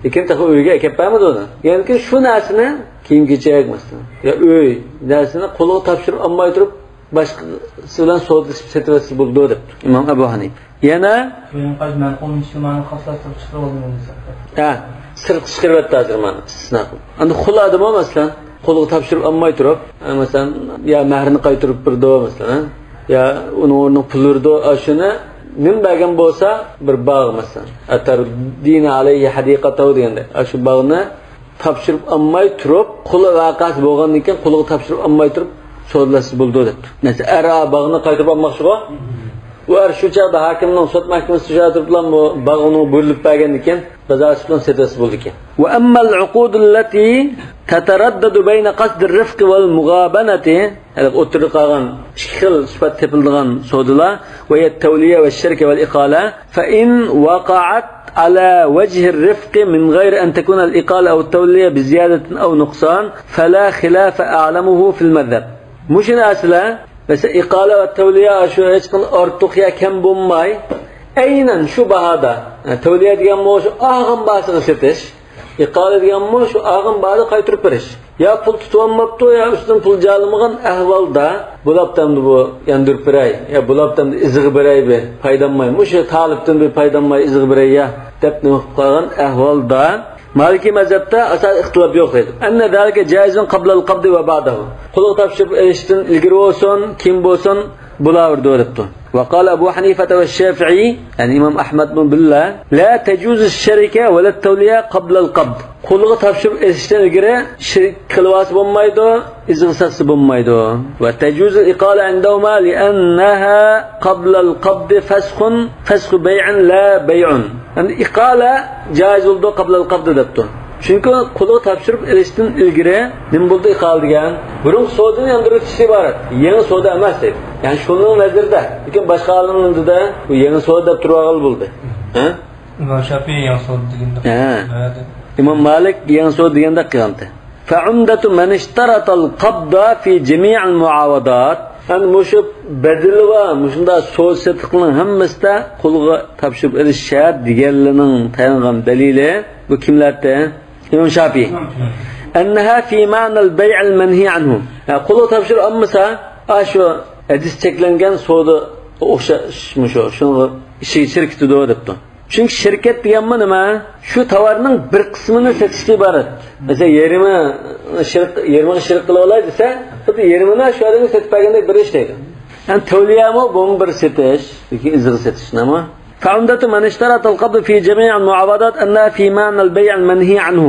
لېكىن تېخى ئۆيگە ئەكەپ بەرمىدى ئۇنى. يەنى شۇ نەرسىنى كىيىم-كېچەك مەسىلەن، يا ئۆي نەرسىنى قولىغا تاپشۇرۇپ ئالماي تۇرۇپ، باشقىسى بىلەن سودىلىشىپ سېتىۋەتسە بولىدۇ دەپتۇ ئىمام ئەبۇ ھەنىپە. يەنە كېيىن قايتا مەن قولۇمنى ئىشلىمايمەن، خاسلاشتۇرۇپ چىقىرىۋالدىم دېسە. ھە، سىرتقا چىقىرىۋەتتى ھازىر مانا ئىستىسنا قىلىپ. ئەمدى خۇلادىمۇ مەسىلەن، قولىغا تاپشۇرۇپ ئالماي تۇرۇپ، مەسىلەن، يا مەھرىنى قايتۇرۇپ بېرىدۇ، مەسىلەن، يا ئۇنىڭ ئورنىغا پۇل بېرىدۇ، ئاشۇنى نېمە بەرگەن بولسا، بىر باغ، مەسىلەن، «أتردين عليه حديقته» دېگەندەك، ئاشۇ باغنى تاپشۇرۇپ ئالماي تۇرۇپ، قۇل ۋەقەسى بولغاندىن كېيىن قولىغا تاپشۇرۇپ ئالماي تۇرۇپ سودىلاشسا بولىدۇ دەپتۇ. مەسىلەن، ئەر باغنى قايتۇرۇپ ئالماقچىغۇ. ئۇ ئەر شۇ چاغدا ھاكىمنىڭ سوت مەھكىمىسى شۇ چاغدا تۇرۇپلا بۇ باغ ئۇنىڭغا بۇيرۇلۇپ بەرگەندىن كېيىن بازار ئۈستىدىن سېتىۋەتسە بولىدىكەن. وأما العقود التي تتردد بين قصد الرفق والمغابنة، ھەلقى ئوتتۇرىدا قالغان ئىككى خىل سۈپەت تېپىلىدىغان سودىلار، وهي التولية والشركة والإقالة، فإن وقعت على وجه الرفق من غير أن تكون الإقالة أو التولية بزيادة أو نقصان، فلا خلاف أعلمه في المذهب. مۇشۇ نەرسىلەر، مەسىلەن، ئىقالە ۋە تەۋلىيە شۇ ھېچقانداق ئارتۇق يا كەم بولماي، ئەينەن شۇ باھادا، تەۋلىيە دېگەنمۇ شۇ ئالغان باھاسىغا سېتىش، ئىقالە دېگەنمۇ شۇ ئالغان باھادا قايتۇرۇپ بېرىش. يا پۇل تۇتۇۋالماپتۇ، يا ئۈستىدىن پۇل جارلىمىغان ئەھۋالدا، بۇلاپتەمدە بۇ ياندۇرۇپ بېرەي، يا بۇلاپتەمدە ئىزىغا بېرەي، بىر پايداماي، مۇشۇ تالىپتىن بىر پايداماي، ئىزىغا بېرەي يا، دەپ نېمە قىلىپ قالغان ئەھۋالدا، مالىكىي مەزھەپتە ئاساسىي ئىختىلاپ يوق دەيدۇ. أن ذلك جائز قبل القبض وبعده. قۇلغا تاپشۇرۇپ ئېلىشتىن ئىلگىرى بولسۇن، كېيىن بولسۇن، بولاۋېرىدۇ دەپتۇ. وقال أبو حنيفة والشافعي، يەنى ئىمام ئەھمەدمۇ بىللە، لا تجوز الشركة ولا التولية قبل القبض. قۇلغا تاپشۇرۇپ ئېلىشتىن ئىلگىرى شېرىك قىلىۋالسا بولمايدۇ، ئىزىغا ساتسا بولمايدۇ. وتجوز الإقالة عندهما لأنها قبل القبض فسخ، فسخ بيع لا بيع. ئەمدى ئىقالە جائىز بولىدۇ قابلەل قابدى دەپتۇ. چۈنكى قۇلغا تاپشۇرۇپ ئېلىشتىن ئىلگىرى نېمە بولىدۇ ئىقالە دېگەن؟ بۇرۇنقى سودىنى ياندۇرۇۋېتىشتىن ئىبارەت. يېڭى سودا ئەمەس دەيدۇ. يەنى شۇنىڭ نەزىرىدە. لېكىن باشقا ئالىملار نېمە دېدى؟ بۇ يېڭى سودا دەپ تۇرۇۋالغىلى بولدى. ھە؟ ئىمام شافىئىي يېڭى سودا دېگەندەك. ھە. ھە، دەپ. ئىمام مالىك يېڭى سودا دېگەندەك قىلغانتى. فعمدة من اشترط القبض في جميع المعاوضات. ئەمدى مۇشۇ بەدىلى بار، مۇشۇنداق سودا سېتىقنىڭ ھەممىسىدە قۇلغا تاپشۇرۇپ ئېلىش شەرت دېگەنلىرىنىڭ تايانغان دەلىلى بۇ كىملەردە؟ ئىمام شافىئىي. أنها في معنى البيع المنهي عنه. يا، قۇلغا تاپشۇرۇپ ئالمىسا، ئاشۇ ھەدىس چەكلەنگەن سودا ئوخشاش مۇشۇ، شۇنىڭغا ئىشىگە شىركىتىدۇ دەپتۇ. چۈنكى شىركەت دېگەنمۇ نېمە؟ شۇ تاۋارنىڭ بىر قىسمىنى سېتىشتىن ئىبارەت. مەسىلەن، يېرىمى شىرك، يېرىمىغا شىرك قىلىۋالاي دېسە، خۇددى يېرىمىنى شۇ ئادەمگە سېتىپ بەرگەندەك بىر ئىش دەيدۇ. يەنى تەۋلىيەمۇ بۇمۇ بىر سېتىش، لېكىن ئىزىغا سېتىش، نېمە؟ فعمدة من اشترط القبض في جميع المعاوضات أنها في معنى البيع المنهي عنه.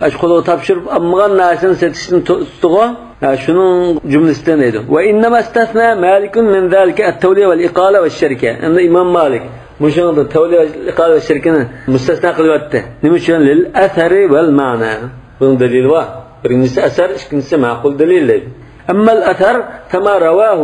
ئاشۇ قۇلغا تاپشۇرۇپ ئالمىغان نەرسىنى سېتىشتىن تۇ-، تۇتتىغۇ. ھە، شۇنىڭ جۈملىسىدىن دەيدۇ. وإنما استثنى مالك من ذلك التولية والإقالة والشركة. ئەمدى ئىمام مالىك مۇشۇنىڭدا تەۋلىيە، ئىقالە ۋە شىركىنى مۇستەسنا قىلىۋەتتى. نېمە ئۈچۈن؟ للأثر والمعنى. بۇنىڭ دەلىلى بار. بىرىنچىسى ئەسەر، ئىككىنچىسى مەقۇل دەلىل دەيدۇ. أما الأثر فما رواه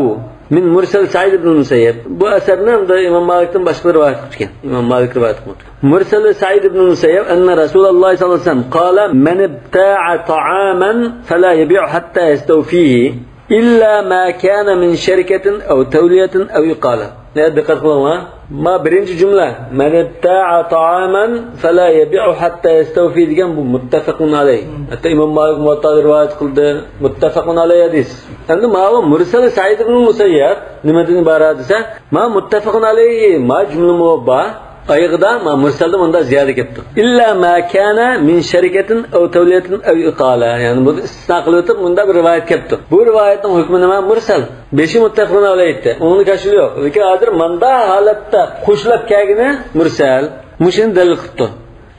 من مرسل سعيد بن المسيب. بۇ ئەسەرنى ئەمدى ئىمام مالىكتىن باشقىلار رىۋايەت قىلىپتىكەن. ئىمام مالىك رىۋايەت قىلمىدى. مرسل سعيد بن المسيب أن رسول الله صلى الله عليه وسلم قال: من ابتاع طعاما فلا يبيع حتى يستوفيه إلا ما كان من شركة أو تولية أو إقالة. يا، دىققەت قىلىڭلار. ما بىرىنچى جۈملە، من ابتاع طعاما فلا يبيع حتى يستوفي دېگەن بۇ مۇتتەپەقۇن ئەلەيھ. ھەتتا ئىمام مالىك مۇۋەتتادا رىۋايەت قىلدى. مۇتتەپەقۇن ئەلەيھ ھەدىس. ئەمدى ماۋۇ مۇرسەل سەئىد ئىبن مۇسەييەب نېمىدىن ئىبارەت دېسە، ما مۇتتەپەقۇن ئەلەيھ، ما جۈملىمۇ بار. ئايىغىدا ما مۇرسەلدە مۇندا زىيادە كەپتۇ. إلا ما كان من شركة أو تولية أو إقالة. يەنى بۇنى ئىستىسنا قىلىۋېتىپ مۇندا بىر رىۋايەت كەپتۇ. بۇ رىۋايەتنىڭ ھۆكمى نېمە؟ مۇرسەل. بېشى مۇتتەپىقۇن ئەلەيھتتى. ئۇنىڭدا كاشىلا يوق. لېكىن ھازىر ماندا ھالەتتە قوشۇلۇپ كەلگىنى مۇرسەل. مۇشۇنى دەلىل قىپتۇ.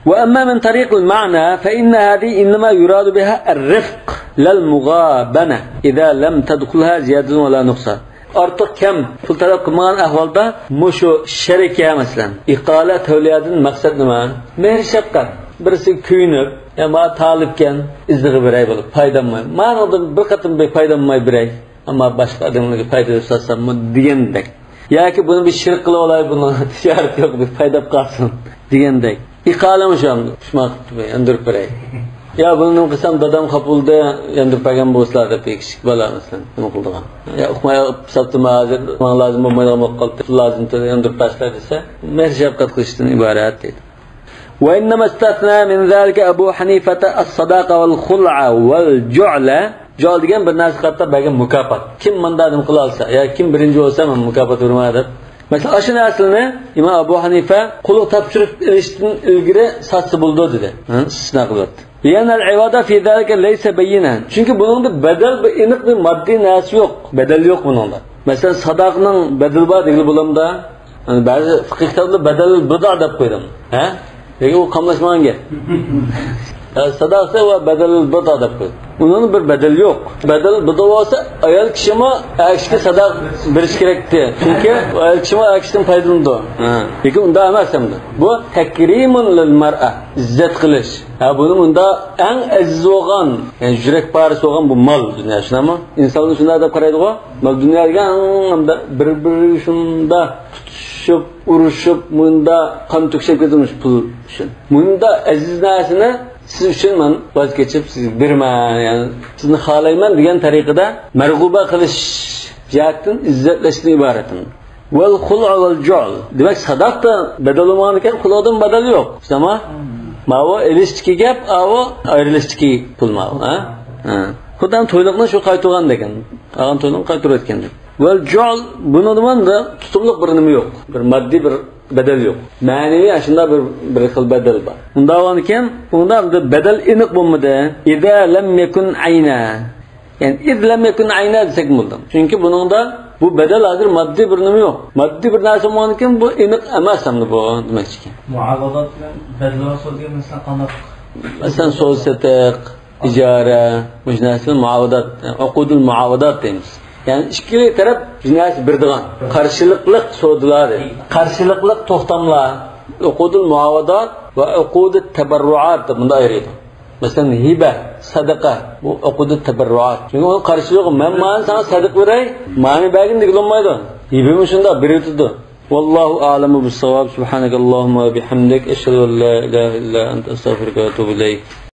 وأما من طريق المعنى فإن هذه إنما يراد بها الرفق لا المغابنة إذا لم تدخلها زيادة ولا نقصان. ئارتۇق كەم پۇل تەلەپ قىلمىغان ئەھۋالدا مۇشۇ شەرىكە، مەسىلەن، ئىقالە، تەۋلىيەدىن مەقسەت نېمە؟ مېھىر شەپقەت. بىرسىگە كۆيۈنۈپ، يا ما تالىپكەن، ئىزىغا بېرەي بولۇپ، پايداماي. مانىڭدىن بىر قېتىم بىر پايداماي بېرەي. ئەمما باشقا ئادەملەرگە پايدا سالساممۇ دېگەندەك. ياكى بۇنى بىر شېرىك قىلىۋالاي، بۇنىڭ تىجارىتى يوق، بىر پايدا ئاپ قالسۇن دېگەندەك. ئىقالە مۇشۇ، شۇنداق قىلىپ ياندۇرۇپ بېرەي. يا بۇنى نېمە قىلسام، دادام خاپا بولدى، ياندۇرۇپ بەرگەن بولسىلا دەپ، بىر كىچىك بالا مەسىلەن نېمە قىلىدىغان. يا ئۇقماي ساپتىما ھازىر، ماڭا لازىم بولمايدىغان بولۇپ قالدى، پۇل لازىم، ياندۇرۇپ بەرسىلە دېسە، مېھىر شەپقەت قىلىشتىن ئىبارەت دەيدۇ. وإنما استثنى من ذلك أبو حنيفة الصداقة والخلع والجعل. جوئال دېگەن بىر نەرسە قاتتا بەرگەن مۇكاپات. كىم ماندا نېمە قىلالىسا، يا كىم بىرىنچى بولسا، مەن مۇكاپات بېرىمەن دەپ. مەسىلەن، ئاشۇ نەرسىلەرنى ئىمام ئەبۇ ھەنىفە قۇلغا تاپشۇرۇپ ئېلىشتىن ئىلگىرى ساتسا بولىدۇ دېدى. ھە، ئىستىسنا قىلىۋەتتى. لأن العوض في ذلك ليس بينا. چۈنكى بۇنىڭدا بەدەل، بىر ئېنىق بىر ماددىي نەرسە يوق. بەدەل يوق بۇنىڭدا. مەسىلەن، ساداقنىڭ بەدىلى بار دېگىلى بولامدا؟ يەنى بەزى فىقىھ كىتابلىرى بەدەل بىدئە دەپ قويىدۇ. ھە؟ لېكىن ئۇ قاملاشمىغان گەپ. ھە، ساداقىسى ۋە بەدەل بىدئە دەپ قويىدۇ. ئۇنىڭ بىر بەدىلى يوق. بەدەل بىدئە بولسا، ئايال كىشىمۇ ئەر كىشىگە ساداق بېرىشى كېرەكتى. چۈنكى ئايال كىشىمۇ ئەر كىشىدىن پايدىلىنىدۇ. ھە. لېكىن ئۇنداق ئەمەس ئەمدى. بۇ تەكرىمۇن لىل مەرئە، ئىززەت قىلىش. ھە، بۇنى مۇندا ئەڭ ئەزىز بولغان، يەنى يۈرەك پارىسى بولغان بۇ مال دۇنيا، شۇنداقمۇ؟ ئىنسانلار شۇنداق دەپ قارايدىغۇ. مال دۇنيا دېگەن ھەمدە بىر-بىرى شۇنداق تۇتۇشۇپ، ئۇرۇشۇپ، مۇندا قان تۆكۈشۈپ كېتىمىز پۇل ئۈچۈن. مۇندا ئەزىز نەرسىنى سىز ئۈچۈن مەن ۋاز كېچىپ سىزگە بېرىمەن، يەنى سىزنى خالايمەن دېگەن تەرىقىدە مەرغۇبە قىلىش جەھەتتىن ئىززەتلەشتىن ئىبارەت. ۋەل خۇلۇ ۋەل جۇل. دېمەك، ساداقتا بەدەل بولمىغان ئىكەن، خۇلۇدىن بەدەل يوق. شۇنداقمۇ؟ ماۋۇ ئېلىشتىكى گەپ، ئاۋۇ ئايرىلىشتىكى پۇل ماۋۇ، ھە؟ ھە. خۇددى تويلۇقنى شۇ قايتۇرغان دېگەن. ئالغان تويلۇقنى قايتۇرۇۋەتكەن. ۋەل جۇل، بۇنىڭدا تۇتۇملۇق بىر نېمە يوق. بىر ماددىي بىر بەدەل يوق. مەنىۋى ئاشۇنداق بىر، بىر خىل بەدەل بار. ئۇنداق بولغاندىكىن، ئۇندا بەدەل ئېنىق بولمىدى. ئىزا لەم يەكۇن ئەينا. يەنى، ئىز لەم يەكۇن ئەينا دېسەك بولىدۇ. چۈنكى بۇنىڭدا بۇ بەدەل ھازىر ماددىي بىر نېمە يوق. ماددىي بىر نەرسە بولغاندىكىن بۇ ئېنىق ئەمەس ئەمدى بۇ دېمەكچىكەن. مۇئاۋازات بىلەن بەدەل ۋەسل دېگەن مەسىلەن قانداق؟ مەسىلەن، سودا سېتىق، ئىجارە، مۇشۇ نەرسىنى مۇئاۋادات، ئوقۇدۇل مۇئاۋادات دەيمىز. يەنى ئىككىلا تەرەپ بىر نەرسە بېرىدىغان، قارشىلىقلىق سودىلار، قارشىلىقلىق توختاملار، ئوقۇدۇل مۇئاۋادات ۋە ئوقۇدۇت تەبەررۇئات دەپ بۇنداق ئايرىيدۇ. مەسىلەن، ھىبە، سەدىقە، بۇ ئوقۇدۇت تەبەررۇئات. چۈنكى ئۇنىڭ قارشىلىقى، مەن مانا ساڭا سەدىقە بېرەي، مانا بەرگىن دېگىلى بولمايدۇ. ھىبىمۇ شۇنداق، بېرىۋېتىدۇ. والله أعلم بالصواب. سبحانك اللهم وبحمدك، أشهد أن لا إله إلا أنت، أستغفرك وأتوب إليك.